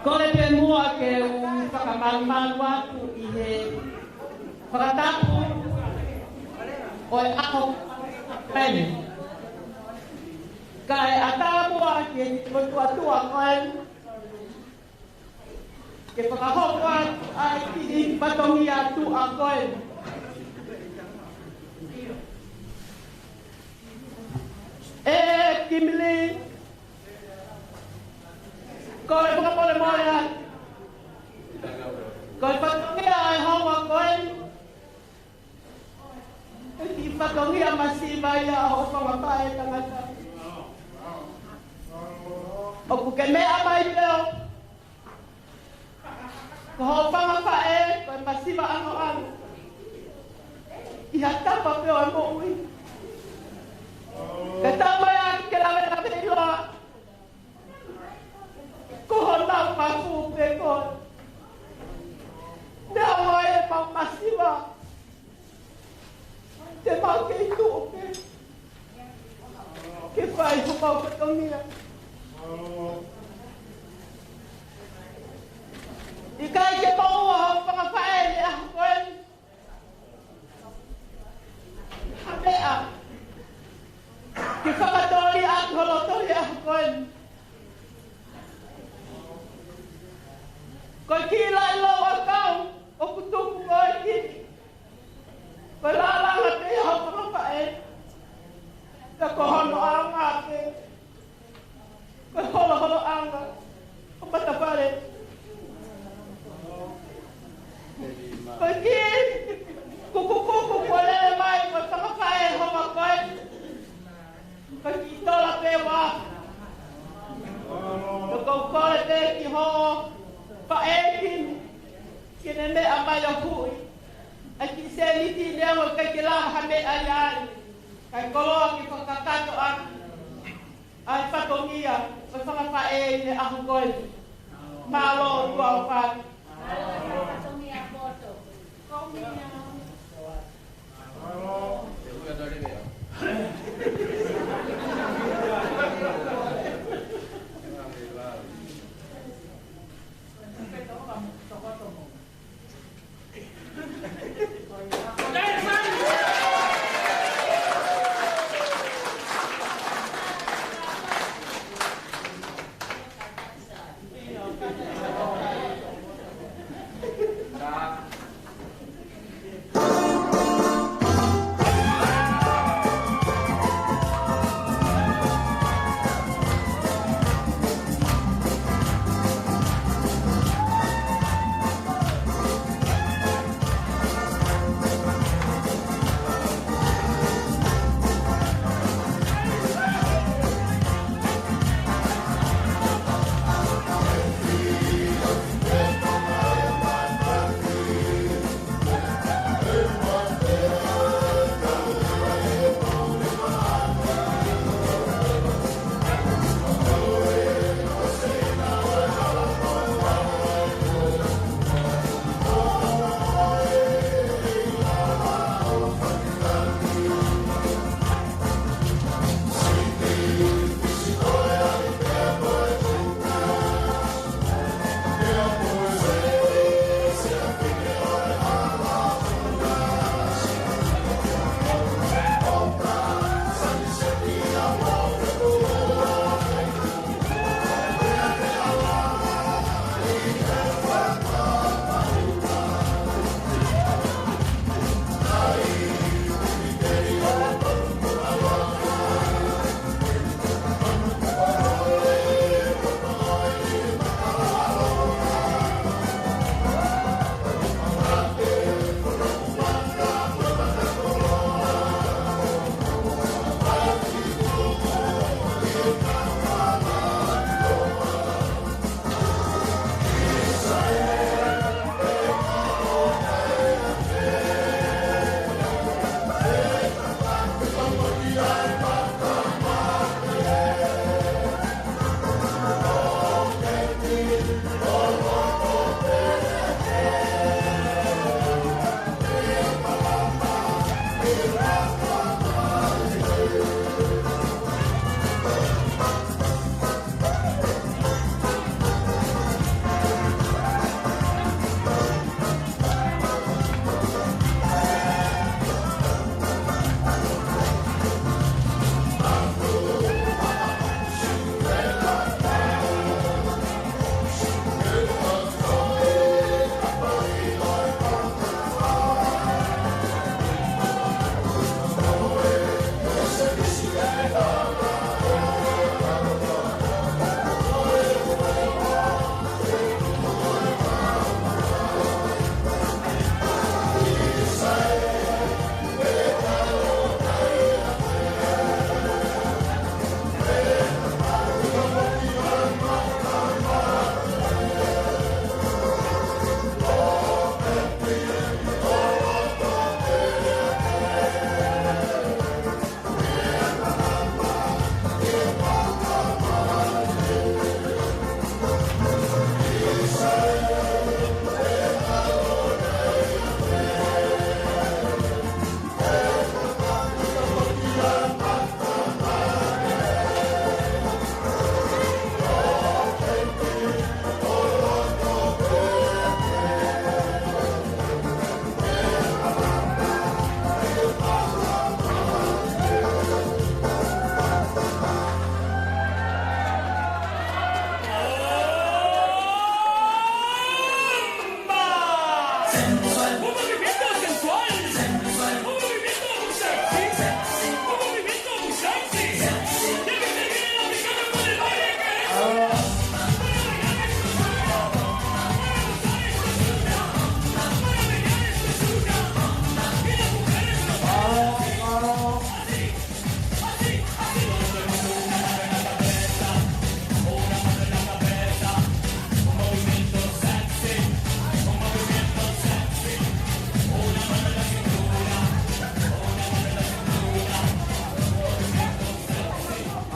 Kole pē muʻa ke u fakamalumalu atu ʻi he fakatapu ʻo e ʻaho pene. Kae ʻatā muʻa ke motuʻa tuʻa ko ē ke fakahoko atu ʻa e kiʻi fatongia tuʻa ko ē. ʻE Kimili, ko e fakamolemole atu. Ko e fatongia ʻa e houa ko eni, ʻe kiʻi fatongia masiva ia ʻa hoʻo fanga faʻētangata. ʻOku ke meʻa mai pē ʻo ko hoʻo fanga faʻē, ko e masiva ʻanoʻano ʻi ha tapa pē ʻo e moʻui. Ke tau mai ʻaki ke lavelave ʻiloa ko honau mafu pē ko ē. Neongo ʻemau masiva, te mau kei tuʻu pē ke fai homau fatongia. ʻIkai ke maʻu ʻe hoʻo fanga faʻē he ʻaho ko eni ha meʻa ke fakatōliʻa ʻaki ho loto he ʻaho ko eni. Ko e kiʻi laʻi louʻakau ʻoku tuku ko ē ki, ko e lālanga pē ia hoʻo fanga faʻē. Ka ko hono ʻaonga pē, ko e holoholoʻanga ʻo matapale. Ko e kiʻi kukukuku kuo lele mai ko e fanga faʻē hoʻo fanga faʻē. Ko e kiʻi tola pē ua. Ko ʻeku kole pē ki hoʻo faʻē Kimi, ke ne meʻa mai ʻo huʻi ʻa e kiʻi sēniti ni, ʻoku ʻikai ke lava ha meʻa ia ai, kae koloa ke fakakakato ʻaki ʻa e fatongia ʻo e fanga faʻē ʻi he ʻaho ko eni. Mālō ʻOtua ʻofa. Mālō e fatongia poto.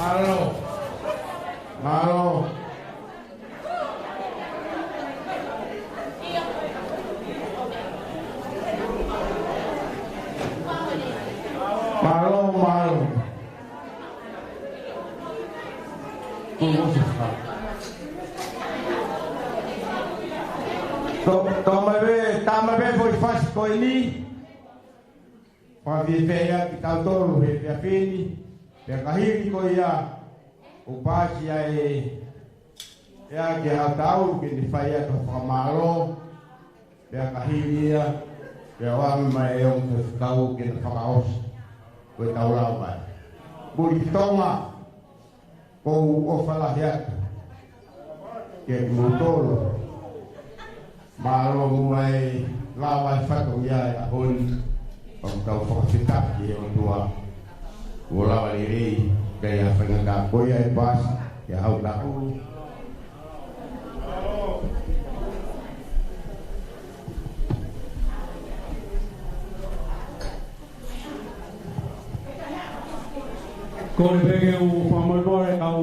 Mālō. Mālō. Mālō, mālō. Tō, tō mai pē, tā mai pē foʻi fasi ko eni. Fakafiefia kitautolu he efiafi ni, pea ka hili ko ia, ʻoku paasi ai ʻe ia ke haʻatau ke ne fai atu ha fakamālō, pea ka hili ia, pea ʻoange mai ʻe he ongo faifekau ke na fakaʻosi, ko e tau lau mai. Muli ki Tonga, ʻoku ou ʻofa lahi atu kiate kimoutolu. Mālō muʻa e lava e fatongia he ʻaho ni. ʻOku tau fakafetaʻi ki he ʻOtua. Kuo lava lelei, kai a faingataʻa ko ia e paasi, ia hau taku. Kole pē ke u fakamolemole kau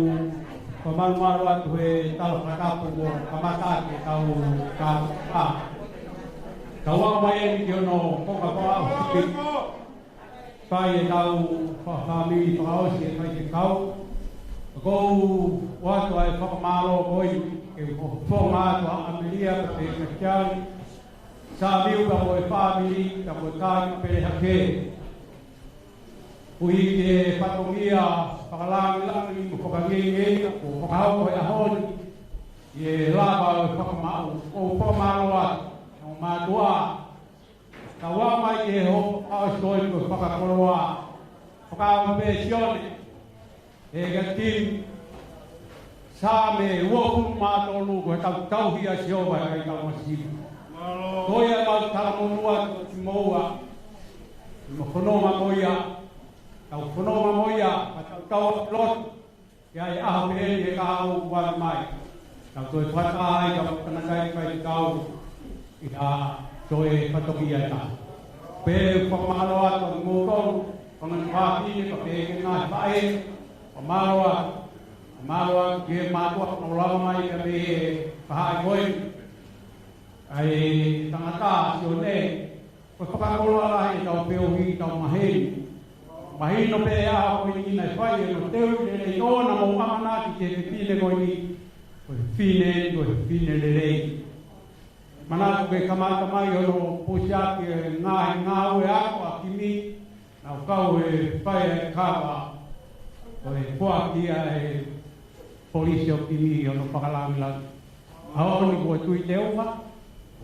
fakamālō atu he tala fakatapu kuo kamata ʻaki ʻetau ka, ka. Kau ʻomai eni ki hono konga fakaʻosi. Fai ʻetau fakafāmili fakaʻosi e faifekau. ʻOku ou ʻoatu ʻa e fakamālō ko ia ke u fofonga atu ʻa ʻAmelia pea pehē kia Sāmiu pea mo e fāmili, pea mo e kāinga pele hake. Koeʻuhi ko e fatongia fakalāngilangi mo fakangeingeia kuo fakahoko he ʻaho ni. ʻI he lava ʻo e fakamaau, ʻoku ou fakamālō atu. ʻO mātuʻa, tau ʻomai ki he hoʻo ʻaosi ko e fakakoloa. Fakaʻamu pē Sione. ʻE ka Tim, Saame uofulu mā tolu, ko e tau tauhi ʻa Sihova ʻi he kakai tau masiva. Ko ia mau talamonū atu kiate kimoua, ʻi he fononga ko ia, tau fononga ko ia, ka tau tau lotu, ʻi he ʻaho pē eni he kahaʻu ʻoku ʻalu mai. Tau toe fakataha ai kau tangataʻeiki faifekau ʻi ha toe fatongia ʻe taha. Pea fakamālō atu kimoutolu, fanga fāmili, pea pehē ki he ngaahi faʻē, fakamālō atu, fakamālō atu ki he mātuʻa kuo lava mai pea mei he faʻahi ko eni. ʻA e tangata Sione, ko e fakakoloa lahi ʻetau feohi, ʻetau maheni. Mahino pē ʻa e ʻaho ko eni naʻe fai ʻa e teu lelei ʻo na mo ʻamanaki ki he fefine ko eni. Ko e fefine, ko e fefine lelei. Manatu ke kamata mai hono pusiaki e ngaahi ngāue ako ʻa Kimi, naʻa ku kau he fai e kava, ko e foaki ia ʻe he polisi ʻo Kimi ʻi hono fakalāngilangi. ʻAho ni kuo tui teunga,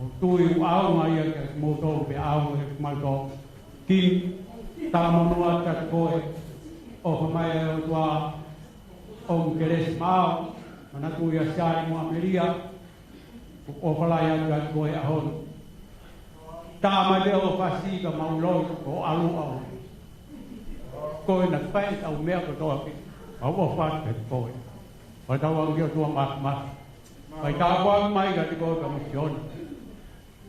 ʻoku ou tui ʻoku ʻaonga ia kiate kimoutolu pea ʻaonga kiate kimautolu. Kimi, talamonū atu kiate koe, ʻofa mai ʻa e ʻOtua, ʻo kelesi maʻau, manatuʻi ʻa Siaʻi mo ʻAmelia, ʻoku ou ʻofa lahi atu kiate koe he ʻaho ni. Tā mai pē hoʻo fasi ka mau ʻiloʻi ko e ʻalu ʻaho ni. Ko e na fai ʻetau meʻa kotoa pē. Mau ʻofa atu kiate koe. Fakatauange ki he ʻOtua Māfimafi. Fai tāpuaki mai kiate koe pea mo Sione.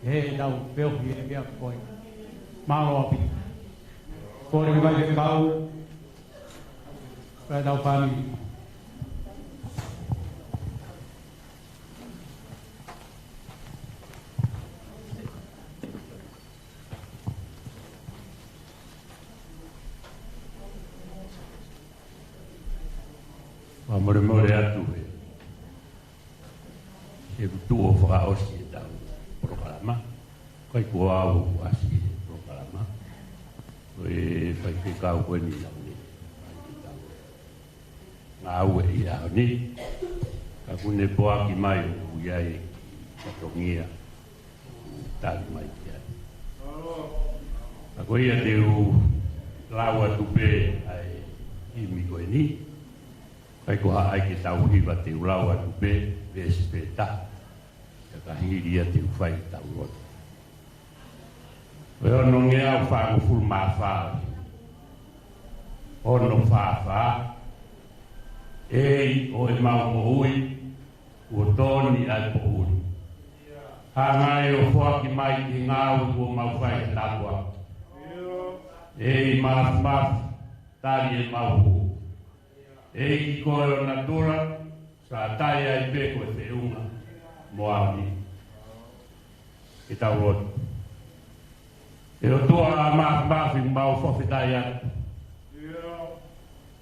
He ʻetau feohi he meʻa ko ē. Mālō ʻaupito. Kole mai ke kau. Pea tau fāmili. Fakamolemole atu he, he kuo tuʻo fakaʻosi ʻetau polokalama. ʻIkai ko au ʻoku ʻasi he polokalama. Ko e faifekau ko eni naʻa ne fai ʻetau ngāue ʻi he ʻaho ni. Ka kuo ne poaki mai ʻoku ʻi ai e fatongia ʻoku tali mai ki ai. Ka ko ia te u lau atu pē ʻa e himi ko eni. ʻIkai ko ha ʻai ke tau hiva, te u lau atu pē veesi pē taha. Ka ka hili ia te u fai ʻetau lotu. Ko e onongeau fāngofulu mā fā. Ono fā fā. ʻEiki ʻo ʻemau moʻui, kuo tō ni ʻa e poʻuli. Hanga ʻo foaki mai ki he ngāue kuo mau fai he tāpuaki. ʻEiki Māfimafi, tali ʻemau hū. ʻEiki ko e ʻo natula, sa tai ai pē ko e feʻunga mo au ni. Ke tau lotu. ʻE ʻOtua Māfimafi, mau fakafetaʻi atu.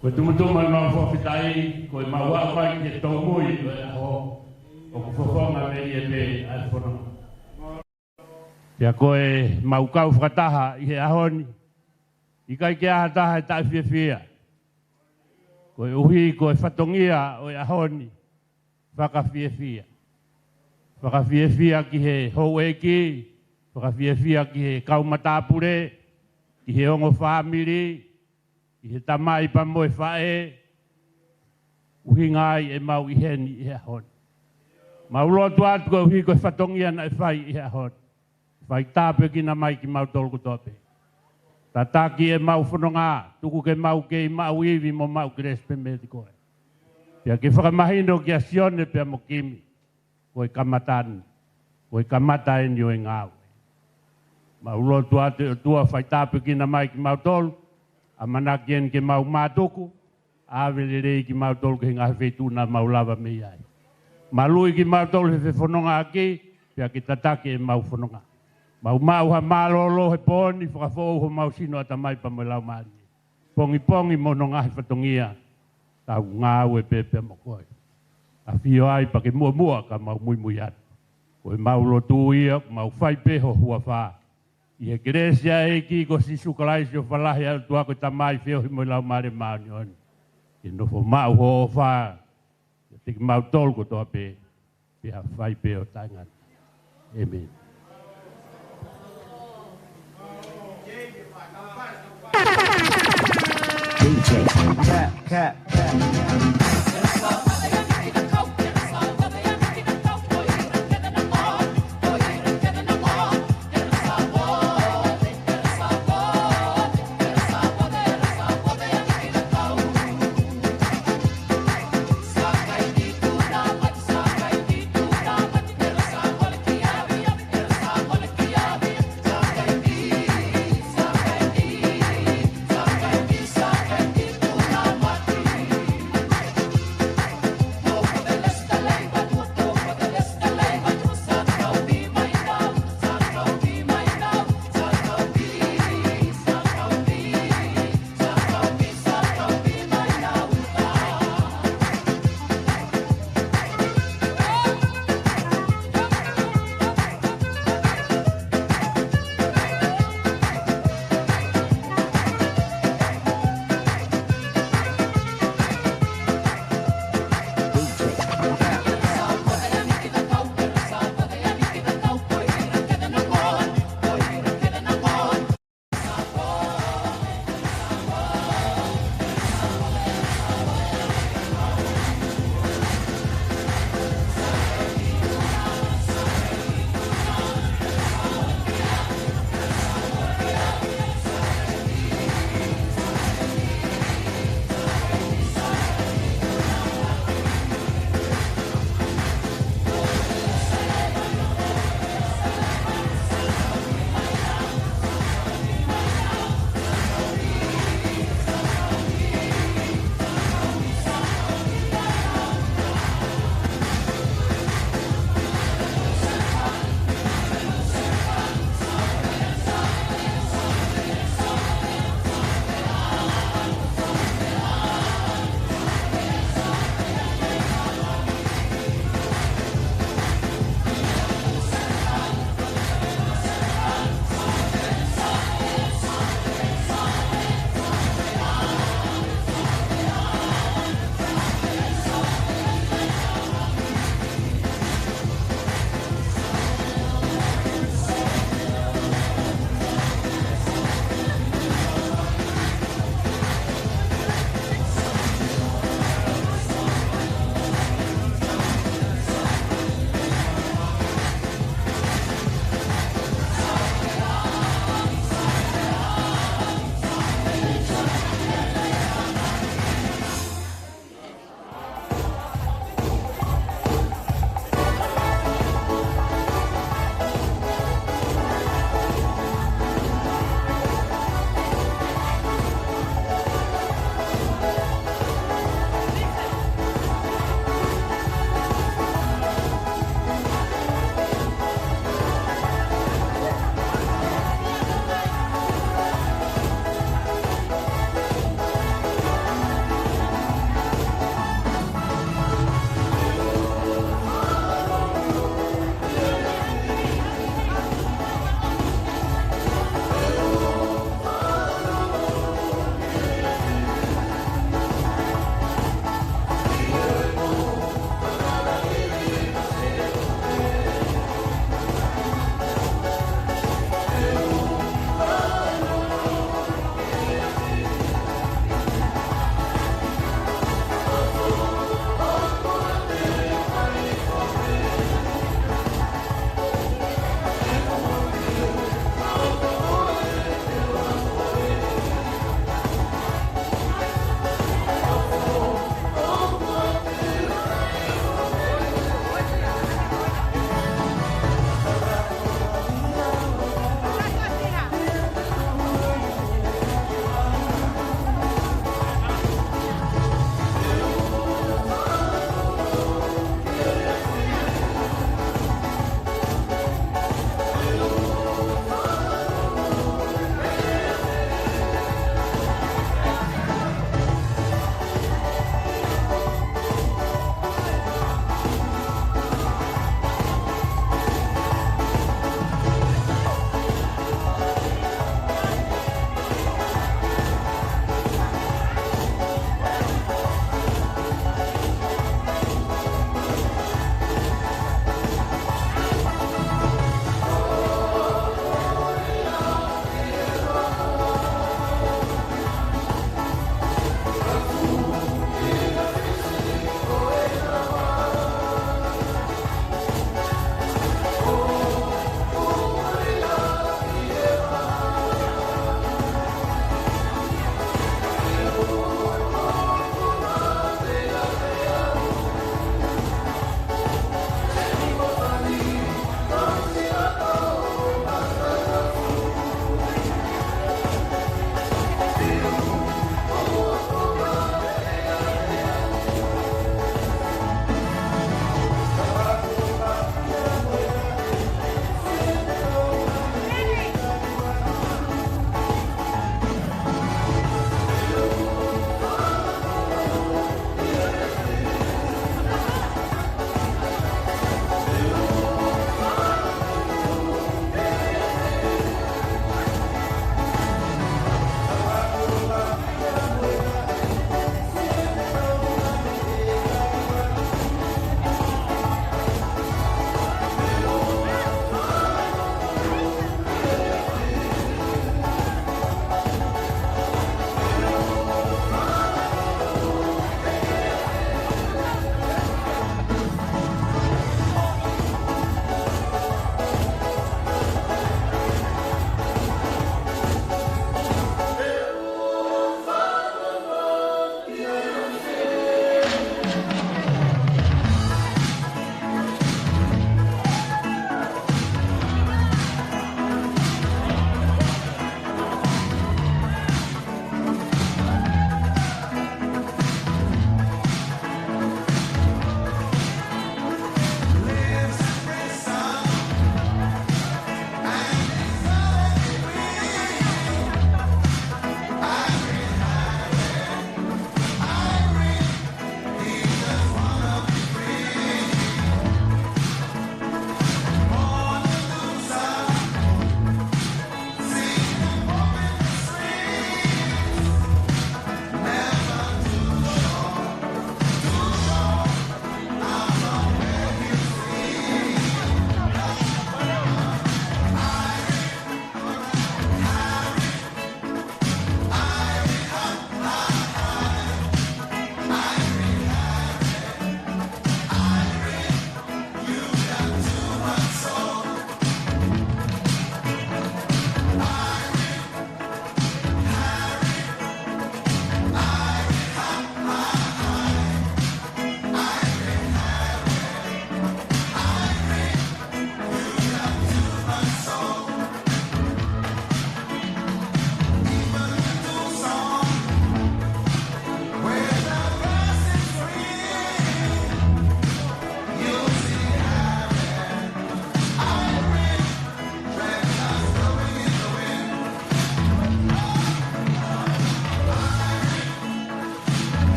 Ko e tumutumu ʻemau fakafetaʻi, ko ʻemau aʻu mai ki he tōmui ʻo e ʻaho, ʻoku fofonga mei ai pē ʻa e fononga. Pea ko ʻemau kau fakataha ʻi he ʻaho ni, ʻikai ke ʻi ai ha taha ʻe taʻefiefia. Koeʻuhi ko e fatongia ʻo e ʻaho ni, fakafiefia. Fakafiefia ki he houʻeiki, fakafiefia ki he kau matāpule, ki he ongo fāmili, ki he tamai pea mo e faʻē, ʻuhinga ai ʻemau ʻi heni ʻi he ʻaho ni. Mau lotu atu koeʻuhi ko e fatongia naʻe fai ʻi he ʻaho ni. Fai tāpuekina mai kimautolu kotoa pē. Tataki ʻemau fononga, tuku ke mau kei maʻu ivi mo maʻu kelesi pē mei he koe. Pea ke fakamahino kia Sione pea mo Kimi, ko e kamata ni, ko e kamata eni ʻo e ngāue. Mau lotu atu ʻe ʻOtua fai tāpuekina mai kimautolu, ʻamanaki eni ke mau mātuku, ʻave lelei kimautolu ki he ngaahi feituʻu naʻa mau lava mei ai. Maluʻi kimautolu he fefonongaʻaki, pea ke tataki ʻemau fononga. Mau maʻu ha mālōlō he pō ni, fakafoʻou homau sino, ʻatamai pea mo e laumālie. Pongipongi mo hono ngaahi fatongia, tau ngāue pē pea mo koe. ʻAfio ai pea ke muʻomuʻa ka mau muimui atu. Ko ʻemau lotu ia, mau fai pē ho huafa. ʻI he kelesi ʻa e ʻEiki ko Sīsū Kalaisi, ʻofa lahi ʻa e ʻOtua ko e Tamai, feohi mo e Laumālie Māʻoniʻoni, ke nofo maʻu ho ʻofa kiate kimautolu kotoa pē, pea fai pē ʻo taʻengata. ʻĒmeni.